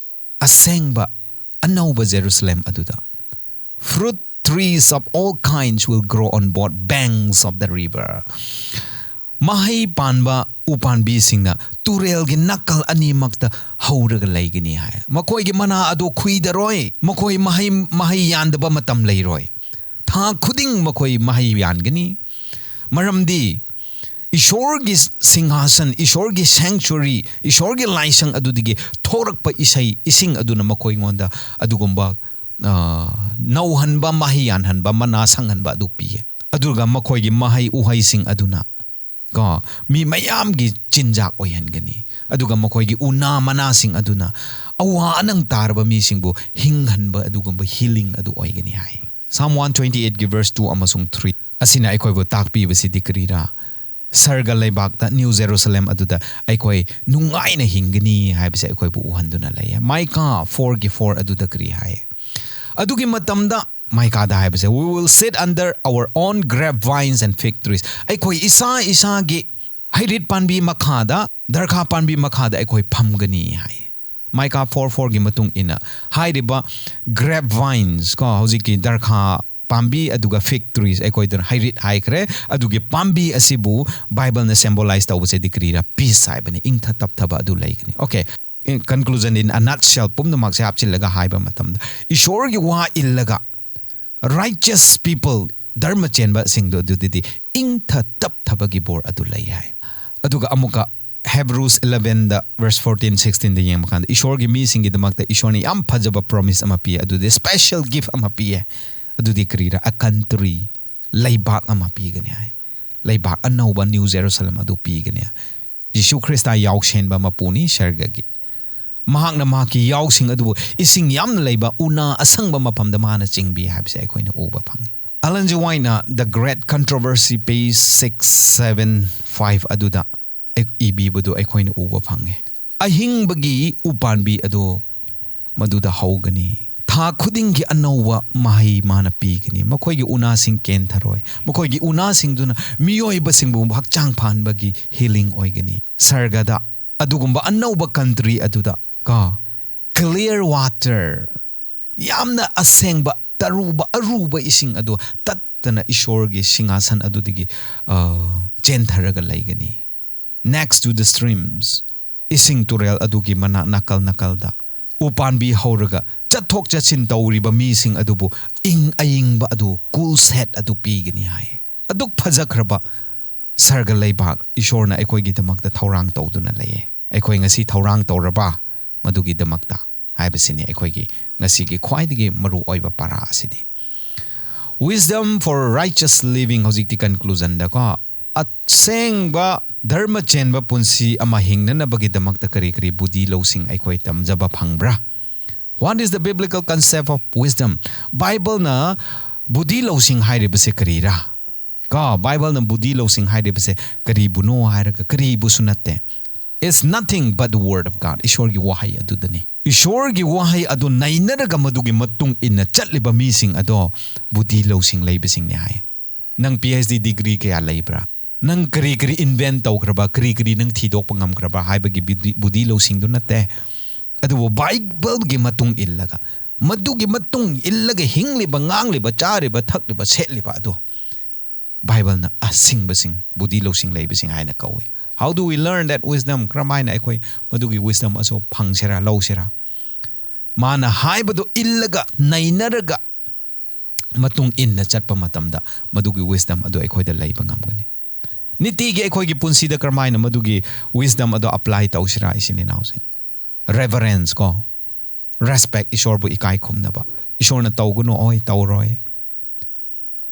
ꯑꯁꯦꯡꯕ ꯑꯅꯧꯕ ꯖꯦꯔꯨꯁꯂꯦꯝ ꯑꯗꯨꯗ, "Fruit trees of all kinds will grow on both banks of the river." ꯃꯍꯩ ꯄꯥꯟꯕ ꯎꯄꯥꯟꯕꯤꯁꯤꯡꯅ ꯇꯨꯔꯦꯜꯒꯤ ꯅꯥꯀꯜ ꯑꯅꯤꯃꯛꯇ ꯍꯧꯔꯒ ꯂꯩꯒꯅꯤ ꯍꯥꯏ꯫ ꯃꯈꯣꯏꯒꯤ ꯃꯅꯥ ꯑꯗꯨ ꯈꯨꯏꯗꯔꯣꯏ, ꯃꯈꯣꯏ ꯃꯍꯩ, ꯃꯍꯩ ꯌꯥꯟꯗꯕ ꯃꯇꯝ ꯂꯩꯔꯣꯏ꯫ ꯊꯥ ꯈꯨꯗꯤꯡ ꯃꯈꯣꯏ ꯃꯍꯩ ꯌꯥꯟꯒꯅꯤ, ꯃꯔꯝꯗꯤ ꯏꯁꯣꯔꯒꯤ ꯁꯤꯡꯍꯥꯁꯟ, ꯏꯁꯣꯔꯒꯤ sanctuary, ꯏꯁꯣꯔꯒꯤ ꯂꯥꯏꯁꯪ ꯑꯗꯨꯗꯒꯤ ꯊꯣꯔꯛꯄ ꯏꯁꯩ, ꯏꯁꯤꯡ ꯑꯗꯨꯅ ꯃꯈꯣꯏꯉꯣꯟꯗ ꯑꯗꯨꯒꯨꯝꯕ, ꯑ, ꯅꯧꯍꯟꯕ, ꯃꯍꯩ ꯌꯥꯟꯍꯟꯕ, ꯃꯅꯥ ꯁꯪꯍꯟꯕ ꯑꯗꯨ ꯄꯤꯌꯦ꯫ ꯑꯗꯨꯒ ꯃꯈꯣꯏꯒꯤ ꯃꯍꯩ ꯎꯍꯩꯁꯤꯡ ꯑꯗꯨꯅ, ꯀꯣ, ꯃꯤ ꯃꯌꯥꯝꯒꯤ ꯆꯤꯟꯖꯥꯛ ꯑꯣꯏꯍꯟꯒꯅꯤ꯫ ꯑꯗꯨꯒ ꯃꯈꯣꯏꯒꯤ ꯎꯅꯥ ꯃꯅꯥꯁꯤꯡ ꯑꯗꯨꯅ ꯑꯋꯥ ꯑꯅꯪ ꯇꯥꯔꯕ ꯃꯤꯁꯤꯡꯕꯨ ꯍꯤꯡꯍꯟꯕ ꯑꯗꯨꯒꯨꯝꯕ healing ꯑꯗꯨ ꯑꯣꯏꯒꯅꯤ ꯍꯥꯏ꯫ Psalm one twenty eightꯀꯤ verse two ꯑꯃꯁꯨꯡ three ꯑꯁꯤꯅ ꯑꯩꯈꯣꯏꯕꯨ ꯇꯥꯛꯄꯤꯕꯁꯤꯗꯤ ꯀꯔꯤꯔꯥ? ꯁꯔꯒ ꯂꯩꯕꯥꯛꯇ, ꯅ꯭ꯌꯨ ꯖꯦꯔꯨꯁꯂꯦꯝ ꯑꯗꯨꯗ ꯑꯩꯈꯣꯏ ꯅꯨꯡꯉꯥꯏꯅ ꯍꯤꯡꯒꯅꯤ ꯍꯥꯏꯕꯁꯦ ꯑꯩꯈꯣꯏꯕꯨ ꯎꯍꯟꯗꯨꯅ ꯂꯩꯌꯦ꯫ ꯃꯥꯏꯀꯥ fourꯒꯤ four ꯑꯗꯨꯗ ꯀꯔꯤ ꯍꯥꯏ? ꯑꯗꯨꯒꯤ ꯃꯇꯝꯗ, ꯃꯥꯏꯀꯥꯗ ꯍꯥꯏꯕꯁꯦ, "We will sit under our own grapevines and fig trees." ꯑꯩꯈꯣꯏ ꯏꯁꯥ ꯏꯁꯥꯒꯤ ꯍꯩꯔꯤꯠ ꯄꯥꯝꯕꯤ ꯃꯈꯥꯗ, ꯗꯔꯈꯥ ꯄꯥꯝꯕꯤ ꯃꯈꯥꯗ ꯑꯩꯈꯣꯏ ꯐꯝꯒꯅꯤ ꯍꯥꯏ꯫ ꯃꯥꯏꯀꯥ ꯐꯣꯔ ꯐꯣꯔꯒꯤ ꯃꯇꯨꯡ ꯏꯟꯅ ꯍꯥꯏꯔꯤꯕ grape vines ꯀꯣ, ꯍꯧꯖꯤꯛꯀꯤ ꯗꯔꯈꯥ ꯄꯥꯝꯕꯤ ꯑꯗꯨꯒ fig trees, ꯑꯩꯈꯣꯏꯗꯅ ꯍꯩꯔꯤꯠ ꯍꯥꯏꯈ꯭ꯔꯦ꯫ ꯑꯗꯨꯒꯤ ꯄꯥꯝꯕꯤ ꯑꯁꯤꯕꯨ ꯕꯥꯏꯕꯜꯅ symbolize ꯇꯧꯕꯁꯦꯗꯤ ꯀꯔꯤꯔ? Peace ꯍꯥꯏꯕꯅꯤ, ꯏꯪꯊ ꯇꯞꯊꯕ ꯑꯗꯨ ꯂꯩꯒꯅꯤ꯫ Okay, conclusion in a nutshell, ꯄꯨꯝꯅꯃꯛꯁꯦ ꯍꯥꯞꯆꯤꯜꯂꯒ ꯍꯥꯏꯕ ꯃꯇꯝꯗ, ꯏꯁꯣꯔꯒꯤ ꯋꯥ ꯏꯜꯂꯒ righteous people, ꯙꯔꯃ ꯆꯦꯟꯕꯁꯤꯡꯗꯣ ꯑꯗꯨꯗꯗꯤ ꯏꯪꯊ ꯇꯞꯊꯕꯒꯤ ꯕꯣꯔ ꯑꯗꯨ ꯂꯩ ꯍꯥꯏ꯫ ꯑꯗꯨꯒ ꯑꯃꯨꯛꯀ Hebrews elevenꯗ verse fourteen sixteenꯗ ꯌꯦꯡꯕ ꯀꯥꯟꯗ, ꯏꯁꯣꯔꯒꯤ ꯃꯤꯁꯤꯡꯒꯤꯗꯃꯛꯇ ꯏꯁꯣꯔꯅ ꯌꯥꯝ ꯐꯖꯕ promise ꯑꯃ ꯄꯤꯌꯦ, ꯑꯗꯨꯗꯤ special gift ꯑꯃ ꯄꯤꯌꯦ꯫ ꯑꯗꯨꯗꯤ ꯀꯔꯤꯔ? A country, ꯂꯩꯕꯥꯛ ꯑꯃ ꯄꯤꯒꯅꯤ ꯍꯥꯏ꯫ ꯂꯩꯕꯥꯛ ꯑꯅꯧꯕ, New Jerusalem ꯑꯗꯨ ꯄꯤꯒꯅꯤ꯫ Jesus Christ ꯌꯥꯎꯁꯦꯟꯕ ꯃꯄꯨꯅꯤ ꯁꯔꯒꯒꯤ꯫ ꯃꯍꯥꯛꯅ ꯃꯍꯥꯛꯀꯤ ꯌꯥꯎꯁꯤꯡ ꯑꯗꯨꯕꯨ ꯏꯁꯤꯡ ꯌꯥꯝꯅ ꯂꯩꯕ ꯎꯅꯥ ꯑꯁꯪꯕ ꯃꯐꯝꯗ ꯃꯥꯅ ꯆꯤꯡꯕꯤ ꯍꯥꯏꯕꯁꯦ ꯑꯩꯈꯣꯏꯅ ꯎꯕ ꯐꯪꯉꯤ꯫ ꯑꯦꯂꯟ G ꯋꯥꯏꯠꯅ The Great Controversy, page six seven five ꯑꯗꯨꯗ ꯑꯩ-, ꯏꯕꯤꯕꯗꯨ ꯑꯩꯈꯣꯏꯅ ꯎꯕ ꯐꯪꯉꯤ꯫ ꯑꯍꯤꯡꯕꯒꯤ ꯎꯄꯥꯝꯕꯤ ꯑꯗꯨ ꯃꯗꯨꯗ ꯍꯧꯒꯅꯤ꯫ ꯊꯥ ꯈꯨꯗꯤꯡꯒꯤ ꯑꯅꯧꯕ ꯃꯍꯩ ꯃꯥꯅ ꯄꯤꯒꯅꯤ꯫ ꯃꯈꯣꯏꯒꯤ ꯎꯅꯥꯁꯤꯡ ꯀꯦꯟꯊꯔꯣꯏ꯫ ꯃꯈꯣꯏꯒꯤ ꯎꯅꯥꯁꯤꯡꯗꯨꯅ ꯃꯤꯑꯣꯏꯕꯁꯤꯡꯕꯨ ꯍꯛꯆꯥꯡ ꯐꯍꯟꯕꯒꯤ healing ꯑꯣꯏꯒꯅꯤ꯫ ꯁꯔꯒꯗ ꯑꯗꯨꯒꯨꯝꯕ ꯑꯅꯧꯕ country ꯑꯗꯨꯗ ꯀꯣ, clear water, ꯌꯥꯝꯅ ꯑꯁꯦꯡꯕ, ꯇꯔꯨꯕ, ꯑꯔꯨꯕ ꯏꯁꯤꯡ ꯑꯗꯨ ꯇꯠꯇꯅ ꯏꯁꯣꯔꯒꯤ ꯁꯤꯡꯍꯥꯁꯟ ꯑꯗꯨꯗꯒꯤ, ꯑ, ꯆꯦꯟꯊꯔꯒ ꯂꯩꯒꯅꯤ꯫ Next to the streams, ꯏꯁꯤꯡ ꯇꯨꯔꯦꯜ ꯑꯗꯨꯒꯤ ꯃꯅꯥꯛ ꯅꯥꯀꯜ ꯅꯥꯀꯜꯗ ꯎꯄꯥꯝꯕꯤ ꯍꯧꯔꯒ ꯆꯠꯊꯣꯛ ꯆꯠꯁꯤꯟ ꯇꯧꯔꯤꯕ ꯃꯤꯁꯤꯡ ꯑꯗꯨꯕꯨ ꯏꯪ ꯑꯏꯪꯕ ꯑꯗꯨ, cool shade ꯑꯗꯨ ꯄꯤꯒꯅꯤ ꯍꯥꯏ꯫ ꯑꯗꯨꯛ ꯐꯖꯈ꯭ꯔꯕ ꯁꯔꯒ ꯂꯩꯕꯥꯛ ꯏꯁꯣꯔꯅ ꯑꯩꯈꯣꯏꯒꯤꯗꯃꯛꯇ ꯊꯧꯔꯥꯡ ꯇꯧꯗꯨꯅ ꯂꯩꯌꯦ꯫ ꯑꯩꯈꯣꯏ ꯉꯁꯤ ꯊꯧꯔꯥꯡ ꯇꯧꯔꯕ ꯃꯗꯨꯒꯤꯗꯃꯛꯇ ꯍꯥꯏꯕꯁꯤꯅꯤ ꯑꯩꯈꯣꯏꯒꯤ ꯉꯁꯤꯒꯤ ꯈ꯭ꯋꯥꯏꯗꯒꯤ ꯃꯔꯨ ꯑꯣꯏꯕ ꯄꯔꯥ ꯑꯁꯤꯗꯤ꯫ Wisdom for righteous living, ꯍꯧꯖꯤꯛꯇꯤ conclusionꯗꯀꯣ, ꯑꯁꯦꯡꯕ ꯙꯔꯃ ꯆꯦꯟꯕ ꯄꯨꯟꯁꯤ ꯑꯃ ꯍꯤꯡꯅꯅꯕꯒꯤꯗꯃꯛꯇ ꯀꯔꯤ ꯀꯔꯤ ꯕꯨꯙꯤ ꯂꯧꯁꯤꯡ ꯑꯩꯈꯣꯏ ꯇꯝꯖꯕ ꯐꯪꯕ꯭ꯔꯥ? What is the biblical concept of wisdom? ꯕꯥꯏꯕꯜꯅ ꯕꯨꯙꯤ ꯂꯧꯁꯤꯡ ꯍꯥꯏꯔꯤꯕꯁꯦ ꯀꯔꯤꯔꯥ? ꯀꯣ, ꯕꯥꯏꯕꯜꯅ ꯕꯨꯙꯤ ꯂꯧꯁꯤꯡ ꯍꯥꯏꯔꯤꯕꯁꯦ ꯀꯔꯤꯕꯨꯅꯣ ꯍꯥꯏꯔꯒ, ꯀꯔꯤꯕꯨꯁꯨ ꯅꯠꯇꯦ꯫ It's nothing but the word of God. ꯏꯁꯣꯔꯒꯤ ꯋꯥꯍꯩ ꯑꯗꯨꯗꯅꯤ꯫ ꯏꯁꯣꯔꯒꯤ ꯋꯥꯍꯩ ꯑꯗꯨ ꯅꯩꯅꯔꯒ ꯃꯗꯨꯒꯤ ꯃꯇꯨꯡ ꯏꯟꯅ ꯆꯠꯂꯤꯕ ꯃꯤꯁꯤꯡ ꯑꯗꯣ ꯕꯨꯙꯤ ꯂꯧꯁꯤꯡ ꯂꯩꯕꯁꯤꯡꯅꯤ ꯍꯥꯏ꯫ ꯅꯪ PhD degree ꯀꯌꯥ ꯂꯩꯕ꯭ꯔꯥ? ꯅꯪ ꯀꯔꯤ ꯀꯔꯤ invent ꯇꯧꯈ꯭ꯔꯕ, ꯀꯔꯤ ꯀꯔꯤ ꯅꯪ ꯊꯤꯗꯣꯛꯄ ꯉꯝꯈ꯭ꯔꯕ ꯍꯥꯏꯕꯒꯤ ꯕꯨꯙꯤ, ꯕꯨꯙꯤ ꯂꯧꯁꯤꯡꯗꯨ ꯅꯠꯇꯦ꯫ ꯑꯗꯨꯕꯨ ꯕꯥꯏꯕꯜꯒꯤ ꯃꯇꯨꯡ ꯏꯜꯂꯒ, ꯃꯗꯨꯒꯤ ꯃꯇꯨꯡ ꯏꯜꯂꯒ ꯍꯤꯡꯂꯤꯕ, ꯉꯥꯡꯂꯤꯕ, ꯆꯥꯔꯤꯕ, ꯊꯛꯂꯤꯕ, ꯁꯦꯠꯂꯤꯕ ꯑꯗꯨ ꯕꯥꯏꯕꯜꯅ ꯑꯁꯤꯡꯕꯁꯤꯡ, ꯕꯨꯙꯤ ꯂꯧꯁꯤꯡ ꯂꯩꯕꯁꯤꯡ ꯍꯥꯏꯅ ꯀꯧꯏ꯫ How do we learn that wisdom? ꯀꯔꯝꯍꯥꯏꯅ ꯑꯩꯈꯣꯏ ꯃꯗꯨꯒꯤ wisdom ꯑꯁꯨ ꯐꯪꯁꯤꯔꯥ, ꯂꯧꯁꯤꯔꯥ? ꯃꯥꯅ ꯍꯥꯏꯕꯗꯨ ꯏꯜꯂꯒ, ꯅꯩꯅꯔꯒ, ꯃꯇꯨꯡ ꯏꯟꯅ ꯆꯠꯄ ꯃꯇꯝꯗ ꯃꯗꯨꯒꯤ wisdom ꯑꯗꯨ ꯑꯩꯈꯣꯏꯗ ꯂꯩꯕ ꯉꯝꯒꯅꯤ꯫ ꯅꯤꯇꯤꯒꯤ ꯑꯩꯈꯣꯏꯒꯤ ꯄꯨꯟꯁꯤꯗ ꯀꯔꯝꯍꯥꯏꯅ ꯃꯗꯨꯒꯤ wisdom ꯑꯗꯨ apply ꯇꯧꯁꯤꯔꯥ, ꯏꯆꯤꯟ ꯏꯅꯥꯎꯁꯤꯡ? Reverence ꯀꯣ, respect, ꯏꯁꯣꯔꯕꯨ ꯏꯀꯥꯏ ꯈꯨꯝꯅꯕ꯫ ꯏꯁꯣꯔꯅ ꯇꯧꯒꯅꯨ, ꯍꯣꯏ, ꯇꯧꯔꯣꯏ꯫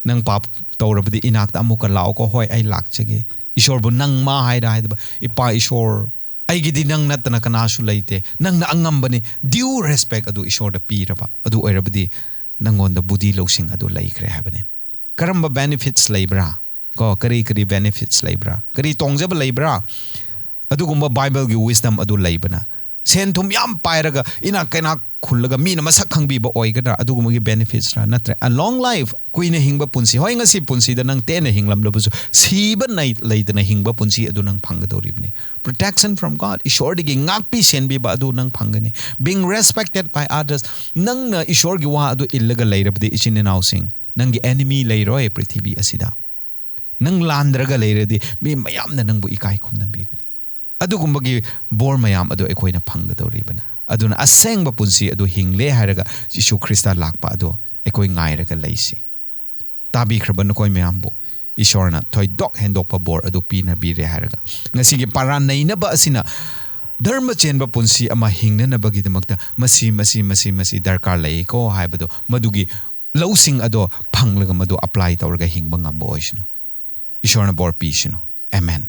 ꯅꯪ ꯄꯥꯞ ꯇꯧꯔꯕꯗꯤ ꯏꯅꯥꯛꯇ ꯑꯃꯨꯛꯀ ꯂꯥꯛꯑꯣꯀꯣ, ꯍꯣꯏ, ꯑꯩ ꯂꯥꯛꯆꯒꯦ꯫ ꯏꯁꯣꯔꯕꯨ ꯅꯪ ꯃꯥ ꯍꯥꯏꯔ ꯍꯥꯏꯗꯕ, "ꯏꯄꯥ ꯏꯁꯣꯔ, ꯑꯩꯒꯤꯗꯤ ꯅꯪ ꯅꯠꯇꯅ ꯀꯅꯥꯁꯨ ꯂꯩꯇꯦ, ꯅꯪꯅ ꯑꯉꯝꯕꯅꯤ", due respect ꯑꯗꯨ ꯏꯁꯣꯔꯗ ꯄꯤꯔꯕ, ꯑꯗꯨ ꯑꯣꯏꯔꯕꯗꯤ ꯅꯪꯉꯣꯟꯗ ꯕꯨꯙꯤ ꯂꯧꯁꯤꯡ ꯑꯗꯨ ꯂꯩꯈ꯭ꯔꯦ ꯍꯥꯏꯕꯅꯤ꯫ ꯀꯔꯝꯕ benefits ꯂꯩꯕ꯭ꯔꯥ? ꯀꯣ, ꯀꯔꯤ ꯀꯔꯤ benefits ꯂꯩꯕ꯭ꯔꯥ? ꯀꯔꯤ ꯇꯣꯡꯖꯕ ꯂꯩꯕ꯭ꯔꯥ? ꯑꯗꯨꯒꯨꯝꯕ ꯕꯥꯏꯕꯜꯒꯤ wisdom ꯑꯗꯨ ꯂꯩꯕꯅ, ꯁꯦꯟ ꯊꯨꯝ ꯌꯥꯝ ꯄꯥꯏꯔꯒ ꯏꯅꯥꯛ ꯀꯩꯅꯥꯛ ꯈꯨꯜꯂꯒ ꯃꯤꯅ ꯃꯁꯛ ꯈꯪꯕꯤꯕ ꯑꯣꯏꯒꯗ꯭ꯔꯥ? ꯑꯗꯨꯒꯨꯝꯕꯒꯤ benefits ꯔꯥ? ꯅꯠꯇ꯭ꯔꯦ, a long life, ꯀꯨꯏꯅ ꯍꯤꯡꯕ ꯄꯨꯟꯁꯤ꯫ ꯍꯣꯏ, ꯉꯁꯤ ꯄꯨꯟꯁꯤꯗ ꯅꯪ ꯇꯦꯟꯅ ꯍꯤꯡꯂꯝꯂꯕꯁꯨ, ꯁꯤꯕ ꯅꯩ-, ꯂꯩꯇꯅ ꯍꯤꯡꯕ ꯄꯨꯟꯁꯤ ꯑꯗꯨ ꯅꯪ ꯐꯪꯒꯗꯧꯔꯤꯕꯅꯤ꯫ Protection from God, ꯏꯁꯣꯔꯗꯒꯤ ꯉꯥꯛꯄꯤ ꯁꯦꯟꯕꯤꯕ ꯑꯗꯨ ꯅꯪ ꯐꯪꯒꯅꯤ꯫ Being respected by others, ꯅꯪꯅ ꯏꯁꯣꯔꯒꯤ ꯋꯥ ꯑꯗꯨ ꯏꯜꯂꯒ ꯂꯩꯔꯕꯗꯤ, ꯏꯆꯤꯟ ꯏꯅꯥꯎꯁꯤꯡ, ꯅꯪꯒꯤ enemy ꯂꯩꯔꯣꯏ ꯄ꯭ꯔꯤꯊꯤꯕꯤ ꯑꯁꯤꯗ꯫ ꯅꯪ ꯂꯥꯟꯗ꯭ꯔꯒ ꯂꯩꯔꯗꯤ, ꯃꯤ ꯃꯌꯥꯝꯅ ꯅꯪꯕꯨ ꯏꯀꯥꯏ ꯈꯨꯝꯅꯕꯤꯒꯅꯤ꯫ ꯑꯗꯨꯒꯨꯝꯕꯒꯤ ꯕꯣꯔ ꯃꯌꯥꯝ ꯑꯗꯨ ꯑꯩꯈꯣꯏꯅ ꯐꯪꯒꯗꯧꯔꯤꯕꯅꯤ꯫ ꯑꯗꯨꯅ ꯑꯁꯦꯡꯕ ꯄꯨꯟꯁꯤ ꯑꯗꯨ ꯍꯤꯡꯂꯦ ꯍꯥꯏꯔꯒ ꯖꯤꯁꯨ ꯈ꯭ꯔꯤꯁꯇ ꯂꯥꯛꯄ ꯑꯗꯨ ꯑꯩꯈꯣꯏ ꯉꯥꯏꯔꯒ ꯂꯩꯁꯤ꯫ ꯇꯥꯕꯤꯈ꯭ꯔꯕ ꯅꯈꯣꯏ ꯃꯌꯥꯝꯕꯨ ꯏꯁꯣꯔꯅ ꯊꯣꯏꯗꯣꯛ ꯍꯦꯟꯗꯣꯛꯄ ꯕꯣꯔ ꯑꯗꯨ ꯄꯤꯅꯕꯤꯔꯦ ꯍꯥꯏꯔꯒ, ꯉꯁꯤꯒꯤ ꯄꯥꯔꯥ ꯅꯩꯅꯕ ꯑꯁꯤꯅ ꯙꯔꯃ ꯆꯦꯟꯕ ꯄꯨꯟꯁꯤ ꯑꯃ ꯍꯤꯡꯅꯅꯕꯒꯤꯗꯃꯛꯇ ꯃꯁꯤ, ꯃꯁꯤ, ꯃꯁꯤ, ꯃꯁꯤ ꯗꯔꯀꯥꯔ ꯂꯩꯀꯣ ꯍꯥꯏꯕꯗꯣ, ꯃꯗꯨꯒꯤ ꯂꯧꯁꯤꯡ ꯑꯗꯣ ꯐꯪꯂꯒ ꯃꯗꯨ apply ꯇꯧꯔꯒ ꯍꯤꯡꯕ ꯉꯝꯕ ꯑꯣꯏꯁꯅꯨ꯫ ꯏꯁꯣꯔꯅ ꯕꯣꯔ ꯄꯤꯁꯅꯨ꯫ ꯑꯦꯃꯦꯟ꯫